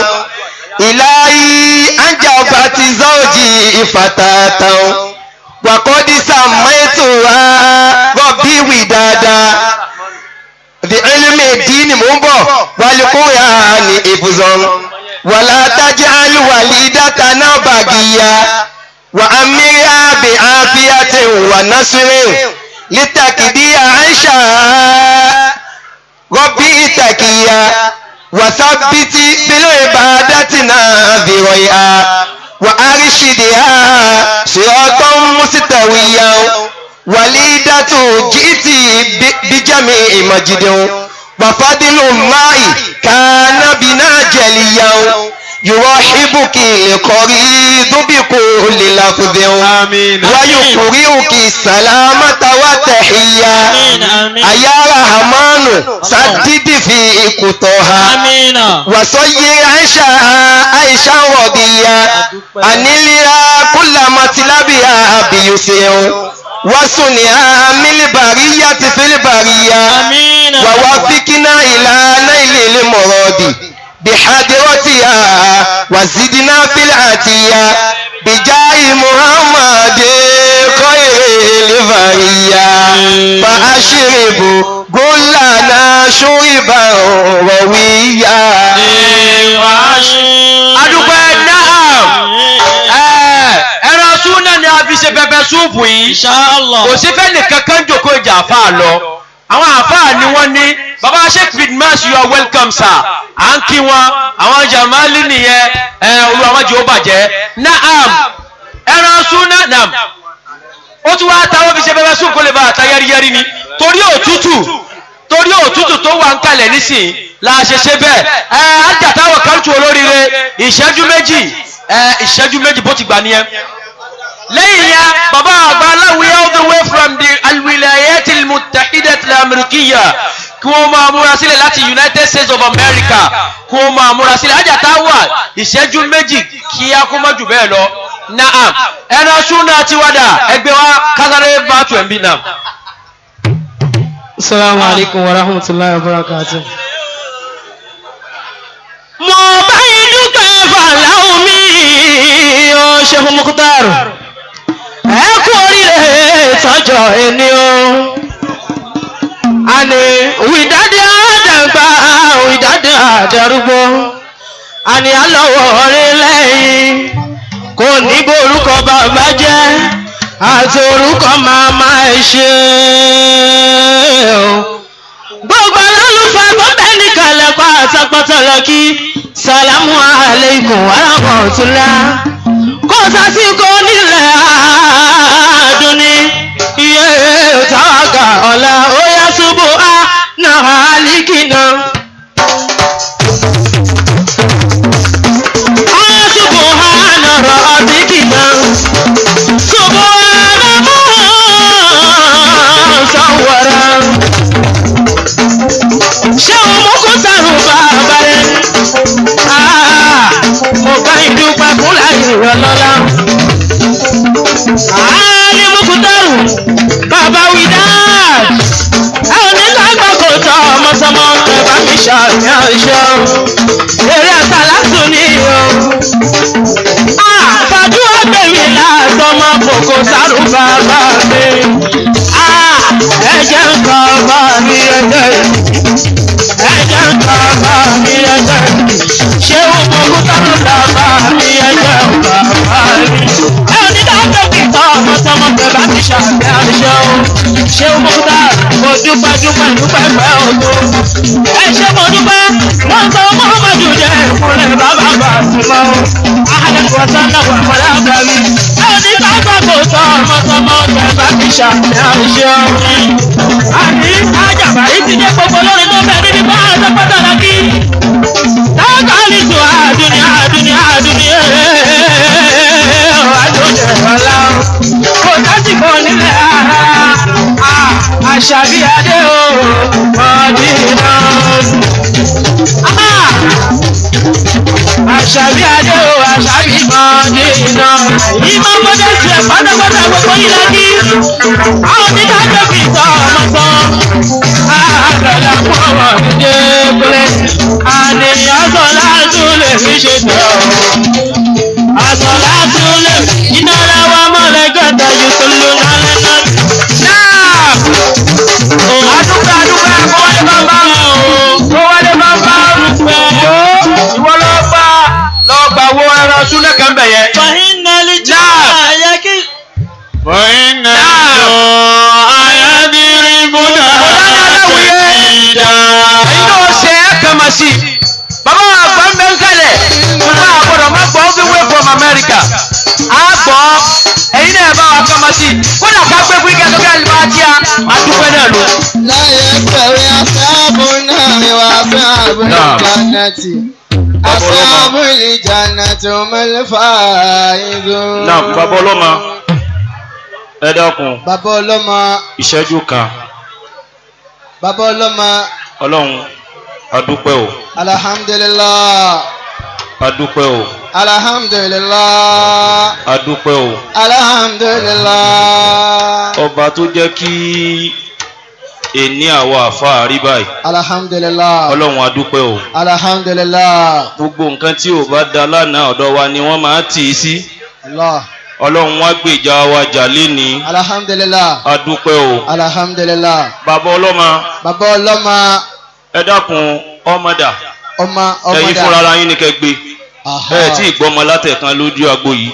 ilahi anjabati zawji ifatatan wakodisa maitura rọbí wìdada the ilmi dini mò ń bọ̀ walikóya ní ibùzọ̀n wàlá taj'al walidatana bagiya wa amiriya bi afiyatin wa nasirin litakidiya aisha rọbí takiya wasabiti bil ibadatina dhiroya wa arishidiha siratan mustawiyan walidatu jiti bijami majidin wafadilu mai kana bina jeliyan yuwahibuki liqoridu bikulli lafdhin wa yuqri'uki salamata wa tahiyya aya rahmanu sadidi fi kutoha wasoyi aisha aisha radiya anilia kulla matlabiha biyusin وصنع من البرية في البرية ووافقنا إلى نيل المراد بحضرتها وزدنا في العتية بجاه محمد خير البرية فأشرب كلنا شربا رويا. Adúpẹ́ náà ẹran súnà ni a fi ṣe pẹpẹ súùpù yìí. Kò sí fẹ́ nìkan kan jòkó ìjà àfáà lọ. Àwọn àfáà ni wọ́n ní. Baba Sheikh Bidmas, you are welcome sir. À ń kí wọn, àwọn Jamali nìyẹn, olúwa wọn jẹ́ ó bàjẹ́. Naam, ẹran súnà naam. Ó tún wá táwọn fi ṣe pẹpẹ súùpù kó lè bá àtà yẹ́rìyẹ́rì ni. Torí òtútù tó wà ń kalẹ̀ nísìnyí la ṣe ṣe bẹ́ẹ̀. Ẹ ájàtáwọ̀ kálùtù olóríire ìṣẹ́jú méjì, ìṣẹ́jú méjì bó ti gbà nìyẹn. Lẹ́yìn yẹn bàbá àgbà aláwìyé all the way from the alwilayatil muttahidatil amrikiya kí wọ́n máa múra sílẹ̀ láti United States of America kí wọ́n máa múra sílẹ̀. Ájàtáwà ìṣẹ́jú méjì kí á kó má jù bẹ́ẹ̀ lọ. Naam, ẹran súnà tiwádà ẹgbẹ́ wa kásáré bá tù ẹ̀ ń bí náà. Assalamu alaikum wa rahmatullahi wa barakatuh. Mo bá yín dúpẹ́ fàlàó mi o Sheikh Mukhtar, ẹ kú oríire tọjọ́ ẹni o. Àní wìdádì àdàgbà wìdádì àdàrúgbó, àní àlọ́wọ́ rí lẹ́yìn kò ní borúkọ bàbá jẹ́ àti orúkọ màmá ẹ ṣe o. Gbogbo alálùfáà tó bẹ́ẹ̀ ní kalẹ̀ pátápátá lọ kí sàlámù aleikum warahmatullah. Kò sásìkò nílẹ̀ àdúní iye táwàgà ọ̀la ó yá ṣubú á náà àlìkìnà. Á ṣubú á nàrọ̀ ọ̀dìkìnà. Ṣubú á nàmú sọ̀wọ́rọ̀. Ṣé o mú kó sàrùn bàbá rẹ̀? Mo bá ìdúpẹ́ fún láyé ọlọ́lá. Àálí Mukutaru, bàbá Widad. Ẹ ò ní lágbà kò tọ́ ọmọsọmọ, ẹ bá mi ṣàmì àṣọ. Eré àsálàtù ni o. Àfàdúrà gbèmí látọmọ kòkó sàrùn bàbá mi. Ẹ jẹ́ nǹkan bá mi ẹgbẹ́. Ẹ jẹ́ nǹkan bá mi ẹgbẹ́. Ṣé o mọ̀ kó sáré bàbá mi ẹgbẹ́ bàbá mi? Ẹ ò ní dájọ́ kí tọ́ ọmọ tọmọ pẹ̀ bá ti ṣàmì àṣọ. Ṣé o mọ̀ kó mo dúpẹ́ dúpẹ́ dúpẹ́ pẹ́ ògo? Ẹ ṣé mo dúpẹ́, wọ́n sọ Muhammadu jẹ́ ìkúnlẹ̀ bàbá bàtúmọ̀. Ahàlẹ́ wọ̀sán náà wà fọlá bàmí. Ẹ ò ní dájọ́ kó tọ́ ọmọ tọmọ pẹ̀ bá ti ṣàmì àṣọ. Àní àjàbá yìí ti dé gbogbo lórí tó bẹ̀ níbi bá àṣọ pàtàkì. Tákàlìtù àdúní àdúní àdúní àdúní ọ̀la. Kò sásìkò nílẹ̀ àṣàbí adé o, mọ̀dínà. Àṣàbí adé o, àṣàbí mọ̀dínà. Ìmọ̀ mọ́tò tiẹ̀ pátápátá gbogbo yìí lẹ́kí. ṣe tẹ̀ ọ́. Àsọ̀lá tún lè iná làwọn mọ̀lẹ́gàdà yóò tó lò lálẹ́ náà. Adúpẹ́ adúpẹ́ kó wálé bámbá kó wálé bámbá ìwọ lọ gbà lọ gbà wo ẹran súnlẹ̀ kan bẹ̀ yẹn. Fàhínà lè jẹ́ àyà kí. Fàhínà lè jọ àyà dírí bùnà. Èyí náà ṣe é kàn máa sí. Bàbá wa àgbà ń bẹ́ ń kalẹ̀. Bàbá àgbọ̀dọ̀ má gbọ́ all the way from America. A gbọ́ ẹ̀yin náà bá wa kàn máa sí. Kódà ká gbé fún ike tó kẹ́ àlùbá tí a adúpẹ́ náà lò. Láyé pẹ̀lú asáàbù náà wà sáàbù jannati. Asáàbù jannati mẹ́lẹ́fà ìzù. Náà bàbá ọlọ́mọ ẹ dákun. Bàbá ọlọ́mọ. Ìṣẹ́jú kan. Bàbá ọlọ́mọ. Ọlọ́run adúpẹ́ o. Alhamdulillah. Adúpẹ́ o. Alhamdulillah. Adúpẹ́ o. Alhamdulillah. Ọba tó jẹ́ kí èní àwa àfáà rí báyìí. Alhamdulillah. Ọlọ́run adúpẹ́ o. Alhamdulillah. Gbogbo nǹkan tí ò bá da lánàá ọ̀dọ̀ wa ni wọ́n máa tì í sí. Allah. Ọlọ́run wá gbèjà wa jà léni. Alhamdulillah. Adúpẹ́ o. Alhamdulillah. Bàbá ọlọ́mọ. Bàbá ọlọ́mọ. Ẹ dákun ọmọdà. Ọmọ ọmọdà. Ẹ̀yin fúnra ara yín ni kẹ́ gbé. Ẹ tí ì gbọ́mọ látẹ̀kan lójú agbo yìí.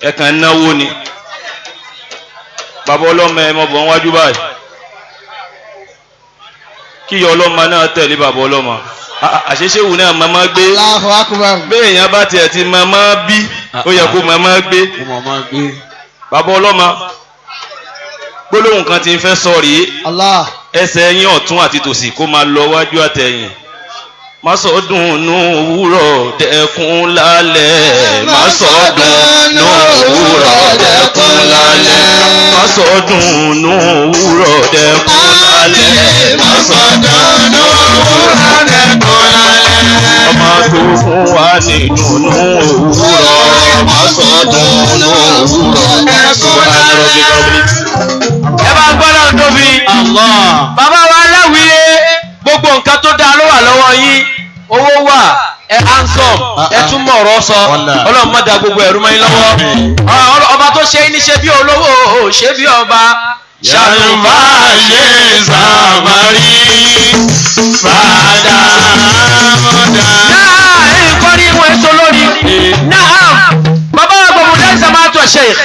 Ẹ kàn ń náwó ni. Bàbá ọlọ́mọ ẹ mọ̀ bọ̀ wájú báyìí. Kíyọ ọlọ́mọ náà tẹ̀lé bàbá ọlọ́mọ. Àṣeṣéwù náà màmá gbé. Allahu akbar. Béèyàn bá tiẹ̀ ti màmá bí ó yẹ kó màmá gbé. Bàbá ọlọ́mọ gbólóhùn kan ti ń fẹ́ sọ rèé. Allah. Ẹsẹ̀ yín ọ̀tún àti tòsì kó máa lọ wájú àtẹ̀yìn. Má sọ dùnnú òwúrọ̀ dẹkùn lálẹ́. Má sọ dùnnú òwúrọ̀ dẹkùn lálẹ́. Má sọ dùnnú òwúrọ̀ dẹkùn lálẹ́. Má sọ dùnnú òwúrọ̀ dẹkùn lálẹ́. Ọmọ tó fún wa ní dùnnú òwúrọ̀. Má sọ dùnnú òwúrọ̀ dẹkùn lálẹ́. Ẹ bá ń gbọ́dọ̀ tóbi. Bàbá wa aláwìyé gbogbo nǹkan tó dáa ló wà lọ́wọ́ yín. Owó wà, ẹ handsome, ẹ tún mọ̀ ọ̀rọ̀ sọ. Ọlọ́run má da gbogbo ẹ̀rú mọ́ yín lọ́wọ́. Ọba tó ṣe é ní ṣe bí olówó, ṣe bí ọba. Ṣàlùfà ṣe sàmárì fàdà mọ́dà. Náà nǹkan ní ìwọ̀n èso lórí. Náà bàbá wa gbọ̀mù lẹ́sẹ̀ máa tọ̀ Sheikh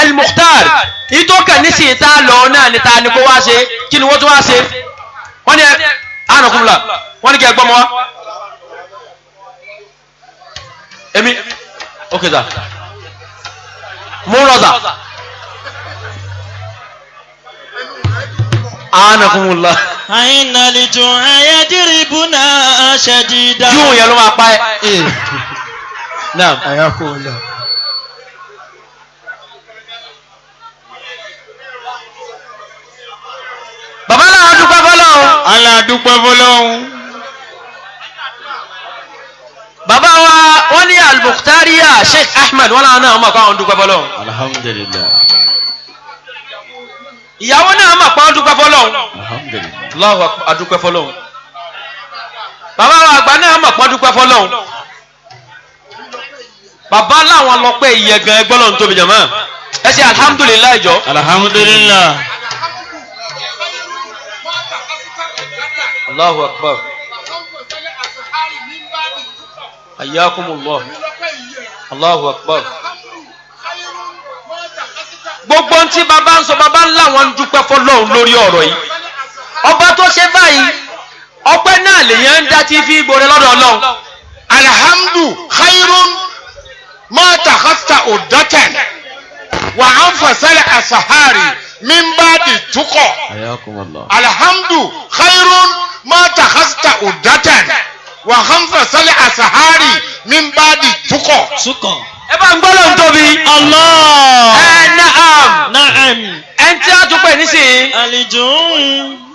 El-Mukhtar. Ìtọ́kẹ̀ nísìnyí tá a lọ náà ni ta ni kó wá ṣe, kí ni wọ́n tún wá ṣe? Wọ́n ní ẹ ànàkúnlá, wọ́n ní kí ẹ gbọ́mọ wá. Èmi, ok sir. Mú rọ̀zà. Ànàkúnlá. Àyìnà lè jùn ayé dìrìbùnà ṣẹ̀dídà. Júùn yẹn ló máa pa ẹ́. Naam. Ayakunla. Bàbá náà dúpẹ́ fọlọ́run. Alá dúpẹ́ fọlọ́run. Bàbá wa wọ́n ní Al-Mukhtariya Sheikh Ahmed wọ́n láwọn náà mọ̀ pé àwọn dúpẹ́ fọlọ́run. Alhamdulillah. Ìyàwó náà mọ̀ pé àwọn dúpẹ́ fọlọ́run. Alhamdulillah. Allahu akbar adúpẹ́ fọlọ́run. Bàbá wa àgbà náà mọ̀ pé àwọn dúpẹ́ fọlọ́run. Bàbá láwọn lọ pé ìyẹ̀gàn ẹgbẹ́ lọ́run tóbi jàmá. Ẹ ṣe alhamdulillah ìjọ. Alhamdulillah. Allahu akbar. Ayyakumullah. Allahu akbar. Gbogbo ntí bàbá ń sọ bàbá ńlá wọn ń dúpẹ́ fọlọ́run lórí ọ̀rọ̀ yìí. Ọba tó ṣe báyìí, ọpẹ́ náà lèyàn ń dá tí fi gbòòrè lọ́dọ̀ Ọlọ́run. Alhamdu khairun ma takhasta uddatan wa anfasala asahari min ba'di tuqa. Ayakumullah. Alhamdu khairun ma takhasta uddatan wa anfasala asahari min ba'di tuqa. Sukọ̀. Ẹ bá ń gbọ́ lóhun tóbi. Allah. Ẹ na'am. Na'am. Ẹ ń tí a tún pè nísìnyí. Àlejò.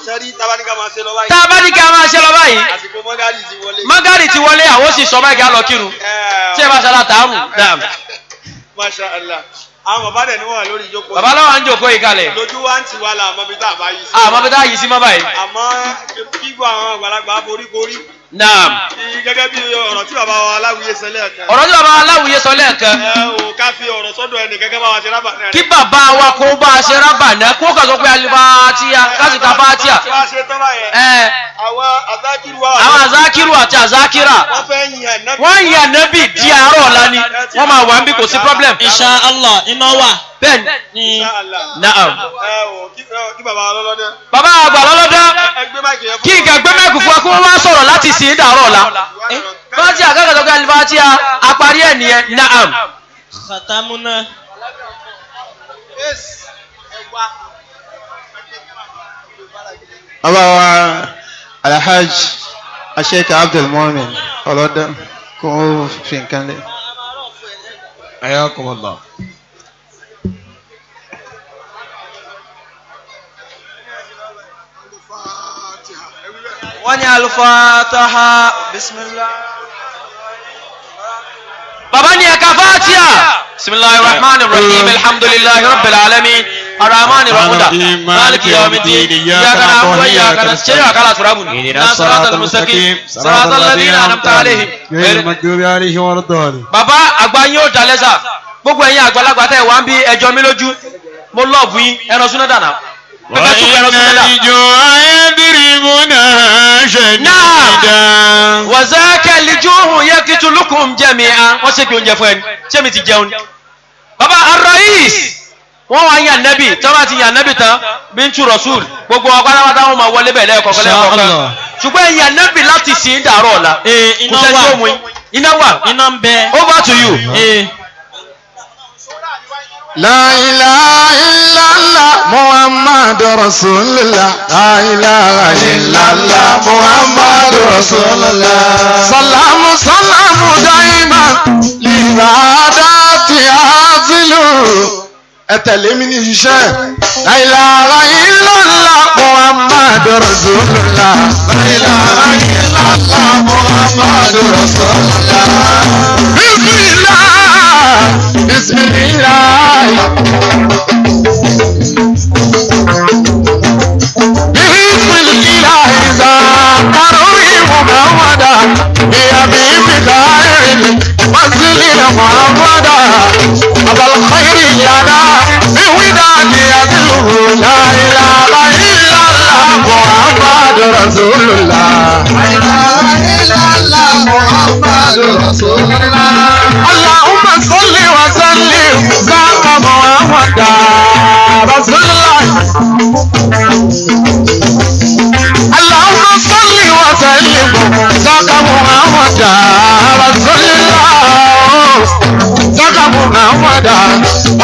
Sẹ́rí tabaníkà máa ṣe lọ báyìí. Tá a bá ní kí a máa ṣe lọ báyìí. Àsìkò mọ́gàrì ti wọlé. Mọ́gàrì ti wọlé àwọn sì sọ báyìí kí a lọ kírun. Tí ẹ bá ṣe aláta àrùn. Naam. Masha Allah. Àwọn bàbá dẹ̀ ni wọ́n wà lórí ìjókòó. Bàbá lọ́wọ́ ń jókòó yìí kalẹ̀. Lójú wa ń ti wá la àmọ́ bí tá a bá yí sí. Àmọ́ bí tá a yí sí mọ́ báyìí. Àmọ́ gbígbọ́ àwọn àgbàlagbà boríborí. Naam. Gẹ́gẹ́ bí ọ̀rọ̀ tí bàbá wa Aláwìyé sọ lẹ́ẹ̀kan. Ọ̀rọ̀ tí bàbá Aláwìyé sọ lẹ́ẹ̀kan. Ẹ o ká fi ọ̀rọ̀ sọ́dọ̀ ẹnì gẹ́gẹ́ bá wa ṣe rábà náà. Kí bàbá wa kó bá a ṣe rábà náà kó kàn sọ pé alifatia kásìkà fatia. Bá a ṣe tán báyẹn. Ẹ. Àwọn azákìrù wa. Àwọn azákìrù àti azákìrà. Wọ́n fẹ́ yin ànábì. Wọ́n yin ànábì di àárọ̀ ọ̀la ni wọ́n máa wà níbí kò sí problem. Insha Allah iná wà. Bẹ́ẹ̀ni. Naam. Ẹ o kí bàbá wa lọ́lọ́dẹ́. Bàbá àgbà lọ́lọ́dẹ́. Kí nǹkan gbé mẹ́kù fún wa kí wọ́n wá sọ̀rọ̀ láti sìn dàárọ̀ ọ̀la. Fatia kẹ́kọ̀ọ́ tó kẹ́ alifatia àparí ẹ̀ nìyẹn. Naam. Khatamuna. Bàbá wa Alhaj Sheikh Abdul Mumin ọlọ́dẹ kó o fi nǹkan lé. Ayakumullah. Wọ́n ní alufataha bisimilah. Bàbá ní ẹ̀ka fatia. Bisimilahi rahman rahim alhamdulilahi rabbil alamin arahman rahim maliki yawmiddin iyyaka na'budu wa iyyaka nasta'in akala turabu na siratal mustaqim siratal ladina an'amta alaihim. Ghayril maghdubi alaihim waladdallin. Bàbá àgbà yín ó dalẹ́ sà gbogbo ẹ̀yin àgbàlagbà tẹ̀ wá ń bí ẹjọ́ mi lójú mo lọ́ọ̀bù yín ẹran súná dànà. Wàzákẹ́ lijuhu yaqtulukum jami'a wọ́n ṣe pé oúnjẹ fún ẹni ṣé mi ti jẹun. Bàbá Arrais wọ́n wá yan nẹ́bì tí wọ́n bá ti yan nẹ́bì tán bintu Rasul gbogbo wọn pátápátá wọn máa wọlé bẹ̀ lẹ́ẹ̀kọ̀ọ̀kan lẹ́ẹ̀kọ̀ọ̀kan. Ṣùgbọ́n yan nẹ́bì láti sìn dàárọ̀ ọ̀la. Iná Kò sẹ́ni wà. tó mú yín. Iná wà. Iná ń bẹ. Over to you. La ilaha illallah Muhammadu Rasulullah. La ilaha illallah Muhammadu Rasulullah. Salamu salamu daima libadati azilu. Ẹ tẹ̀lé mi ní iṣẹ́. La ilaha illallah Muhammadu Rasulullah. La ilaha illallah Muhammadu Rasulullah. Bismillah. Bismillah. Bismillah iza karuhi Muhammada bi habibi khairil manzili Muhammada abal khairi lana bi widadi aziluhu la ilaha illallah Muhammadu Rasulullah. La ilaha illallah Muhammadu Rasulullah. Allahumma salli wa sallim zaka Muhammada Rasulullah. Allahumma salli wa sallim zaka Muhammada Rasulullah. Zaka Muhammada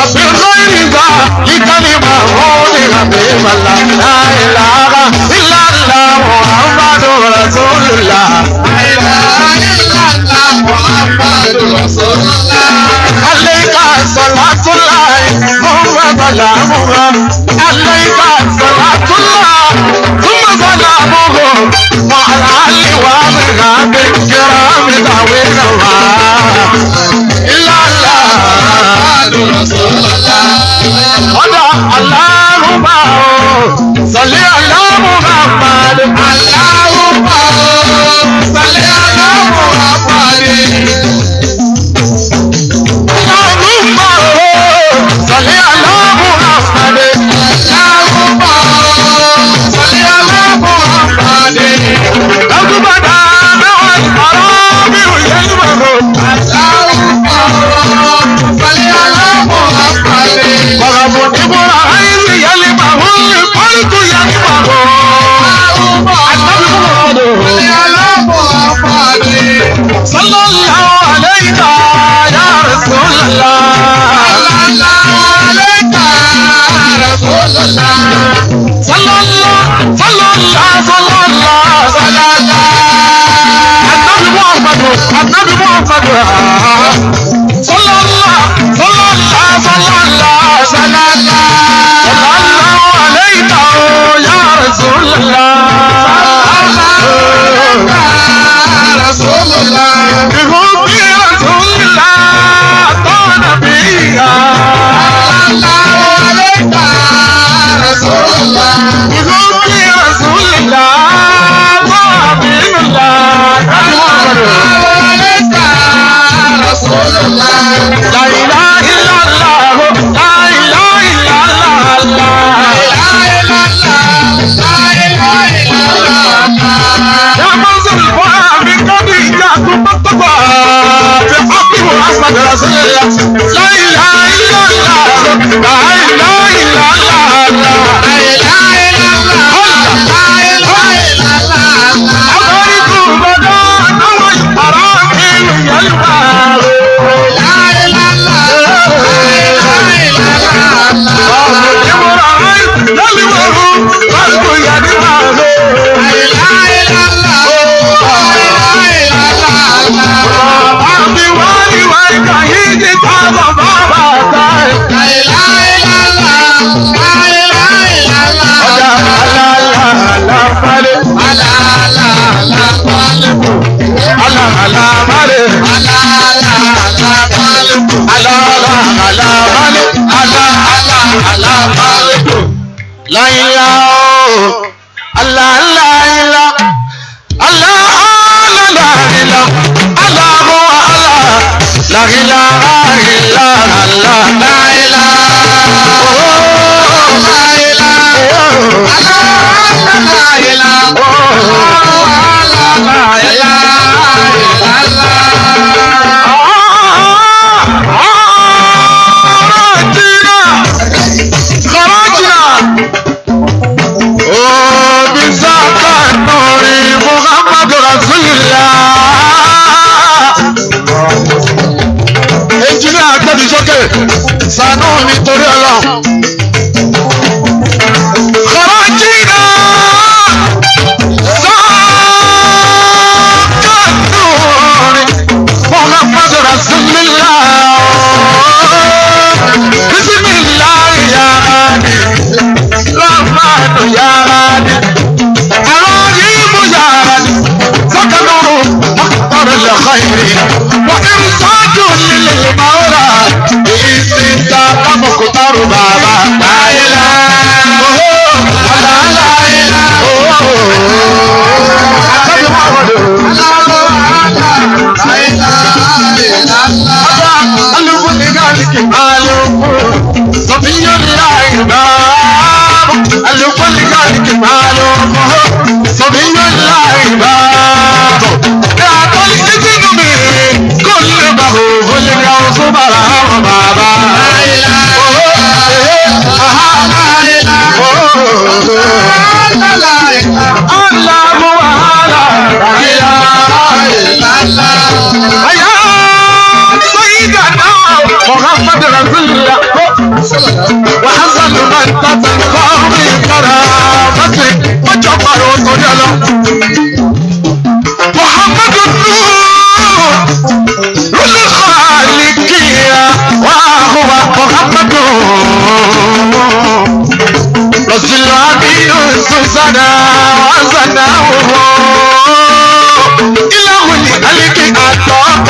Abir ghairi dhalika lima huwa habiballah. La ilaha illallah Muhammadu Rasulullah. La ilaha illallah Muhammadu Rasulullah. Alayka salatullah thumma salamuhu. Alayka salatullah thumma salamuhu. Wa ala ali wa ashabi kirami dawina wa. Illallah Rasulullah. Ọ̀dà Allahumma salli ala Muhammad. Allahumma La ilaha illallah, la ilaha illallah. يا منزل الفؤاد من قبل إياكم بالتقوى بحق محمد رسول الله لا إله إلا الله لا إله إلا الله لا إله إلا الله لا إله إلا الله أبارك بدا نوى الحرام يلوى لا إله إلا الله لا إله إلا الله La ilaha Allah la ilaha Allah la ilaha Allah Allah la ilaha illa Allah la ilaha la ilaha Allah la ilaha Allah la ilaha خرجنا Engineer Akẹ́bí sókè, ṣàánú mi torí Ọlọ́run. Kọ̀rọ̀jìnà sọ́kàtúrin Muhammadu Rasulillah. Bisimilahi ya Hadi, Rahmanu ya Hadi, Arahimu ya Hadi, Sakanuru Akbar al-Khairi, wa irsadu lil-Mawla, Ìsìta Amọ̀kútàrú bàbá. Láìlá, oh, aláìlá, oh, Àtàbí Muhammadu. محمد رسول الله وحسن من تتقى بكرامته وجبر وطريقه محمد النور الخالقية وهو محمد رسول الأمين سوسنا وزناه إله الخلق أعطاك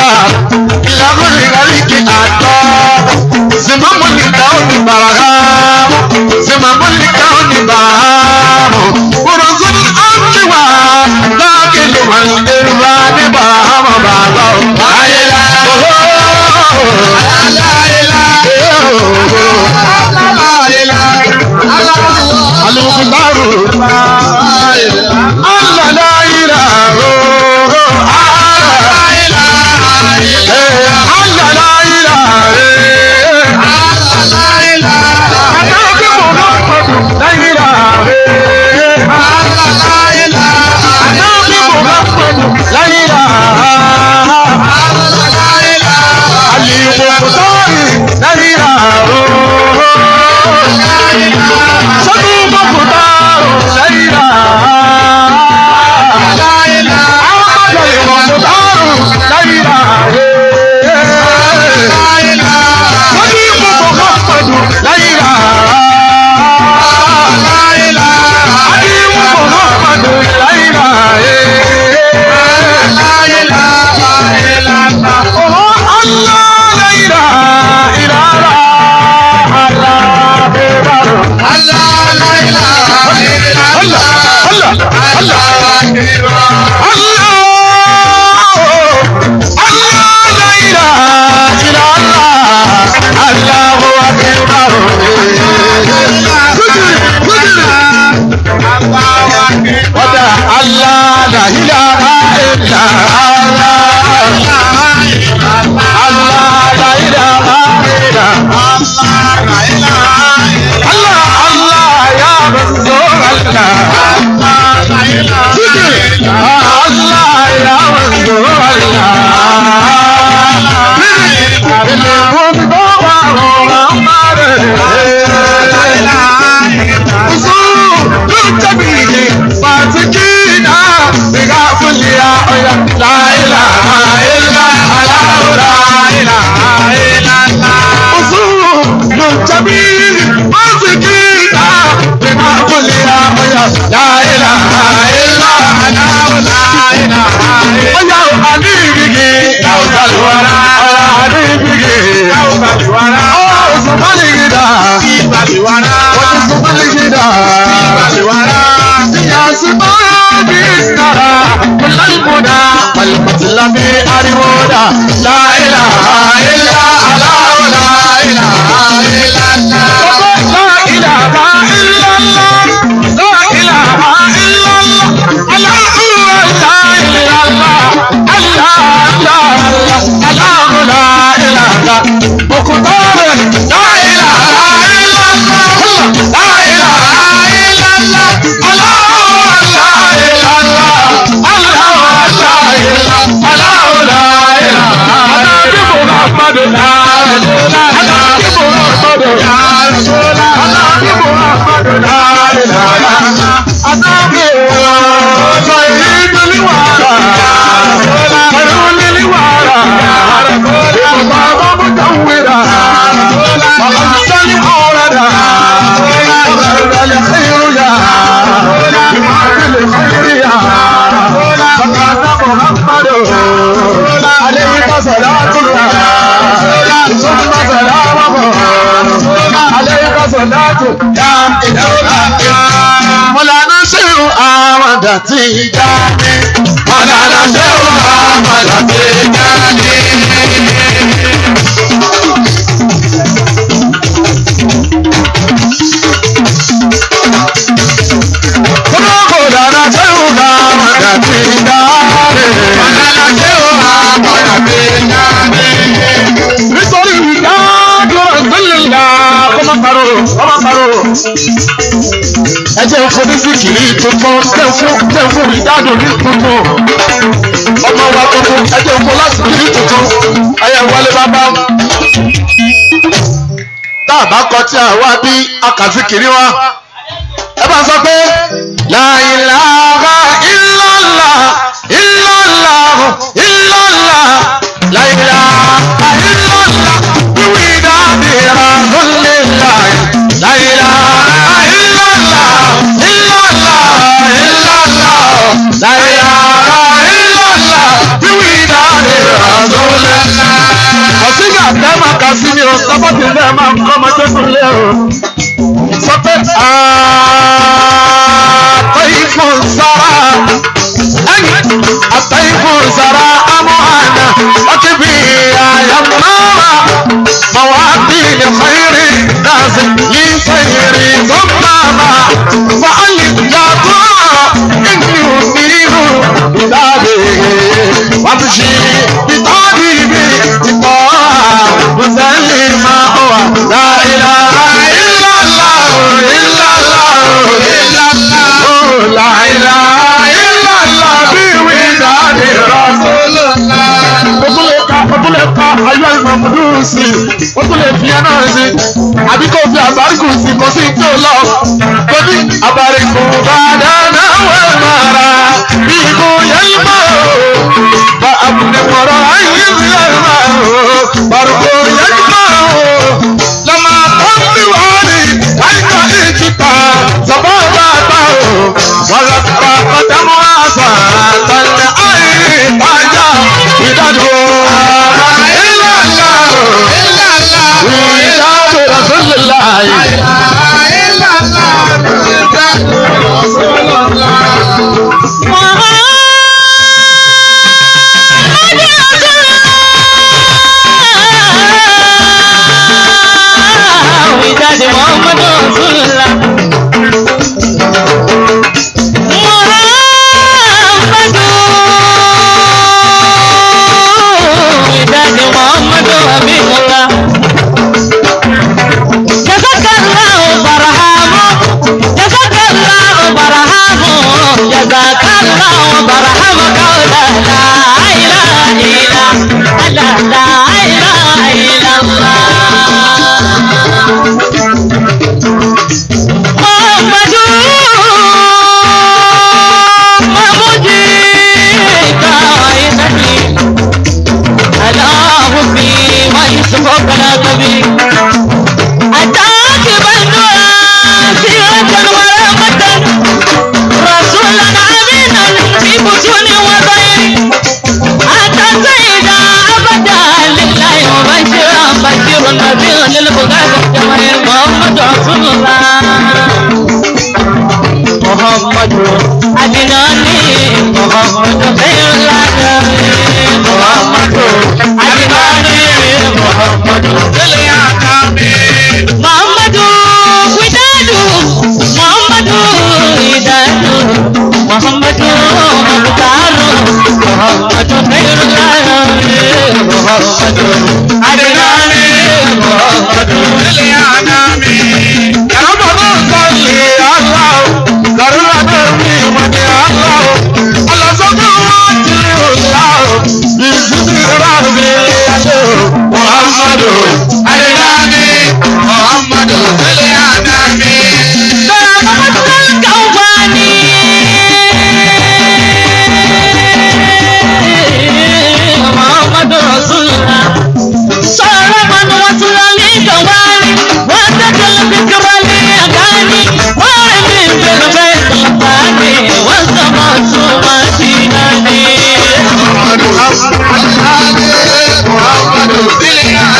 La ilaha illa Allah. Allah la ilaha illa Allah. Allah ya Rasul Allah. Zikri. Allah ya Rasul Allah. La ilaha illa Allah, la ilaha illa Allah. Usul jamil masikina bima kuliya oya. La ilaha illa Allah, la ilaha illa Allah. Oya alibigi kausalwara, alibigi kausalwara. Oh subaligida, ibaliwara. Oh subaligida, ibaliwara. Yasibadistara kulal huda wal matlabi ariwoda. La ilaha illa Allah, la ilaha illa Allah. La ilaha illa Allah, la ilaha illa Allah. Allah la ilaha Allah, Allah Allah Allah la ilaha. Okutar la ilaha illa Allah, la ilaha illa Allah. Allah Mọ̀lànà ṣéun àmàdà tí jáde. Mọ̀lànà ṣéun àmàdà tí jáde. Mọ̀lànà ṣéun àmàdà tí jáde. Mọ̀lànà ṣéun àmàdà tí jáde. Nítorí ìdádúró ìdílé ọmọ pàrọ̀ ọmọ pàrọ̀. Ẹ jẹ́ fún ní síkìrì tuntun, jẹ́ fún ìdádùn ní tuntun. Ọmọ wa tuntun, ẹ jẹ́ fún lásìkiri tuntun. Ayé wọlé bàbá. Tá a bá kọ tí a wá bí akàsíkiri wa. Ẹ bá sọ pé La ilaha illallah illallah illallah La ilaha illallah wíwí dábìrà lólè La ilaha illallah illallah illallah La ilaha illallah wíwí dábìrà lólè. Ọ̀sìnkà tẹ́ máa kà sí mi o, sábàtì tẹ́ máa kọ́ ọmọ tó kún lé o. Sọ pé àtẹ̀yìnfún sára ẹ̀yìn àtẹ̀yìnfún sára amọ̀ àná ọtí bí àyàmọ́ مواطن خير الناس لخير ثم ما فعلت يا إني أمير بداره وامشي بطبيبي طاعة مسلمة لا إله إلا الله إلا الله إلا الله لا إله إلا الله بوداد رسول الله. Ó tún lè ka ayé ìmọ̀mùdú sí i, ó tún lè fi ẹná sí i, àbí kò fi àbáríkù sí kò sí tí ó lọ. Kò ní àbáríkù bá dáná wẹ̀ mara bí kò yẹ mọ́ o. Bá àbùdé mọ̀rọ̀ ayé mi yẹ mọ́ o, bàrùkù yẹ mọ́ o. Lọ́mọ tó ń bí wọ́n ní àyíká ìjìká sọ̀bọ̀ bá bá o. Wọ́n lọ kọ́ ọ̀dàmú àṣà tẹ̀lé ayé ìtajà ìdájọ́. الله برحم قولا لا إله إلا الله لا إله إلا الله محمد ممجيك وعزتي الله في ويسفك لا تبي أتاك بالدعاء سيرة ورحمة رسولا أمينا في بطون وضير أتى سيدا أبدا لله مبشرا بشير نذير للبغاة الجماهير محمد رسول الله محمد أدناني محمد خير العالمين محمد أدناني محمد محمد وداد محمد وداد محمد مختار محمد خير العالمين محمد أدناني محمد محمد رسول الله صار من وصل لي دواني وتجل ذكر لي اغاني وارمي بالبيت الثاني والسماء سماتيناني وصاحب الوسيلة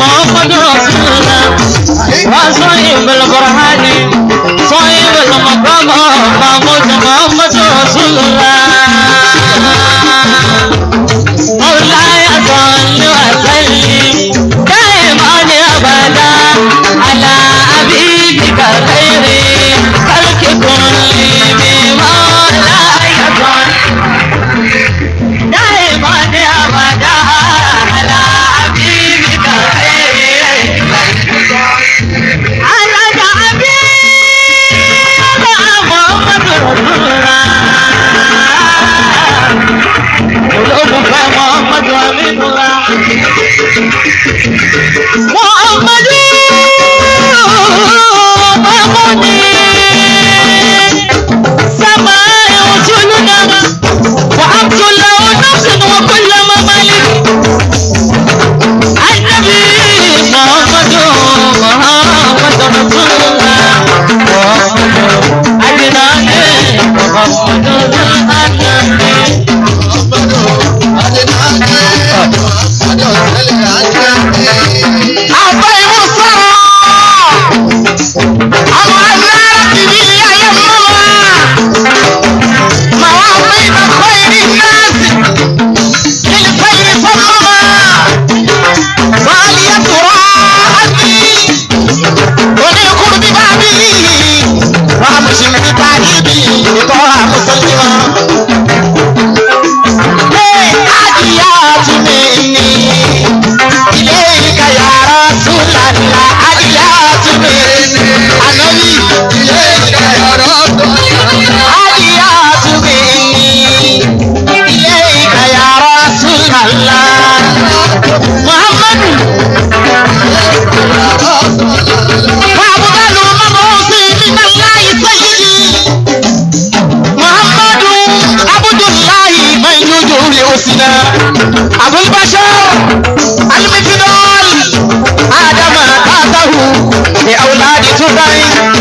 محمد رسول الله وصاحب البرهان صاحب المقام محمود محمد رسول الله مولاي صل وسلم دائما ابدا على حبيبك خير خلق كل مولاي صل دائما ابدا على حبيبك خير على حبيبك محمد رسول الله قلوبك محمد امين الله محمد محمد سماء وصولنا وعبد الله نفس وكل ممالك النبي محمد محمد رسول الله محمد أدنان محمد أبو البشر المفضال آدم تاته لأولاد تبع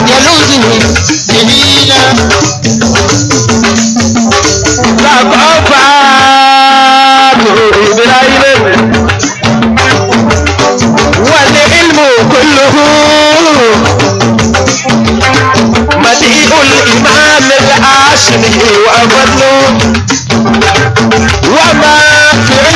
يلوذ بهنا لقفات إبراهيم والعلم كله مديء الإمام الهاشمي وفضله وما في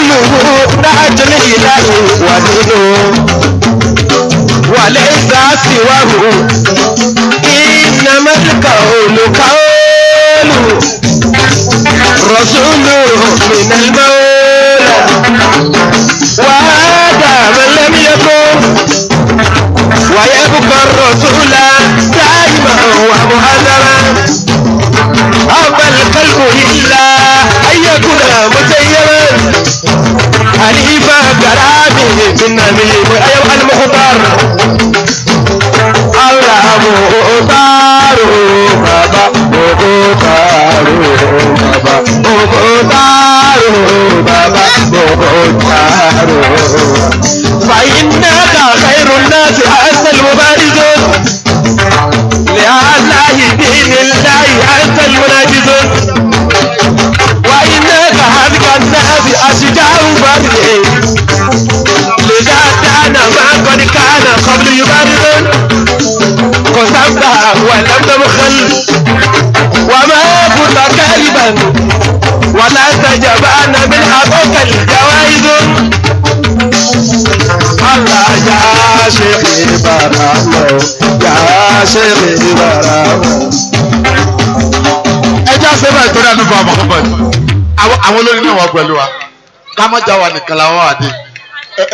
المختار فإنك خير الناس أنت المبارز لله دين الله أنت المناجز وإنك هلك الناس أشجاع بري لذا كان ما قد كان قبل يبارز قسمت ولم تبخل وما كنت كاذبا ولا تجبان من أبوك الجوائز الله يا شيخ برامو يا شيخ برامو. Ẹ já sẹ́fà ìtọ́jú àdúgbò Muhammad. Àwọn olórin náà wà pẹ̀lú wa. Ká má já wa nìkan làwọn wà dé.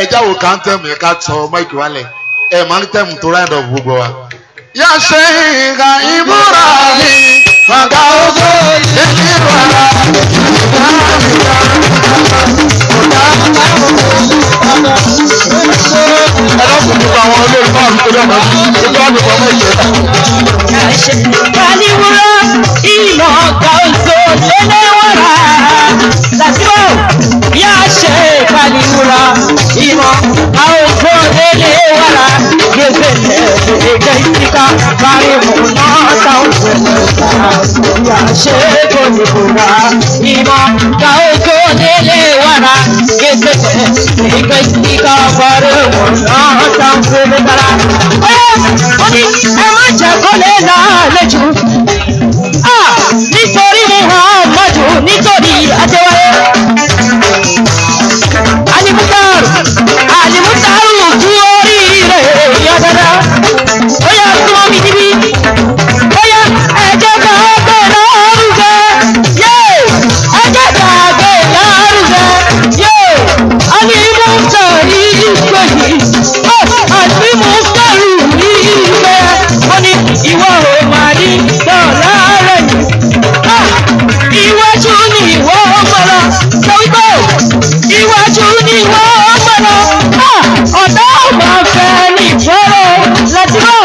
Ẹ já wo ká ń tẹ̀mù yẹn ká sọ máìkì wálẹ̀. Ẹ máa ń tẹ̀mù tó ráyìn dọ̀ gbogbo wa. Yà ṣe ìhà Ibrahim bàbá ogo ìdíwà. Ẹ lọ́kùnrin gbogbo àwọn olórin náà nítorí ọ̀nà ìjọba àdúgbò ọmọ ìjọba. Kàlíwúrọ́ ìmọ̀ kàóso lélẹ́wọ̀rà. Làtìwò yá ṣe kàlíwúrọ́ ìmọ̀ kàóso lélẹ́wọ̀rà. Gbèsè lẹ́ẹ̀dẹ̀ ìsìká kárí mú náà táwọn yá ṣe kàlíwúrọ́ ìmọ̀ kàóso lélẹ́wọ̀rà. Gbèsè lẹ́ẹ̀dẹ̀ ìsìká kárí mú náà táwọn fẹ́lẹ́. Ó ní ẹ má jẹ́ kó lè lálejò nítorí Muhammadu nítorí Adéwálé. Alimutaru Alimutaru kú oríire ìyá dada. Ó yá súnmọ́ mi níbí. Ó yá ẹ jẹ́ ká gbé lárugẹ. Yé ẹ jẹ́ ká gbé lárugẹ. Yé Alimutaru yìí pé yìí. Alimutaru yìí pé ó ní ìwọ ò máa ní dọ̀là rẹ̀ yìí. Iwájú ni ìwọ ọpọlọ sọ wípé iwájú ni ìwọ ọpọlọ ọ̀dọ́ máa fẹ́ ní ìfọ́rọ̀ láti bọ̀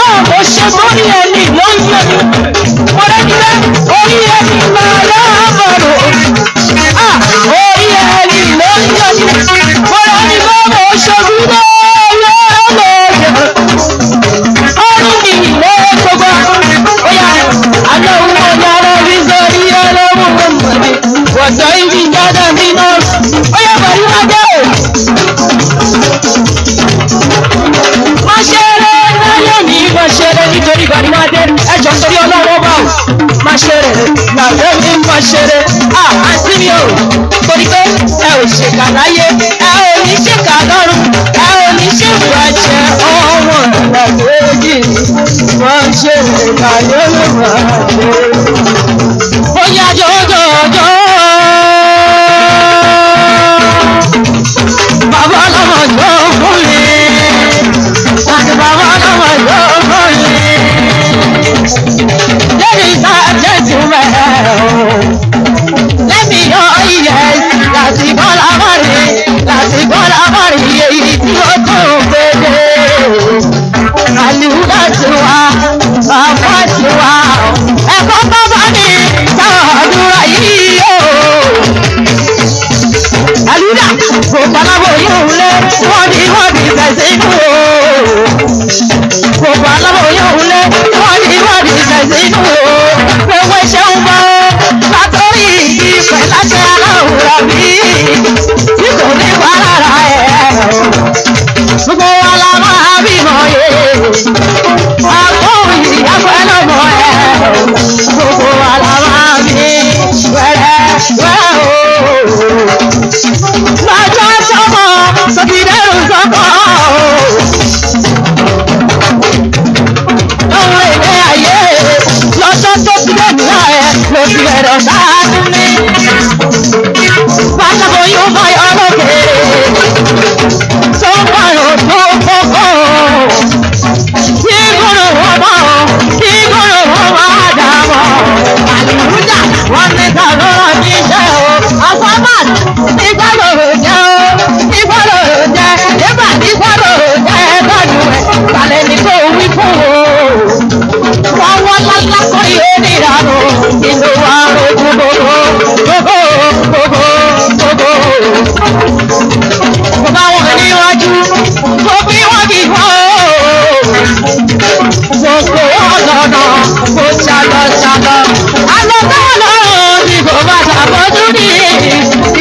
àmọ́ ṣe sórí ẹni ló ń yẹ mi. Mo rẹ́ni rẹ́ orí ẹni máa lábọ̀rọ̀ orí ẹni ló ń yẹ mi. Mo rẹ́ni bá mo ṣogún náà lọ́wọ́ ọrùn mi ló gbogbo ó yá aláwọ̀ yàrá mi sórí ọlọ́wọ́ mọ̀mọ́dé wọ̀sọ̀ ibi jáde mi náà ó yá bàrí má dé o. Má ṣeré láyé mi má ṣeré nítorí bàrí má dé ẹjọ́ nítorí ọlọ́wọ́ bá o. Má ṣeré láyé mi má ṣeré à àǹtí mi o. Torí pé ẹ ò ṣèkà láyé ẹ ò ní ṣèkà lọ́run ẹ ò ní ṣèbàjẹ́ ọmọ ìgbàlódé má ṣeré láyé mi má ṣeré. Ó yá jọjọjọ. Bàbá ọlọ́mọ yóò fún mi. Àti bàbá ọlọ́mọ yóò fún mi. Ladies and gentlemen, let me know yes. Láti bọ́lá mọ́rí, láti bọ́lá mọ́rí, èyí tí ó tún gbèdé. Àlùdá ti wá, bàbá ti wá. Ẹ̀kọ́ bàbá mi sàdúrà yìí o. Àlùdá kò palábò yóò lé, wọ́n ní wọ́n ní sẹ̀sẹ̀ inú o. Kò palábò yóò lé, wọ́n ní wọ́n ní sẹ̀sẹ̀ inú o. Gbogbo iṣẹ́ ń bọ̀ látọ̀rí ìpẹ́ láṣẹ aláwòrán mi tí kò ní wà lára ẹ̀. Gbogbo wa la máa bímọ yé. Àkóhùn ìyá pẹ̀lú ọmọ ẹ̀. Gbogbo wa la máa bí wẹ́rẹ́ wẹ́rẹ́ o. Lọ́jọ́ sọ́mọ sọ́kìdẹ́rù sọ́kọ̀ o. Lọ́wọ́ ilé ayé lọ́jọ́ tó ti dé nílá ẹ̀ ló ti bẹ̀rẹ̀ sáájú mi. Bàtàkó yóò fọyọ́ lókè. Tó fọyọ́ tó fọ́fọ́. Tí gbọ́dọ̀ wọ́n mọ̀ tí gbọ́dọ̀ wọ́n máa dà mọ́. Àlùjá wọ́n ní ta lọ́rọ̀ ní iṣẹ́ o. Àfọ́mọ́t ní gbọ́dọ̀ jẹ́ o. Ní gbọ́dọ̀ jẹ́ nígbà ní gbọ́dọ̀ jẹ́ tọ́jú rẹ̀. Balẹ̀ ní kò wí fún o. Wọ́n wọ́n lálá kọ́ yóò níranù. Inú wa rojú. Mo bá wọn níwájú, mo bí wọ́n kì í wọ́n o. Mo kó wọn lọ́nà, mo ṣàlọ ṣàlọ. Àlọ́tọ́ lọ́rùn ni kò bá ṣàbójú ní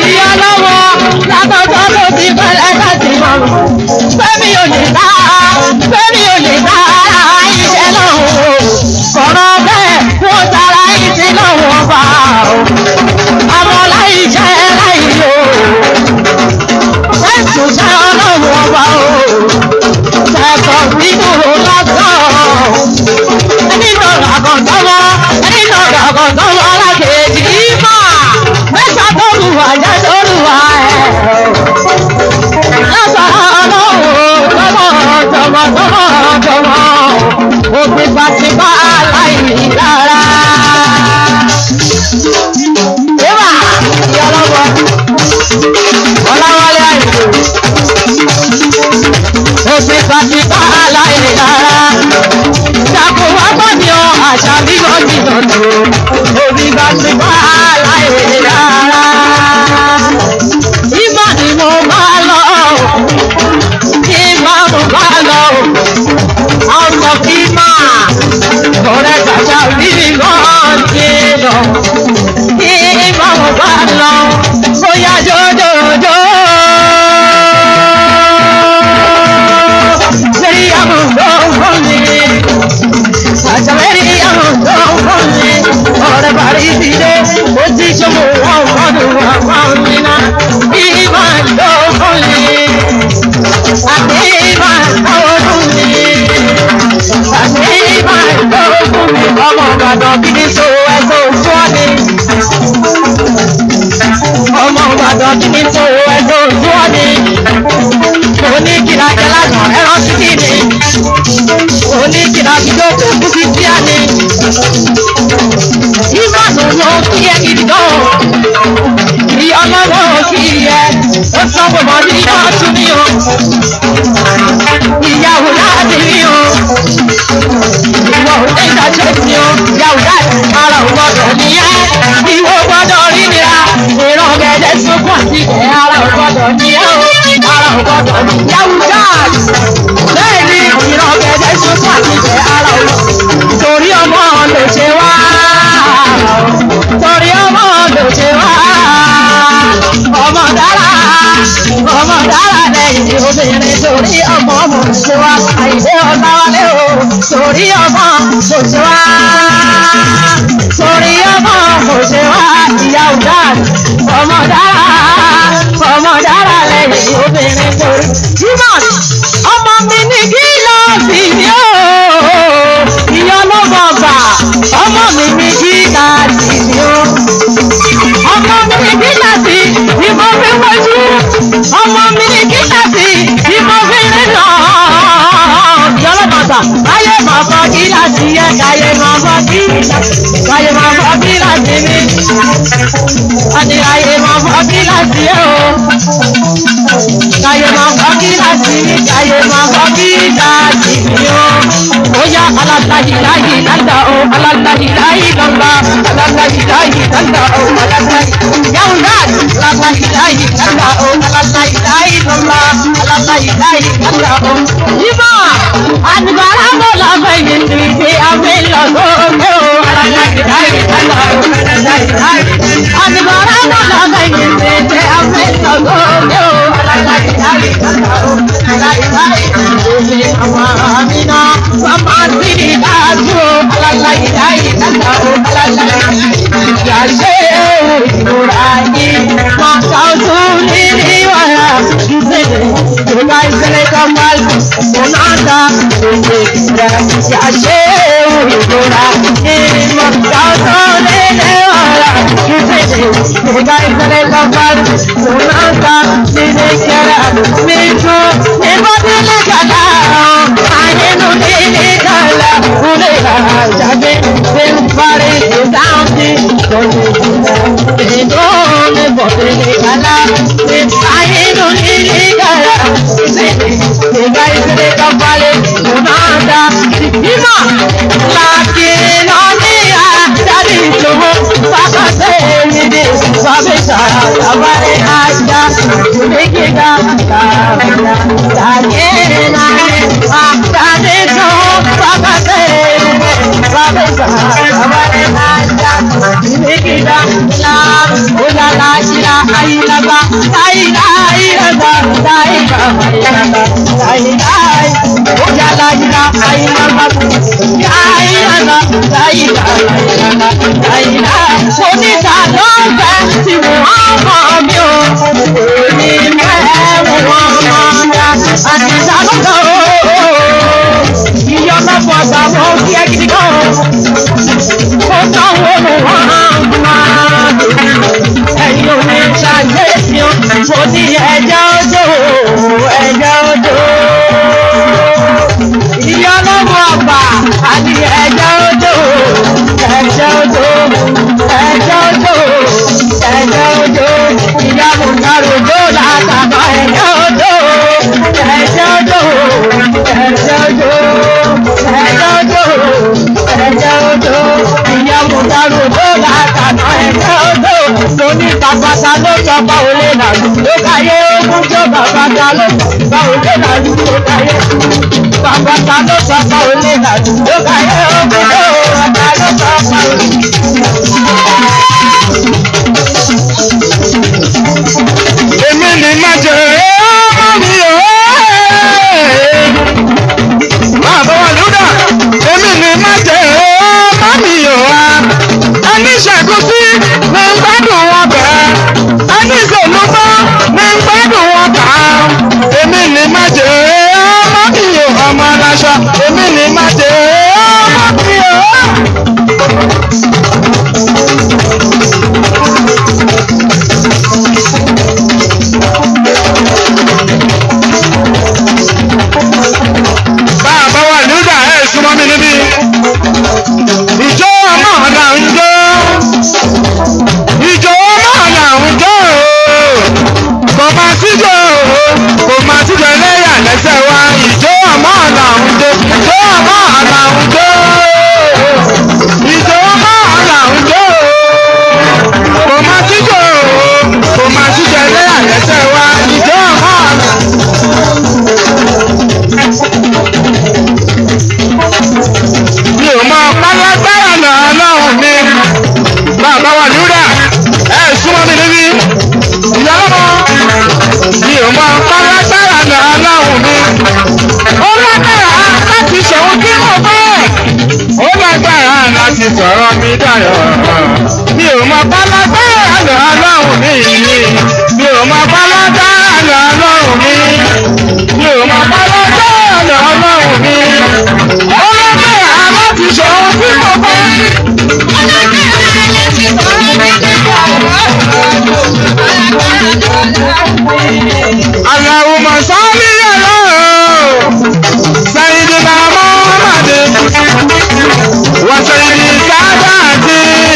ìyá lọ́wọ́. Látọjọ́ tó ti bẹ̀rẹ̀ láti mọ̀. Fẹ́mi ò lè dá, Fẹ́mi ò lè dá iṣẹ́ lọ́hùn o. Kọ̀rọ̀ bẹ́ẹ̀ wọ́n tara ìṣe lọ́hùn ọba o. Àmọ́ láì jẹ́ láì o. Ẹ̀sùn ṣe ọlọ́run ọba o. Ṣẹ̀kọ̀ nínú lọ́sọ̀. Ẹni lọ́rọ̀ àgọ̀dọ́wọ́, ẹni lọ́rọ̀ àgọ̀dọ́wọ́ alákejì ìmọ̀. Mẹ́ta tó lù wá jẹ́ tó lù wá ẹ̀. Lọ́sọ̀rọ̀ ọlọ́run tọmọ tọmọ tọmọ tọmọ. Òpin pàṣípà aláìní lára. Eba ìyá ọlọ́wọ́ Ọláwálé Àyìndé. Òpin pàṣípà aláìní lára. Dàpọ̀ wá gbọ́ mi ọ àṣà bíbọ̀ ti dọ̀tò. Òpin pàṣípà aláìní lára. Ìmọ̀ ni mo máa lọ. Ìmọ̀ mo máa lọ. House of Ima. Ọ̀rẹ́ kàṣà bíbí gan ti lọ. Ìmọ̀ mo máa lọ. Bóyá jòjòjò. Sẹ́rí àmúgbò fún mi. Àṣàlẹ́rí àmúgbò fún mi. Ọ̀rẹ́ bàrí ti dé. Ó ti ṣòwò wọn fọdún wọn mi náà. Ìmọ̀ ló fún mi. Àti ìmọ̀ ló fún mi. Àti ìmọ̀ ló fún mi. Ọmọ Ìbàdàn kì í so ẹ̀sọ́ fún ọ ni. Ọmọ Ìbàdàn kì í so ẹ̀sọ́ fún ọ ni. Mo ní kìlá jẹ lánàá ẹran títí ni. Mo ní kìlá jíjó kò kú sí tíá ni. Ìmọ̀nù ló kí ẹ gidi gan. Ìyá ọlọ́wọ́ kí ẹ. Ó sọ fún ọmọ ní ọtún mi o. Ìyàwó láti rí o. Ìwọ ò ní ìdájọ́ mi o. Ìyàwó láti ara ò gbọ́dọ̀ níyà. Ìwọ gbọ́dọ̀ rí nira. Ìran gẹ̀dẹ̀ sunkún àti ìkẹ́ ara ò gbọ́dọ̀ níyà o. Ara ò gbọ́dọ̀ ní. Ìyàwó jáàjì. Bẹ́ẹ̀ ni ìran gẹ̀dẹ̀ sunkún àti ìkẹ́ ara ò gbọ́dọ̀. Torí ọmọ ló ṣe wá. Torí ọmọ ló ṣe wá. Ọmọ dára. Ọmọ dára lẹ́yìn obìnrin torí ọmọ mo ṣe wá. Àìdé ọ̀làwálé o. Torí ọmọ mo ṣe wá. Torí ọmọ mo ṣe wá. Ìyá ọ̀dà ọmọ dára. Ọmọ dára lẹ́yìn obìnrin torí. Jimoh ọmọ mi ní gíláàsì ni ó. Ìyá ọlọ́mọ ọgbà ọmọ mi ní gíláàsì ni ó. Ọmọ mi ní gíláàsì ni mo fi wojú. Ọmọ mi ní gíláàsì ni mo fi rìnà. Ìyá ọlọ́mọ ọgbà káyé máa fọ gíláàsì yẹ káyé máa fọ gíláàsì káyé máa fọ gíláàsì mi. Àti káyé máa fọ gíláàsì yẹ o. Káyé máa fọ gíláàsì mi káyé máa fọ gíláàsì mi o. Ó yá aláláyì láyì lálá o aláláyì láyì lọ́la aláláyì láyì lálá o aláláyì. Yàwù náà aláláyì láyì lálá o aláláyì láyì lọ́la aláláyì láyì lálá o. Yíbọn àdìbàrà bò láfẹ̀ yìí ní ti àmì lọ́gọ́gẹ́ o aláláyì láyì lálá o aláláyì láyì. Àdìbàrà bò láfẹ̀ yìí ní ti àmì lọ́gọ́gẹ́ o aláláyì láyì lálá o aláláyì láyì. Omi àwọn àmìnà màmá sí ìdájú o aláláyì láyì lálá o aláláyì. Yàṣẹ́ ìrora yìí wọ́n ká tún ní níwàrà ìṣẹ̀lẹ̀ ìgbà ìṣẹ̀lẹ̀ kan bá ọ̀nàdà òwe ìgbà yàṣẹ́ ìrora yìí wọ́n ká tún ní níwàrà ìṣẹ̀lẹ̀ ìgbà ìṣẹ̀lẹ̀ kan bá ọ̀nàdà nínú ìkẹrẹ nínú ìbọ̀dílé kàlá àyínú nílé kàlá kúlẹ̀ àjàgbé ní parí ìdáhùn ìdóni bọ̀dílé kàlá àyínú nílé kàlá ìṣẹ̀lẹ̀ ìgbà ìṣẹ̀lẹ̀ kan balẹ̀ ọ̀nàdà ìmọ̀ làkìnnà ní àjáde ìṣòwò bàbá sẹ́yìn ní bàbá ìṣàlàyé àjà. Oníta ló ń fẹ́ tí mo ọmọ mi ò ní mẹ́rin ọmọ mi àti ìsàlọ́dọ̀ ìyá ọlọ́pàá ọgbà mọ́ kí ẹ gidi gan. Ó náwó ló wọ́n máa ẹ̀yin ò ní ṣàyẹ̀ sí o, mo ní ẹ̀jẹ̀ ojú ẹ̀jẹ̀ ojú. Ìyá ọlọ́pàá ọgbà àti ẹ̀jẹ̀ ojú ẹ̀jẹ̀ ojú ẹ̀jẹ̀ ojú ẹ̀jẹ̀ ojú ìyá mọ̀tàrúgbó látàkọ ẹ̀jẹ̀ ojú ẹ̀jẹ̀ ojú ẹ̀jẹ̀ ojú ẹ̀jẹ̀ ojú ẹ̀jẹ̀ ojú ìyá mọ̀tàrúgbó látàkọ ẹ̀jẹ̀ ojú lóní bàbá ló sọ bá olè làlú ló káyé ogún jọ bàbá ta ló sọ bá olè làlú ló káyé bàbá ta ló sọ bá olè làlú ló káyé ogún jọ bàbá ló sọ bá olè. Èmi ni má jẹ ọmọ mi o. Máa bọ́ wà lúdà, èmi ni má jẹ ọmọ mi o wa. Ẹni ṣàkóso ní ń gbádùn wọn bẹ́ẹ̀. Ẹni ṣòlúbọ́ ní ń gbádùn wọn kà á. Èmi ni má jẹ ọmọ mi o ọmọ aláṣọ. Èmi ni má jẹ ọmọ mi o. Bàbá wa nígbà ẹ̀ súnmọ́ mi níbí. Ìjọ ọmọ là ń jó. Ìjọ ọmọ là ń jó. Kò máa síjọ kò máa síjọ ẹlẹ́yà lẹ́sẹ̀ wa. Ìjọ ọmọ là ń jó. Ìjọ ọmọ là ń jó. Ìjọ ọmọ là ń jó. Kò máa síjọ kò máa síjọ ẹlẹ́yà lẹ́sẹ̀ wa. Ìjọ ọmọ là mi ò mọ pálágbára náà lọ́hùn mi bàbá wa lúdà ẹ súnmọ́ mi níbí ìyá ọmọ mi ò mọ pálágbára náà lọ́hùn mi ó lágbára láti ṣòwò kí mo bẹ́ẹ̀ ó lágbára láti sọ̀rọ̀ mi dayọ̀ mi ò mọ pálágbára náà lọ́hùn mi mi ò mọ pálágbára náà lọ́hùn mi mi ò mọ pálágbára náà lọ́hùn mi ó lágbára láti ṣòwò kí mo bẹ́ẹ̀. Allahumma salli ala Sayyidina Muhammad wa sayyidi sadati.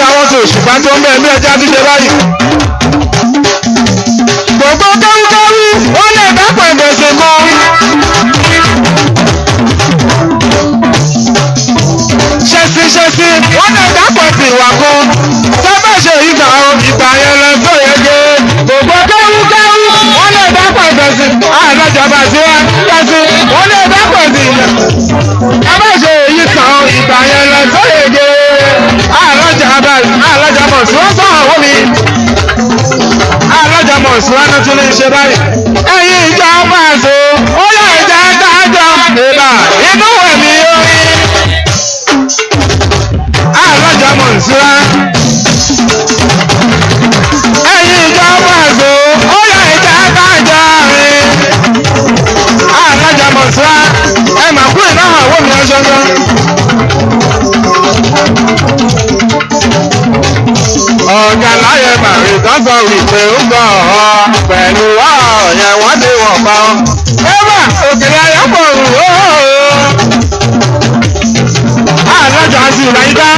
Àtàwọn tó òṣùpá tó ń bẹ̀ ní ẹja tó ṣe báyìí. Gbogbo káwúkáwú ó lè bá pẹ̀gbẹ̀sẹ̀ kan. Ṣẹ̀sì ṣẹ̀sì wọ́n lè bá pẹ̀sì ìwà kan. Sábà ṣe ìgbà o, ìgbà yẹn lọ sọ yẹn gé. Gbogbo káwúkáwú wọ́n lè bá pẹ̀gbẹ̀sì. Àlọ́jọba sí wa ṣẹ̀sì wọ́n lè bá pẹ̀sì ìyẹn. Sábà ṣe èyí tán o, ìgbà yẹn lọ sọ yẹn gé. Àlọ́jọba àlọ́jọba sí wọ́n sọ àwọn mi. Àlọ́jọba sí wọn tún lè ṣe báyìí. Ẹ̀yin ìjọba àṣọ, ó yẹ ìjà dájọ́ ìbà inú ẹ̀mí orin. Àlọ́jà mọ̀nsúra. Ẹ̀yin ìjọba àṣọ, ó yẹ ìjà dájọ́ rìn. Àlọ́jà mọ̀nsúra, ẹ mà kú iná àwọn mi ọ̀ṣọ́gbọ́n. Ọ̀gá láyé màrí tán sọ wípé ó gbọ́ ọ pẹ̀lú ọ̀yẹ̀ wọ́n ti wọ̀ pa ọ́. Ébà òkèlè ayọ́pọ̀ rù ó. Àlọ́jọ́ àti ìlàyíká.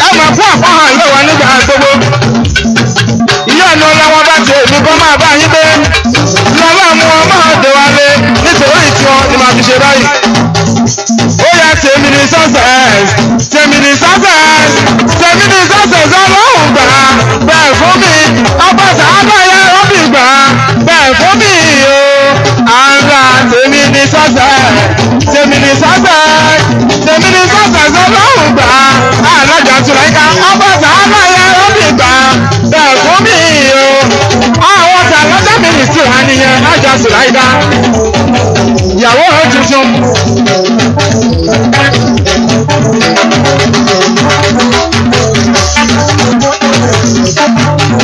Ẹ máa fún àpáhàn ilé wa nígbà gbogbo. Ìyá ọ̀nà ọlọ́wọ́ bá ti èmi kọ́ máa bá yín dé. Lọ́lá mú wọn máa dé wa lé nítorí tiwọn ni màá fi ṣe báyìí. Ó yá tèmi ní success, tèmi ní success, tèmi ní success ọlọ́run gbà bẹ́ẹ̀ fún mi. Ọba sàábà yá rọ́bì gbà bẹ́ẹ̀ fún mi o. Àǹgà tèmi ní success, tèmi ní success, tèmi ní success ọlọ́run gbà. Alájà Tùláìka ọba sàábà yá rọ́bì gbà bẹ́ẹ̀ fún mi o. Àwọn tàlọ́jà mi ní tìrà nìyẹn lájà Tùláìka. Ìyàwó rẹ̀ tuntun.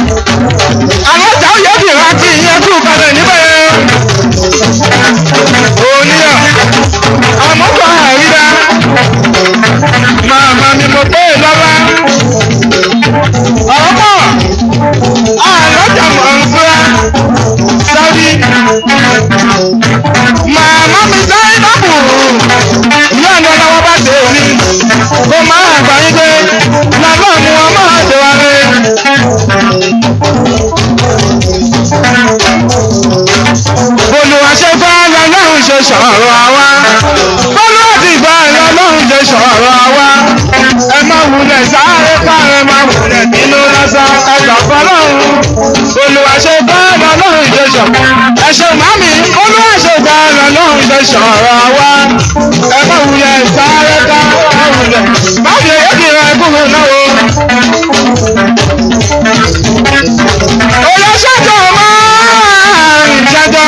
Alájà oyè bìrà kí ìyẹn kú kalẹ̀ níbẹ̀. Òníyàn, àmọ́kọ̀ àrídá. Màmá mi mo pé lọ́lá. Ọ̀pọ̀ alájà mọ̀ ń fúra. Sáwí. Màmá mi sáré dábò. Ìyá mi ọlọ́wọ́ bá dé mi. Kó máa gbà yín pé lọ́lọ́ mu wọn máa dé wa lé. Olúwa ṣe fẹ́ lọ́lọ́run ṣe sọ̀rọ̀ àwa. Bọ́lá ti fẹ́ lọ́lọ́run ṣe sọ̀rọ̀ àwa. Ẹ má wulẹ̀ sáré kárẹ̀ má wulẹ̀ bínú lásán. Ẹ gbà fọlọ́run. Olúwa ṣe fẹ́ lọ́lọ́run ṣe sọ̀rọ̀. Ẹ ṣe màmí. Olúwa ṣe fẹ́ lọ́lọ́run ṣe sọ̀rọ̀ àwa. Ẹ má wulẹ̀ sáré kárẹ̀ má wulẹ̀. Báwo ni èyí rẹ̀ kúrò náà o? Oyè ṣẹ́jọ́ máa ń ṣẹ́jọ́.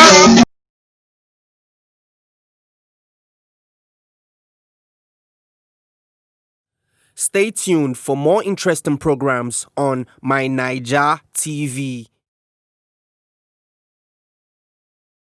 Stay tuned for more interesting programs on My Niger TV.